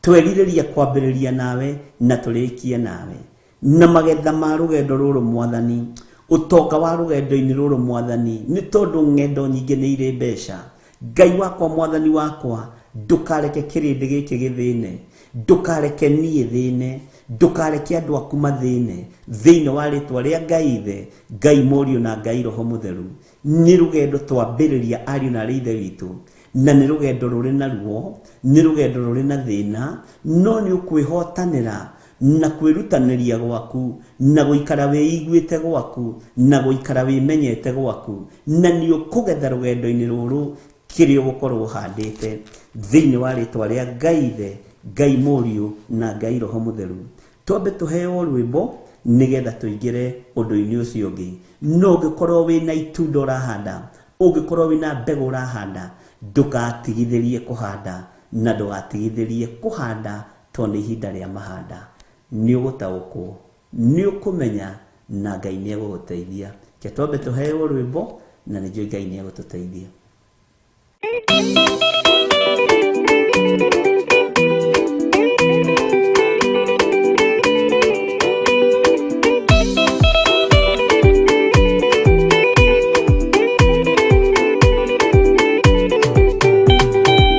Twerirĩria kwambĩrĩria nawe na tũrĩkie nawe. Na magetha ma rũgendo rũrũ Mwathani, ũtonga wa rũgendo-inĩ rũrũ Mwathani, nĩ tondũ ng'endo nyingĩ nĩ irĩ mbeca. Ngai wakwa Mwathani wakwa, ndũkareke kĩrĩndĩ gĩkĩ gĩthĩne, ndũkareke niĩ thĩne, ndũkareke andũ aku mathĩne thĩinĩ wa rĩtwa rĩa Ngai Ithe, Ngai Mũriũ na Ngai Roho Mũtheru. Nĩ rũgendo twambĩrĩria ariũ na arĩ ithe witũ, na nĩ rũgendo rũrĩ na ruo, nĩ rũgendo rũrĩ na thĩna, no nĩ ũkwĩhotanĩra na kwĩrutanĩria gwaku, na gũikara wĩiguĩte gwaku, na gũikara wĩmenyete gwaku, na nĩ ũkũgetha rũgendo-inĩ rũrũ kĩrĩa ũgũkorwo ũhandĩte thĩinĩ wa rĩtwa rĩa Ngai Ithe, Ngai Mũriũ na Ngai Roho Mũtheru. Twambe tũheo rwĩmbo Nĩgetha tũingĩre ũndũ-inĩ ũcio ũngĩ. No ũngĩkorwo wĩna itunda ũrahanda, ũngĩkorwo wĩna mbegũ ũrahanda, ndũgatigithĩrie kũhanda na ndũgatigithĩrie kũhanda tondũ nĩ ihinda rĩa mahanda. Nĩ ũgũtaũkwo, nĩ ũkũmenya na Ngai nĩ egũgũteithia. Reke twambe tũheo rwĩmbo na nĩ njũĩ Ngai nĩ egũtũteithia.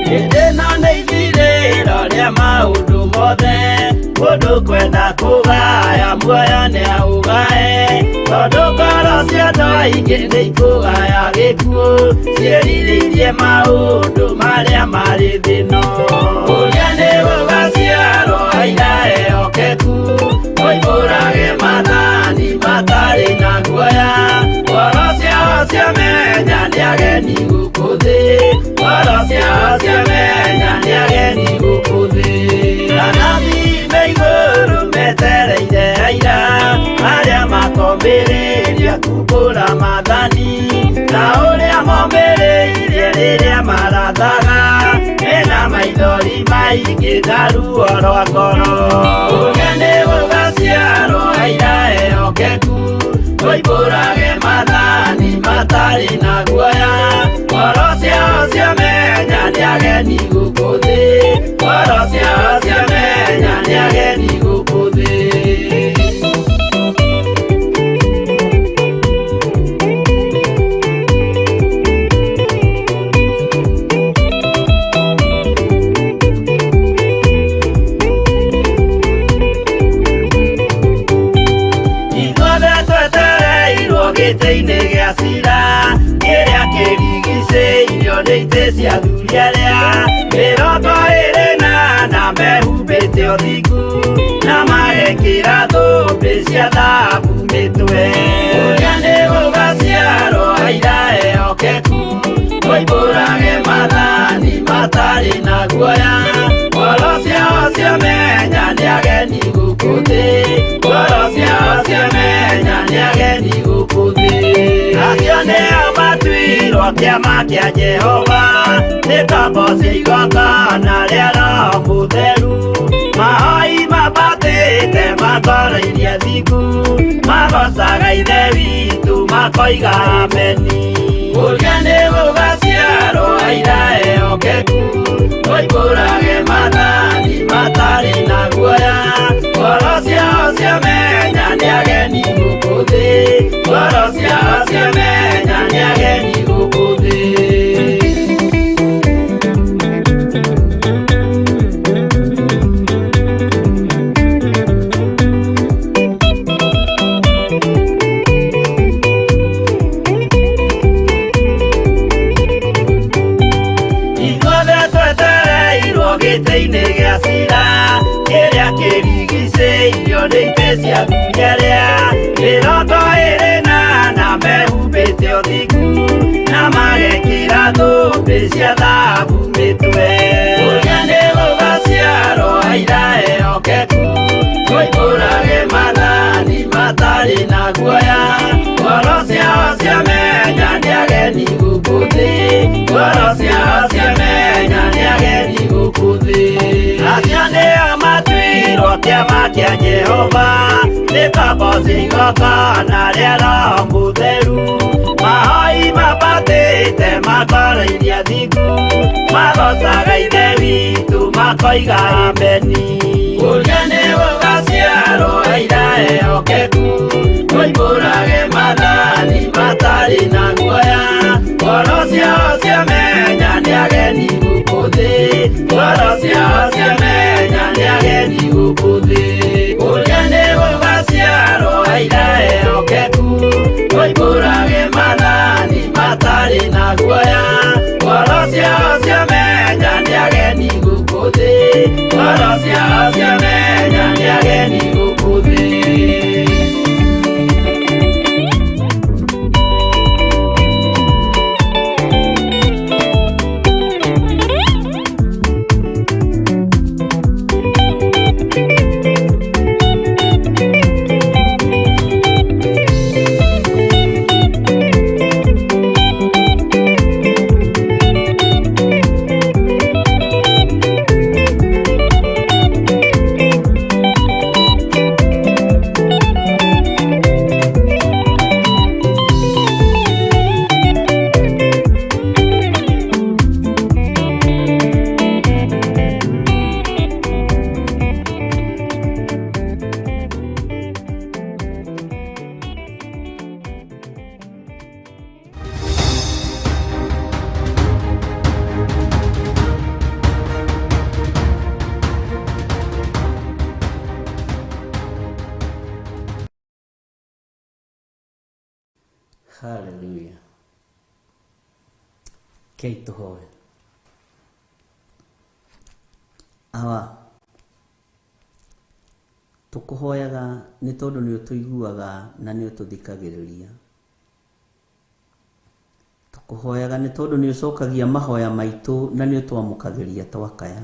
Hĩndĩ ĩno nĩ ithirĩro rĩa maũndũ mothe, mũndũ kwenda kũgaya muoyo nĩ aũgae, tondũ ngoro cia andũ aingĩ nĩ ikũgaya gĩkuũ, ciĩrirĩirie maũndũ marĩa marĩ thĩ ĩno. Ũrĩa nĩ gũgaciarwo aira ehokeku, moimbũrage maathani matarĩ na guoya, ngoro ciao ciamenya nĩ ageni gũkũ thĩ, ngoro ciao ciamenya nĩ ageni gũkũ thĩ. Anabii me igũrũ metereire aira, arĩa makomĩrĩria kumbũra maathani, ta ũrĩa momĩrĩirie rĩrĩa marathaga, mena maithori maingĩ na ruo rwa ngoro. Ũrĩa nĩ gũgaciarwo aira ehokeku, moimbũrage maathani matarĩ na guoya, ngoro ciao ciamenya nĩ ageni gũkũ thĩ, ngoro ciao ciamenya nĩ ageni gũkũ thĩ. Ithuothe twetereirwo gĩtĩ-inĩ gĩa cira, kĩrĩa kĩrigicĩirio nĩ itĩ cia athuri arĩa 24 mehumbĩte ũthingu, na magekĩra thũmbĩ cia thahabu mĩtwe. Ũrĩa nĩ gũgaciarwo aira ehokeku, moimbũrage maathani matarĩ na guoya, ngoro ciao ciamenya nĩ ageni gũkũ thĩ, ngoro ciao ciamenya nĩ ageni gũkũ thĩ. Acio nĩo matuirwo kĩama kĩa Jehova, nĩ ngombo cia igongona rĩa Roho Mũtheru, mahoi mambatĩte makoroirie thingu, magocaga Ithe witũ makoiga ameni. Ũrĩa nĩ gũgaciarwo aira ehokeku, moimbũrage maathani matarĩ na guoya, ngoro ciao ciamenya nĩ ageni gũkũ thĩ, ngoro ciao ciamenya nĩ ageni gũkũ thĩ. Ithuothe twetereirwo gĩtĩ-inĩ gĩa cira, kĩrĩa kĩrigicĩirio nĩ itĩ cia athuri arĩa 24 mehumbĩte ũthingu, na magekĩra thũmbĩ cia thahabu mĩtwe. Ũrĩa nĩ gũgaciarwo aira ehokeku, moimbũrage maathani matarĩ na guoya, ngoro ciao ciamenya nĩ ageni gũkũ thĩ, ngoro ciao ciamenya nĩ ageni gũkũ thĩ. Acio nĩo matuirwo kĩama kĩa Jehova, nĩ ngombo cia igongona rĩa Roho Mũtheru, mahoi mambatĩte makoroirie thingu, magocaga Ithe witũ makoiga ameni. Ũrĩa nĩ gũgaciarwo aira ehokeku, moimbũrage maathani matarĩ na guoya, ngoro ciao ciamenya nĩ ageni gũkũ thĩ, ngoro ciao ciamenya nĩ ageni gũkũ thĩ. Ũrĩa nĩ gũgaciarwo aira ehokeku, moimbũrage maathani matarĩ na guoya, ngoro ciao ciamenya nĩ ageni gũkũ thĩ, ngoro ciao ciamenya nĩ ageni gũkũ thĩ. Haleluya. Kei tũhoe. Awa, tũkũhoyaga nĩ tondũ nĩ ũtũiguaga na nĩ ũtũthikagĩrĩria. Tũkũhoyaga nĩ tondũ nĩ ũcokagia mahoya maitũ na nĩ ũtwamũkagĩria twakaya.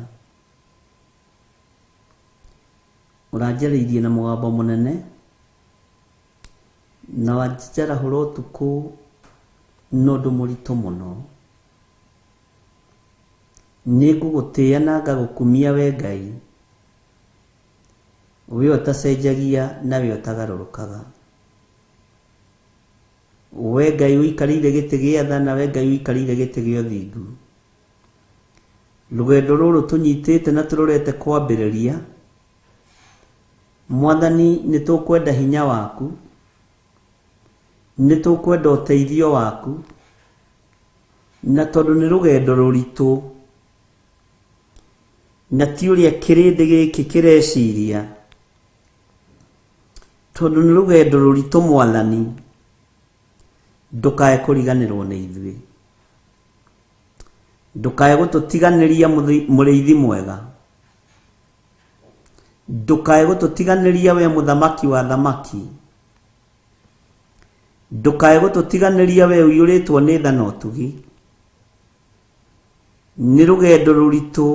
Ũranjarĩirie na mũgambo mũnene na wanjarahũra ũtukũ na ũndũ mũritũ mũno. Nĩ ngũgũtĩĩa na ngagũkumia we Ngai, we ũtacenjagia na we ũtagarũrũkaga. We Ngai ũikarĩire gĩtĩ gĩa tha na we Ngai ũikarĩire gĩtĩ gĩa ũthingu. Rũgendo rũrũ tũnyitĩte na tũrorete kwambĩrĩria, Mwathani nĩ tũkwenda hinya waku, nĩ tũkwenda ũteithio waku, na tondũ nĩ rũgendo rũritũ na ti ũrĩa kĩrĩndĩ gĩkĩ kĩreciria, tondũ nĩ rũgendo rũritũ Mwathani, ndũkae kũriganĩrwo nĩ ithuĩ, ndũkae gũtũtiganĩria mũrĩithi mwega, ndũkae gũtũtiganĩria we mũthamaki wa thamaki, ndũkae gũtũtiganĩria we ũiyũrĩtwo nĩ tha na ũtugi. Nĩ rũgendo rũritũ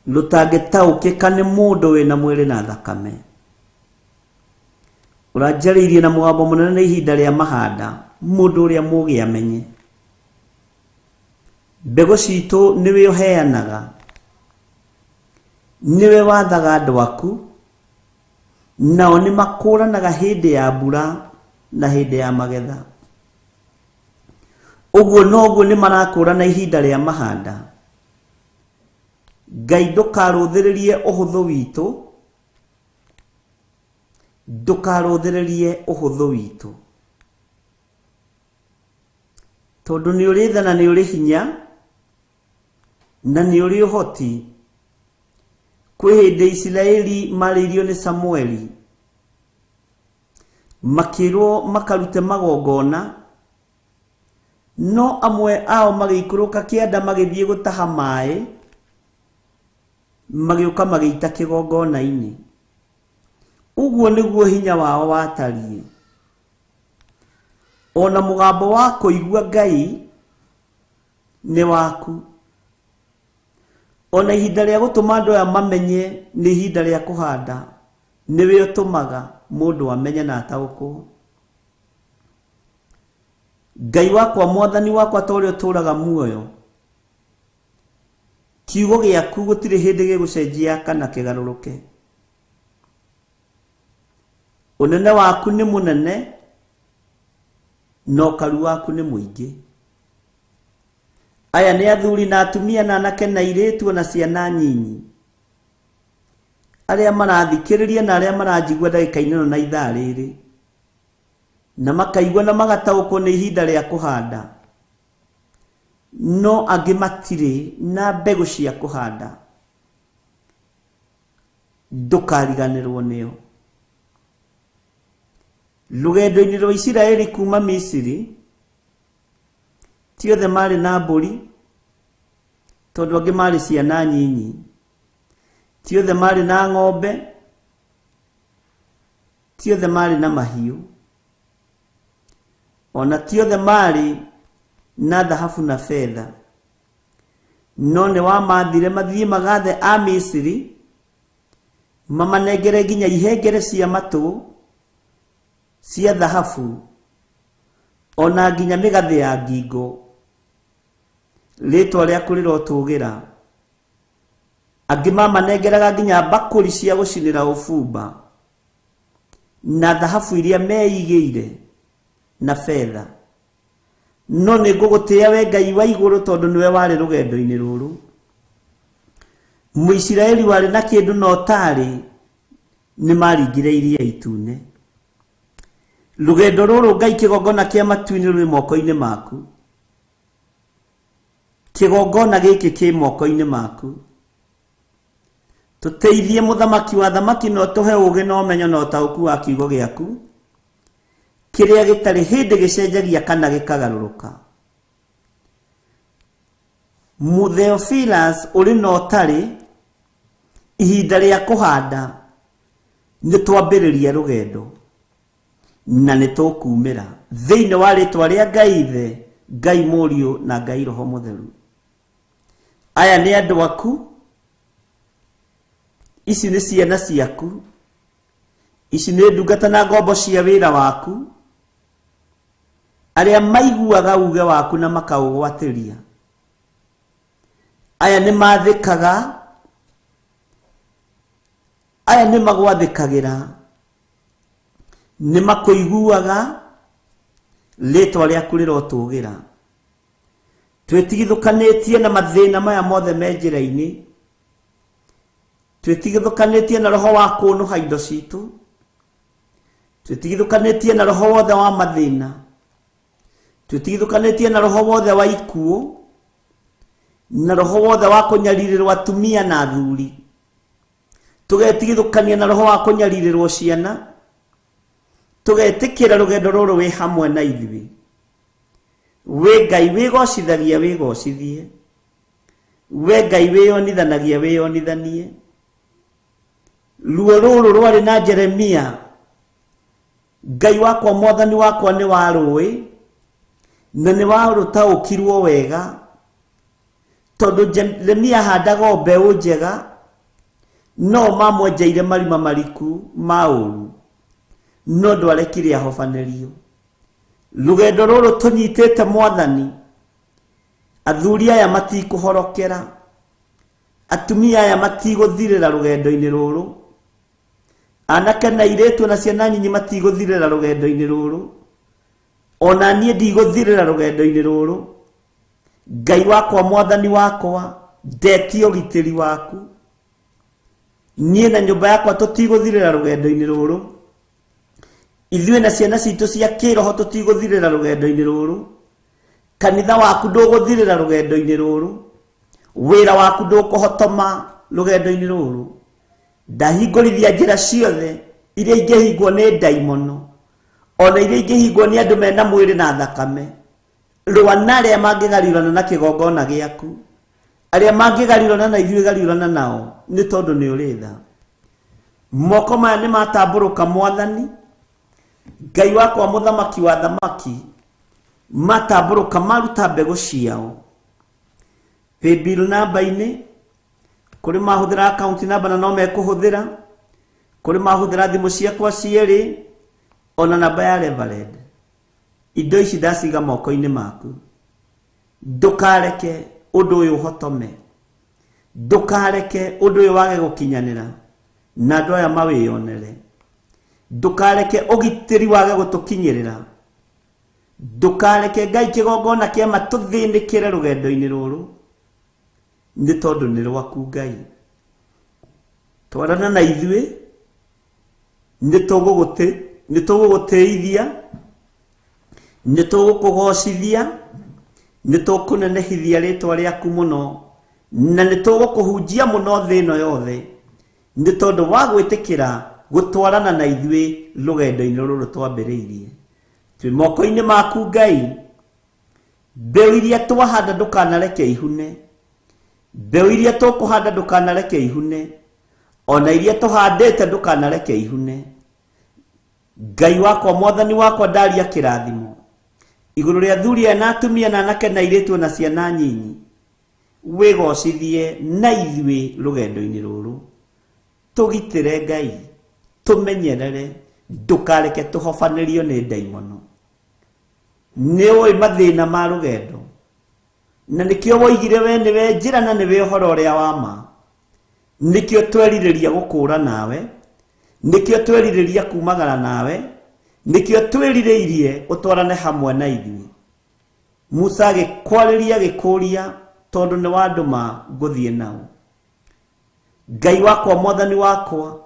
rũtangĩtaũkĩka nĩ mũndũ wĩna mwĩrĩ na thakame. Ũranjarĩirie na mũgambo mũnene nĩ ihinda rĩa mahanda, mũndũ ũrĩa mũũgĩ amenye. Mbegũ citũ nĩwe ũheanaga, nĩwe wathaga andũ aku, nao nĩ makũranaga hĩndĩ ya mbura na hĩndĩ ya magetha. Ũguo noguo nĩ marakũrana ihinda rĩa mahanda. Ngai ndũkarũthĩrĩrie ũhũthũ witũ, ndũkarũthĩrĩrie ũhũthũ witũ, tondũ nĩ ũrĩ tha na nĩ ũrĩ hinya na nĩ ũrĩ ũhoti. Kwĩ hĩndĩ Isiraeli marĩirio nĩ Samueli, makĩrwo makarute magongona, no amwe ao magĩikũrũka kĩanda magĩthiĩ gũtaha maĩ, magĩũka magĩita kĩgongona-inĩ. Ũguo nĩguo hinya wao watariĩ. Ona mũgambo wa kũigua Ngai nĩ waku. Ona ihinda rĩa gũtũma andũ aya mamenye nĩ ihinda rĩa kũhanda, nĩwe ũtũmaga mũndũ amenye na ataũkwo. Ngai wakwa, Mwathani wakwa, ta ũrĩa ũtũũraga muoyo, kiugo gĩaku gũtirĩ hĩndĩ gĩgũcenjia kana kĩgarũrũke. Ũnene waku nĩ mũnene na ũkaru waku nĩ mũingĩ. Aya nĩ athuri na atumia na anake na airĩtu na ciana nyinyi, arĩa marathikĩrĩria na arĩa maranjigua ndagĩka-inĩ ĩno na ithaa rĩrĩ, na makaigua na magataũkwo nĩ ihinda rĩa kũhanda, no angĩ matirĩ na mbegũ cia kũhanda. Ndũkariganĩrwo nĩo. Rũgendo-inĩ rwa Isiraeli kuma Misiri, ti othe marĩ na mbũri, tondũ angĩ marĩ ciana nyinyi. Ti othe marĩ na ng'ombe, ti othe marĩ na mahiũ, ona ti othe marĩ na thahabu na betha. No nĩ wamathire mathiĩ magathe a Misiri, mamanengere nginya ihengere cia matũ cia thahabu, ona nginya mĩgathĩ ya ngingo. Rĩtwa rĩaku rĩrotũgĩra. Angĩ mamanengeraga nginya mbakũri cia gũcinĩra ũbumba na thahabu iria meigĩire na betha. No nĩ ngũgũtĩĩa we Ngai wa igũrũ, tondũ nĩwe warĩ rũgendo-inĩ rũrũ. Mũisiraeli warĩ na kĩndũ na ũtarĩ nĩ maringire iria itune. Rũgendo rũrũ Ngai, kĩgongona kĩa matu-inĩ rwĩ moko-inĩ maku. Kĩgongona gĩkĩ kĩ moko-inĩ maku. Tũteithie mũthamaki wa thamaki, na ũtũhe ũũgĩ na ũmenyo na ũtaũku wa kiugo gĩaku. Kĩrĩa gĩtarĩ hĩndĩ gĩcenjagia kana gĩkagarũrũka. Theophilus ũrĩ na ũtarĩ ihinda rĩa kũhanda nĩ twambĩrĩria rũgendo na nĩ tũkumĩra thĩinĩ wa rĩtwa rĩa Ngai Ithe, Ngai Mũriũ na Ngai Roho Mũtheru. Aya nĩ andũ aku, ici nĩ ciana ciaku, ici nĩ ndungata na ngombo cia wĩra waku, arĩa maiguaga uge waku na makaũgwatĩria. Aya nĩ mathĩkaga, aya nĩ magwathĩkagĩra, nĩ makũiguaga, rĩtwa rĩaku rĩrotũgĩra. Twĩtigithũkanĩtie na mathĩna maya mothe me njĩra-inĩ, twĩtigithũkanĩtie na roho wa kũnũha indo citũ, twĩtigithũkanĩtie na roho wothe wa mathĩna, twĩtigithũkanĩtie na roho wothe wa ikuũ, na roho wothe wa kũnyarirĩrwo atumia na athuri, tũgetigithũkania na roho wa kũnyarirĩrwo ciana, tũgetĩkĩra rũgendo rũrũ wĩ hamwe na ithuĩ. Wĩ Ngai wĩgocithagia wĩgocithie, we Ngai wĩyonithanagia wĩyonithanie. Ruo rũrũ rwarĩ na Jeremia, Ngai wakwa mwathani wakwa nĩ warũĩ na nĩ warũtaũkirwo wega, tondũ Jeremia ahandaga o mbeũ njega, no mamwenjeire marima mariku ma ũru, no ndwarekire ahobanĩrio. Rũgendo rũrũ tũnyitĩte mwathani, athuri aya matikũhorokera, atumia aya matigũthirĩra rũgendo-inĩ rũrũ, anake na airĩtu na ciana nyinyi matigũthirĩra rũgendo-inĩ rũrũ, ona niĩ ndigũthirĩra rũgendo-inĩ rũrũ. Ngai wakwa mwathani wakwa, ndetie ũgitĩri waku, niĩ na nyũmba yakwa tũtigũthirĩra rũgendo-inĩ rũrũ, ithuĩ na ciana citũ cia kĩroho tũtigũthirĩra rũgendo-inĩ rũrũ, kanitha waku ndũgũthirĩra rũgendo-inĩ rũrũ, wĩra waku ndũkũhotoma rũgendo-inĩ rũrũ. Ndahingũrithia njĩra ciothe iria ingĩhingwo nĩ ndaimono, ona iria ingĩhingwo nĩ andũ mena mwĩrĩ na thakame. Rũa na arĩa mangĩgariũrana na kĩgongona gĩaku, arĩa mangĩgariũrana na ithuĩ gariũrana nao, nĩ tondũ nĩ ũrĩ tha. Moko maya nĩ matambũrũka mwathani, Ngai wakwa mũthamaki wa thamaki, matambũrũka maruta mbegũ ciao. Paybill namba-inĩ, kũrĩ mahũthĩra account namba na no mekũhũthĩra, kũrĩ mahũthĩra thimũ ciakwa cierĩ, ona namba ya Reverend. Indo ici ndaciga moko-inĩ maku, ndũkareke ũndũ ũyũ ũhotome, ndũkareke ũndũ ũyũ wage gũkinyanĩra na andũ aya mawĩyonere, ndũkareke ũgitĩri wage gũtũkinyĩrĩra, ndũkareke Ngai kĩgongona kĩama tũthĩnĩkĩre rũgendo-inĩ rũrũ, nĩ tondũ nĩ rwaku Ngai. Twarana na ithuĩ, nĩ tũgũgũtĩithia, nĩ tũgũkũgocithia, nĩ tũkũnenehithia rĩtwa rĩaku mũno, na nĩ tũgũkũhunjia mũno thĩ ĩno yothe, nĩ tondũ wa gwĩtĩkĩra gũtwarana na ithuĩ rũgendo-inĩ rũrũ twambĩrĩirie. Twĩ moko-inĩ maku Ngai, mbeũ iria twahanda ndũkanareke ihune, mbeũ iria tũkũhanda ndũkanareke ihune, ona iria tũhandĩte ndũkanareke ihune. Ngai wakwa mwathani wakwa, ndaria kĩrathimo igũrũ rĩa athuri aya na atumia na anake na airĩtu na ciana nyinyi, wĩgocithie na ithuĩ rũgendo-inĩ rũrũ. Tũgitĩre Ngai, tũmenyerere, ndũkareke tũhobanĩrio nĩ ndaimono. Nĩ ũĩ mathĩna ma rũgendo, na nĩkĩo woigire we nĩwe njĩra na nĩwe ũhoro ũrĩa wa ma. Nĩkĩo twerirĩria gũkũra nawe, nĩkĩo twerirĩria kumagara nawe, nĩkĩo twĩrirĩirie ũtwarane hamwe na ithuĩ. Musa agĩkwarĩria agĩkũria, tondũ nĩ wandũma ngũthiĩ nao. Ngai wakwa mwathani wakwa,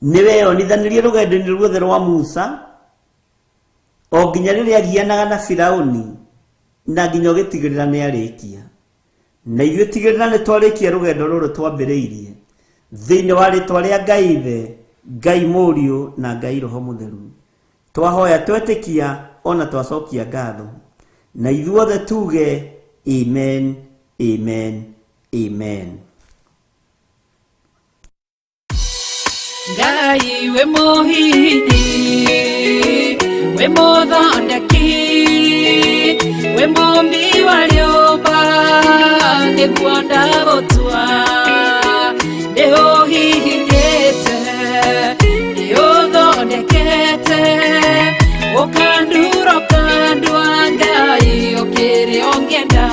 nĩ weyonithanirie rũgendo-inĩ ruothe rwa Musa, o nginya rĩrĩa agianaga na Firaũni, na nginya ũgĩtigĩrĩra nĩ arĩkia. Na ithuĩ tigĩrĩra nĩ twarĩkia rũgendo rũrũ twambĩrĩirie, thĩinĩ wa rĩtwa rĩa Ngai Ithe, Ngai Mũriũ na Ngai Roho Mũtheru. Twahoya twetĩkia ona twacokia ngatho, na ithuothe tuge amen, amen, amen. Ngai wĩ mũhihinyi, wĩ mũthondeki, wĩ mũmbi wa rĩũmba, nĩguo ndagũtua. Nĩũhihinyĩte, nĩũthondekete, ũkandura ũkandua, Ngai ũkĩrĩ ũngĩenda.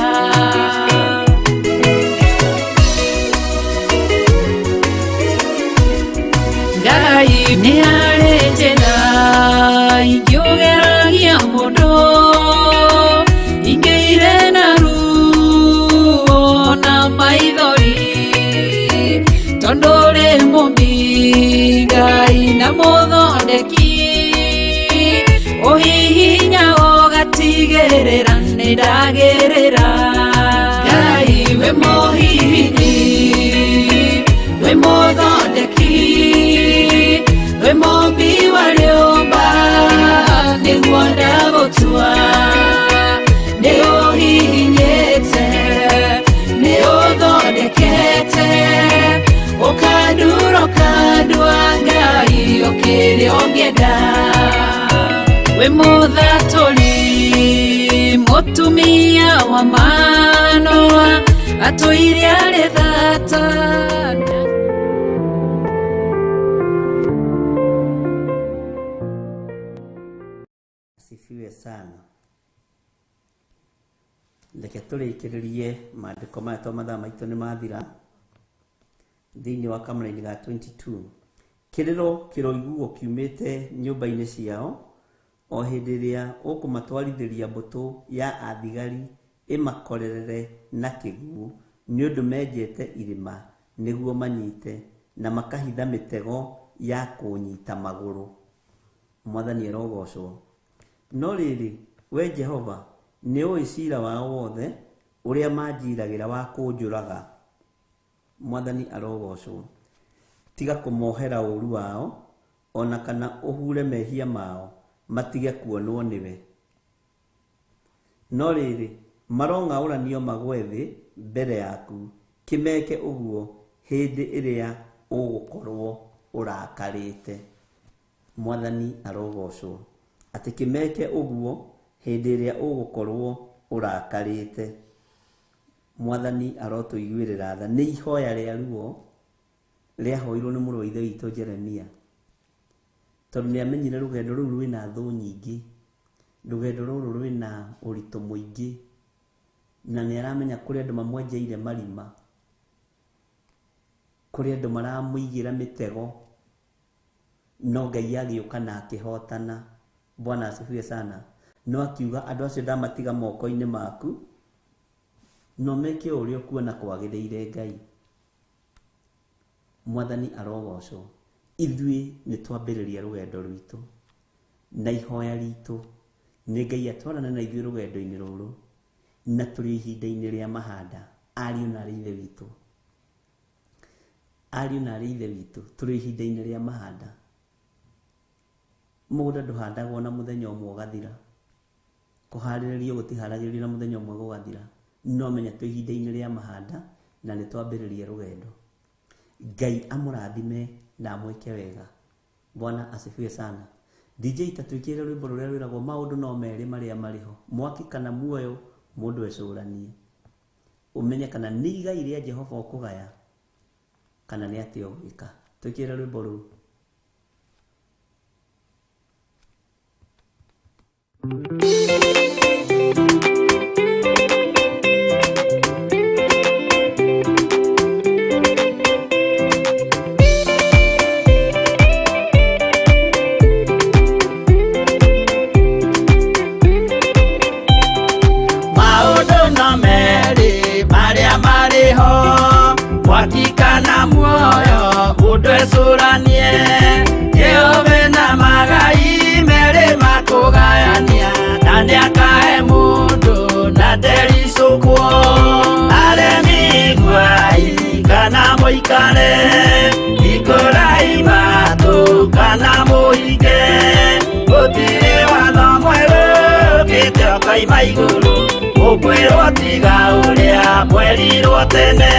Ngai nĩ harĩ njĩra ingĩũgeragia mũndũ, ingĩire na ruo na maithori, tondũ ũrĩ mũmbi Ngai na mũthondeki, ũhihinya ũgatigĩrĩra nĩ ndagĩrĩra. Ngai wĩ mũhihinyi, wĩ mũthondeki, wĩ mũmbi wa rĩũmba, nĩguo ndagũtua. Nĩũhihinyĩte, nĩũthondekete, ũkandura ũkandua, Ngai ũkĩrĩ ũngĩenda. Wĩ mũthatũri, mũtumia wa Manoa, atũire arĩ thata. Asifiwe sana. Reke tũrĩkĩrĩrie maandĩko maya to mathaa maitũ nĩ mathira. Thĩinĩ wa kamũraini ga 22, kĩrĩro kĩroiguo kiumĩte nyũmba-inĩ ciao o hĩndĩ ĩrĩa ũkũmatwarithĩria mbũtũ ya athigari ĩmakorerere na kĩguũ, nĩ ũndũ menjete irima nĩguo manyite, na makahitha mĩtego ya kũnyita magũrũ. Mwathani arogocwo. No rĩrĩ, we Jehova, nĩ ũĩ cira wao wothe ũrĩa manjiragĩra wa kũnjũraga. Mwathani arogocwo. Tiga kũmohera ũũru wao, o na kana ũhure mehia mao matige kuonwo nĩwe. No rĩrĩ, marong'aũranio magwe thĩ mbere yaku, kĩmeke ũguo hĩndĩ ĩrĩa ũgũkorwo ũrakarĩte. Mwathani arogocwo. Atĩ kĩmeke ũguo hĩndĩ ĩrĩa ũgũkorwo ũrakarĩte. Mwathani arotũiguĩrĩra tha. Nĩ ihoya rĩa ruo rĩahoirwo nĩ mũrũ wa ithe witũ Jeremia, tondũ nĩ amenyire rũgendo rũu rwĩna thũ nyingĩ, rũgendo rũrũ rwĩna ũritũ mũingĩ, na nĩ aramenya kũrĩ andũ mamwenjeire marima, kũrĩ andũ maramũigĩra mĩtego, no Ngai agĩũka na akĩhotana. Bwana asifiwe sana. No akiuga andũ acio ndamatiga moko-inĩ maku, no meke o ũrĩa ũkuona kwagĩrĩire. Ngai Mwathani arogocwo. Ithuĩ nĩ twambĩrĩria rũgendo rwitũ, na ihoya ritũ nĩ Ngai atwarane na ithuĩ rũgendo-inĩ rũrũ, na tũrĩ ihinda-inĩ rĩa mahanda. Ariũ na arĩ ithe witũ, ariũ na arĩ ithe witũ, tũrĩ ihinda-inĩ rĩa mahanda. Mũgũnda ndũhandagwo na mũthenya ũmwe ũgathira, kũharĩrĩrio gũtiharagĩrĩrio na mũthenya ũmwe gũgathira. No menya twĩ ihinda-inĩ rĩa mahanda na nĩ twambĩrĩria rũgendo. Ngai amũrathime na amwĩke wega. Bwana asifiwe sana. DJ, tatwĩkĩre rwĩmbo rũrĩa rwĩragwo maũndũ no merĩ marĩa marĩ ho, mwaki kana muoyo. Mũndũ ecũranie ũmenye kana nĩ igai rĩa Jehova ũkũgaya kana nĩ atĩa ũgwĩka. Twĩkĩre rwĩmbo rũu. Maũndũ no merĩ marĩa marĩ ho, mwaki kana muoyo, mũndũ ecũranie. Jehova na magai merĩ makũgayania, na nĩakahe mũndũ na ndericũkwo. Aremi iguai kana mũikare, hingũrai matũ kana mũhinge. Gũtirĩ watho mwerũ ũkĩte ũkoima igũrũ, ũkwĩrwo tiga ũrĩa mwerirwo tene.